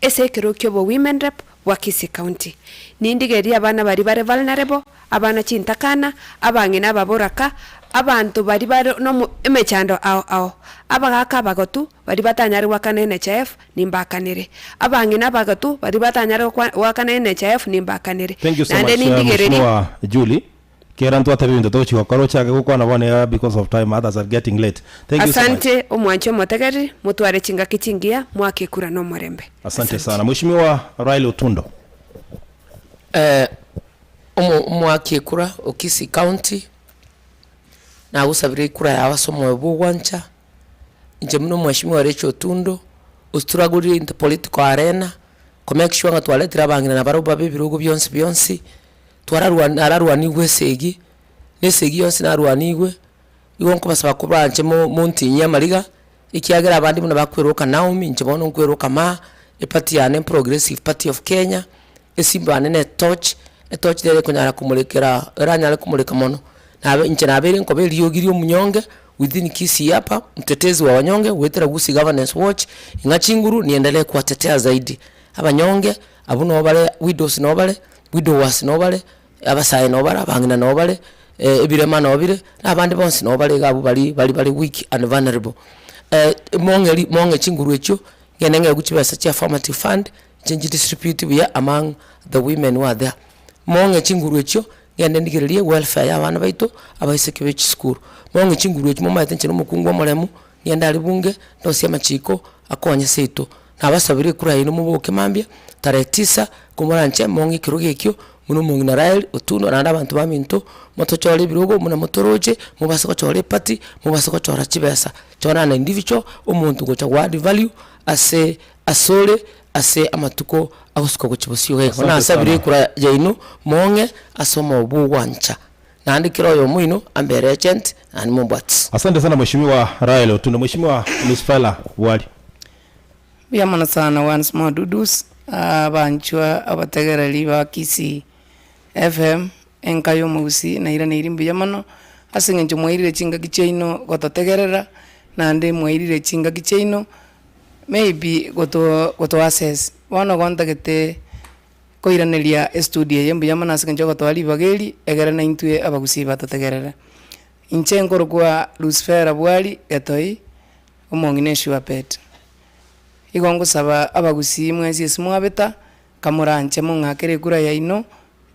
ase ekero kia obo women rep bwa Kisii County. Nindigererie abana baria bare vulnerable, abana chintakana, abang'ina ababoraka, abanto baria bare nomo emechando ao ao, abagaka abagotu baria batanyare goakana NHIF nimbakanere, abang'ina abagotu baria batanyare gokwa goakana NHIF nimbakanere. Thank you so Naende much, uh, nindigererie. Mheshimiwa Julie. Kera ntwateba ebinto togochi gokora ochake gokwana bono iga because of time others are getting late. Thank you so much. Asante omwanchi omotegereri, motware chingaki chingiya, mwake ekura nomorembe. Asante sana. Mheshimiwa Raila Otundo. Eh, omo omoaki ekura o Kisii County, nagosabire ekura yao ase omoyo bwa ogwancha, inche buna omweshimiwa Rachel Otundo, ostruggled in the political arena, ko make sure ng'a twaretire abang'ina nabarobwo babe ebirogo bionsi bionsi. Twararwa nararwanigwe esegi, na esegi yonsi narwanigwe, igo nkobasaba kobanche mo montinyie amariga, ekiagera abande buna bakweroka Naomi, inche bono nkweroka Maa, eparty yane Progressive Party of Kenya, esimba yane ne etochi, etochi nere ekonyara komorekera eranyare komoreka mono. Nabe inche nabeire nkoba eriogi ria omonyonge within Kisii hapa, mtetezi wa wanyonge goetera Gusii Governance Watch, ing'a chinguru niendelee kuwatetea zaidi. Abanyonge, abwo nabo bare widows nabo bare, widowers nabo bare, abasae nabo bare, abang'ina nabo bare, ebirema nabo bire, na abande bonsi nabo bare iga abwo baria baria bare weak and vulnerable. Mong'e mong'e chinguru echio, ngende ng'egwe chibesa chia affirmative fund, inche nchidistribute buya among the women who are there. Mong'e chinguru echio, ngende ndigererie welfare ya abana baito, abaiseke be chisukuru. Mong'e chinguru echio momanyete inche na omokungu omoremu, ngende aria bunge, ndosie amachiko, akonye seito. Nabasabire ekura yaino moboke mambia, tarehe tisa, komoranche mong'e ekerogo ekio, buna omong'ina Rael, Otundo naende abanto baminto, motochore ebirogo buna motoroche, mobase gochora eparty, mobase gochora chibesa. Chora an individual, omonto ogocha go add value ase asore ase amatuko agosuka gochia bosio iga. Asante Nasabire sana. ekura yaino mong'e ase omoyo bw'ogwancha, naende kera oyomo oino ambere agent naende mombwatisi. Asante sana Mheshimiwa Rael Otundo. Mheshimiwa Lusifaela Bwari. Mbuya mono sana once more Dudus, abanchwa abategereri ba Kisii FM, enka ya omogusii nairaneirie mbuya mono, ase eng'encho mwairire chingaki chiaino gototegerera, naende mwairire chingaki chiaino maybe goto goto assess. Bono igo ntagete koiraneria estudio eye mbuya mono ase eng'encho ogotoa ribaga eri, egere naintwe abagusii batotegerere. Inche nkorokwa Lucifera Bwari Getoi. Omong'ina Eshuapeti. Igo ngosaba abagusii mwensi ase mwabeta, kamoranche mong'akere ekura yaino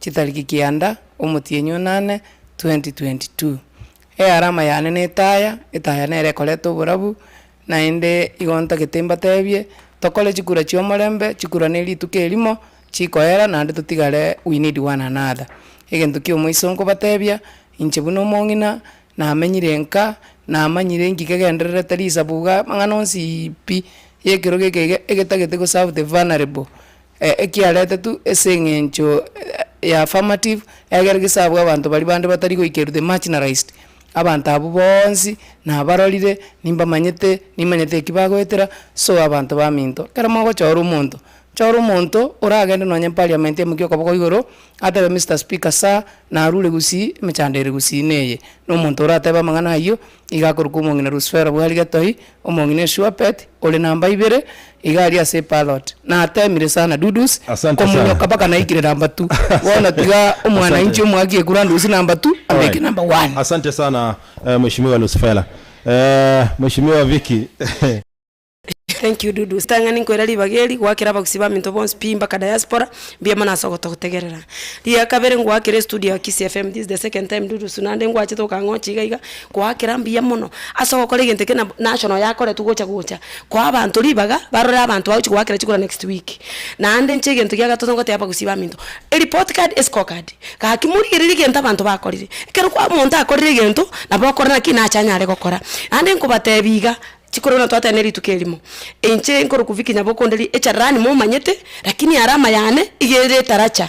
chitariki kianda, omotienyi onane, 2022. Earama yane na etaya, etaya nere ekoreta oborabu, naende igo ntagete mbatebie, tokore chikura chia omorembe, chikura na erituko erimo, chikoera naende totigare we need one another. Egento kia omoiso nkobatebia, inche buna omong'ina, Namenyire nka, namanyire inki kegendererete risabu iga, amang'ana onsi pi ya ekerogo eke iga egetagete go serve the vulnerable, ekiaretetwe ase eng'encho ya affirmative, egere geserve abanto baria bande batari goikerwa the marginalized. Abanto abwo bonsi, nabarorire, nimbamanyete, nimanyete eki bagoetera, so abanto baminto, ekero mogochora omonto, chora omonto oragende nonye parliament emokia okoboko igoro, Atebe Mister Speaker sir, narure gusii, emechando ere gusii neye. Na omonto oratebe amang'ana ayio, iga akorokwa omong'ina Rusifero bwari Getoi, omong'ina Eshuapet, ore namba ibere, iga aria ase eballot. Natemire sana Dudus, Asante sana. komonyoka mpaka naikire namba two. Bono tiga omwananchi Asante. omoaki ekura ndusie namba two, ambeke Alright. namba one. Asante sana eh, Mheshimiwa Lusifela. Eh, Mheshimiwa Vicky. Thank you Dudu. Ritang'ani nkoira ribaga eri goakera abagusii baminto bonsi pi mpaka diaspora, mbuya mono ase ogototegerera. Ria kabere ngoakera estudio ya Kisii FM, this is the second time Dudu naende ngwachete okang'ochia iga iga, koakera mbuya mono ase ogokora egento eke na national yakoretwe gocha gocha, koa abanto ribaga barore abanto bagochi goakera chikura next week. Naende inche egento gia gatato ngotebia abagusii baminto, ereport card escore card, gaki morigererie egento abanto bakorire, ekero kwa omonto akorire egento, nabo okora naki nache anyare gokora. Naende nkobatebia iga. Chikorona twateba ne rituko erimo, inche nkorokwa Vicky Nyaboke onde ri echarani momanyete, lakini alama yane iga ere etaracha,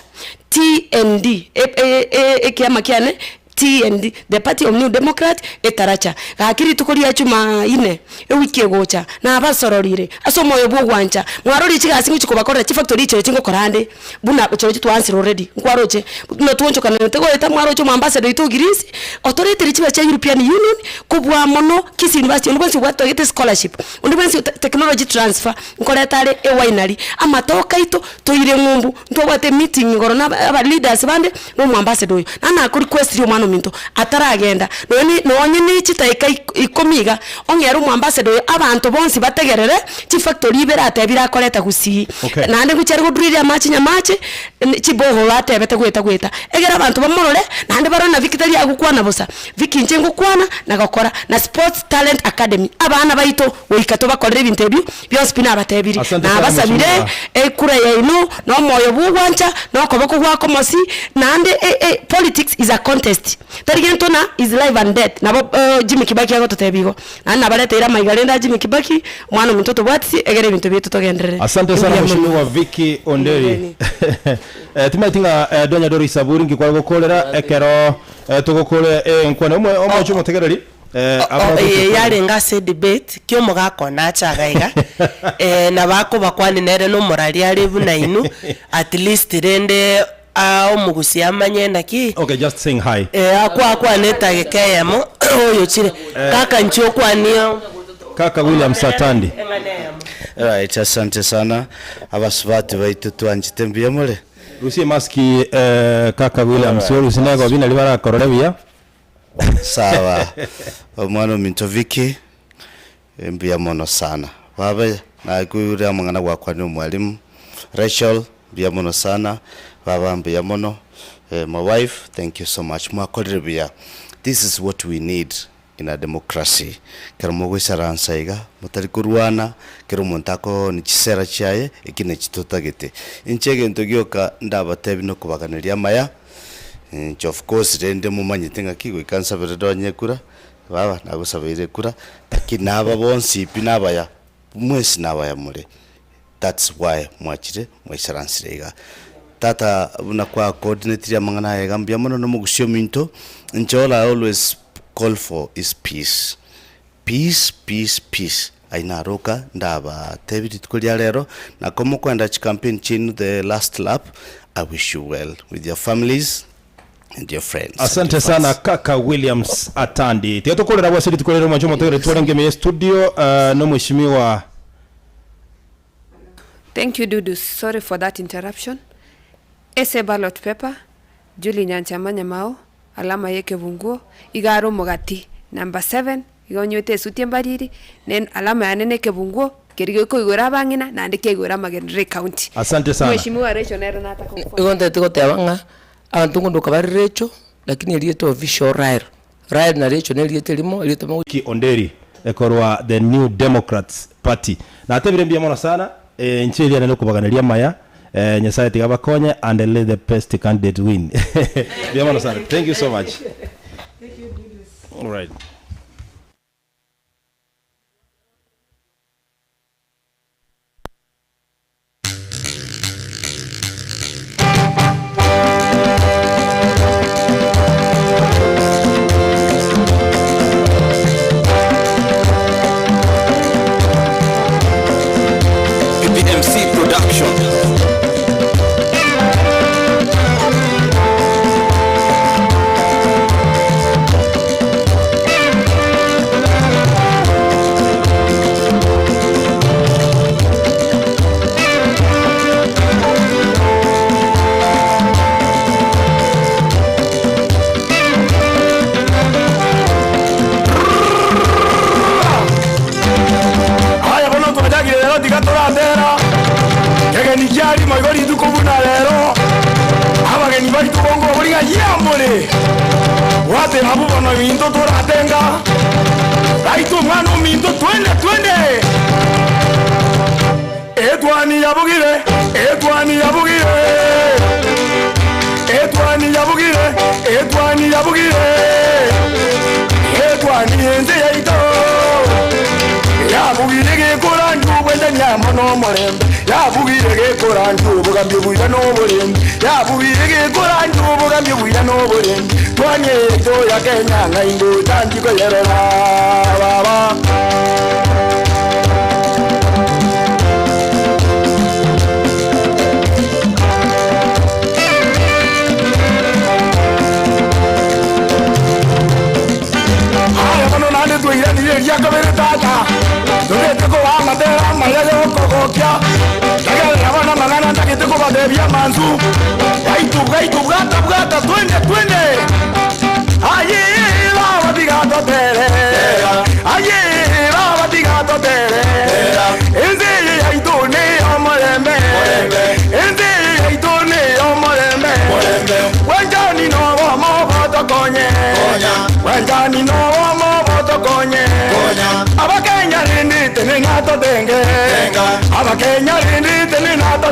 TND, e- e- e- ekiama kiane TND, the party of New Democrat, etaracha. Gaki rituko ria jumaine, ewiki egocha, nabasororire ase omoyo bwa ogwancha, mwarorire chigasi ngochi kobakorera chifactory chirochio ngokora ande, buna chirochio twaansire already, nkwaroche, buna twonchokananete goeta mwaroche omoambassador oito o Greece, otoretere chibesa chia European Union, kobua mono Kisii University, onde bwensi obwate otagete scholarship, onde bwensi ota technology transfer, nkoreta are ewinery, amatoke aito toire ng'umbu, ntobwate emeeting igoro na aba abaleaders bande, na omoambassador oyo. Naende nakorequestirie omwana ominto, ataragenda, nonye nonye na chidaeka ikomi iga, ong'ere omoambassador oyo abanto bonsi bategerere, chifactory ibere atebire akoreta gusii. Okay. Naende ngochia are godrill amache nyamache, chiborehole atebete goeta goeta, egere abanto bamorore, naende barore na Vicky tari agokwana bosa. Vicky inche ngokwana na gokora, na Sports Talent Academy, abana baito goika tobakorere ebinto ebio bionsi pi nabatebirie. Asante sana Nabasabire mheshimiwa. ekura yaino na omoyo bwa ogwancha, na okoboko gwakomosi, naende e- e politics is a contest, tari gento na is life and death, nabo Jimmy Kibaki agototebia igo. Naende nabareteire amaiga rende a Jimmy Kibaki, omwana ominto otobwatisi, egere ebinto biaito togenderere. Asante sana Mbuya mono. mheshimiwa Vicky Onderi. Omogeni. Eh, timaeti ng'a eh, Donya Doris Saburi nki kware gokorera ekero eh, togokore eh, enkwana omwe omoche omotegereri eh, O- o- abwate eye okokorera. yarenge ase edebate, ki omogaka one ache iga iga, nabo akobakwani nere na omorari are buna inwe, at least rende. Aa omogusia amanye naki. Okay, just saying hi. Eh, akwakwana etageka eyemo oyochire kaka inche okwanie Kaka William Satandi. eng'ana eyemo. Right, asante sana abasubati baitu twanchete mbuya more? Rusia emaski eh, kaka Williams Alright. orusie negobi nari barakorore buya. Sawa omwana ominto Vicky mbuya mono sana baba nakoigure amang'ana gwakwanire omwalimu Rachel mbuya mono sana baba mbuya mono my wife thank you so much mwakorire buya this is what we need in a democracy ekero mogoisaransa iga motari korwana kera omonto akooni chisera chiaye eki nachi totagete inche egento gioka ndabatebi nokobaganeria amaya Inche of course rende momanyete ng'aki goika nsabere donye ekura, baba nagosabeire ekura, lakini naba bonsi pi nabaya, mwensi nabaya more, that's why mwachire mwaisaransire igaa. Tata buna kwa coordinatire amang'ana aya iga mbuya mono na omogusii ominto, inche all I always call for is peace, peace, peace, peace, ayio naroka ndabatebie rituko ria rero, na komokoenda chicampaign chiaino the last lap, I wish you well with your families and your friends and Asante your sana fans. kaka Williams Atandi. Tiga tokorera bwase rituko rero mwancho motegere twarenge ime studio no mheshimiwa Thank you Dudu, sorry for that interruption. Ase ballot paper, Julie Nyanchama Nyamao, alama ya ekebunguo, iga are omogati number seven, iga onywete esuti embariri, ne alama yane na ekebunguo, keria gekoigora abang'ina naende kiaigora amagenderero ecounty. Asante sana. Mheshimiwa Rachel nere nataka gokwana. Igo ntagete goteba ng'a, abanto ngondoka bare Rachel, lakini erieta official Rael. Rael na Rachel na erieta erimo, erieta mogo. Ki Onderi ekorwa the New Democrats Party. Natebire mbuya mono sana, inche eria nere okobaganeria amaya, Nyasaye tiga abakonye and let the best candidate win. Mbuya mono sana. Thank you so much. Alright. PPMC Production. Aya bono twachakire rero tiga toratera kegeni kiarimo igo rituko buna rero abageni baito bongo bori ng'a yeah more gwateba abwo bono ebinto toratenga Raito omwana ominto twende twende Etwani yabugire etwani yabugire Etwani yabugire etwani yabugire Etwani ense yaito Yabugire gekora njubwendania amo nomorembe Yabugire gekora njubogambi obuya noborembe Yabugire gekora njubogambi obuya noborembe Twani yaito ya Kenya ng'a ingocha ndikoyerora baba. Aya bono naende twairanire eria kabere tata, tobete koba amatera amaya y'okogokia, Ndagerera bono amang'ana ntagete kobatebia amansu, Gaitu gaitu bwata bwata twende twende Aye baba tiga totere Aye baba tiga totere Ense eye yaito ney'omorembe Ense eye yaito ney'omorembe Bwanchani nobomo botokonye Bwanchani nobomo botokonye Abakenya rende tenena totenge Abakenya rende tenena totenge.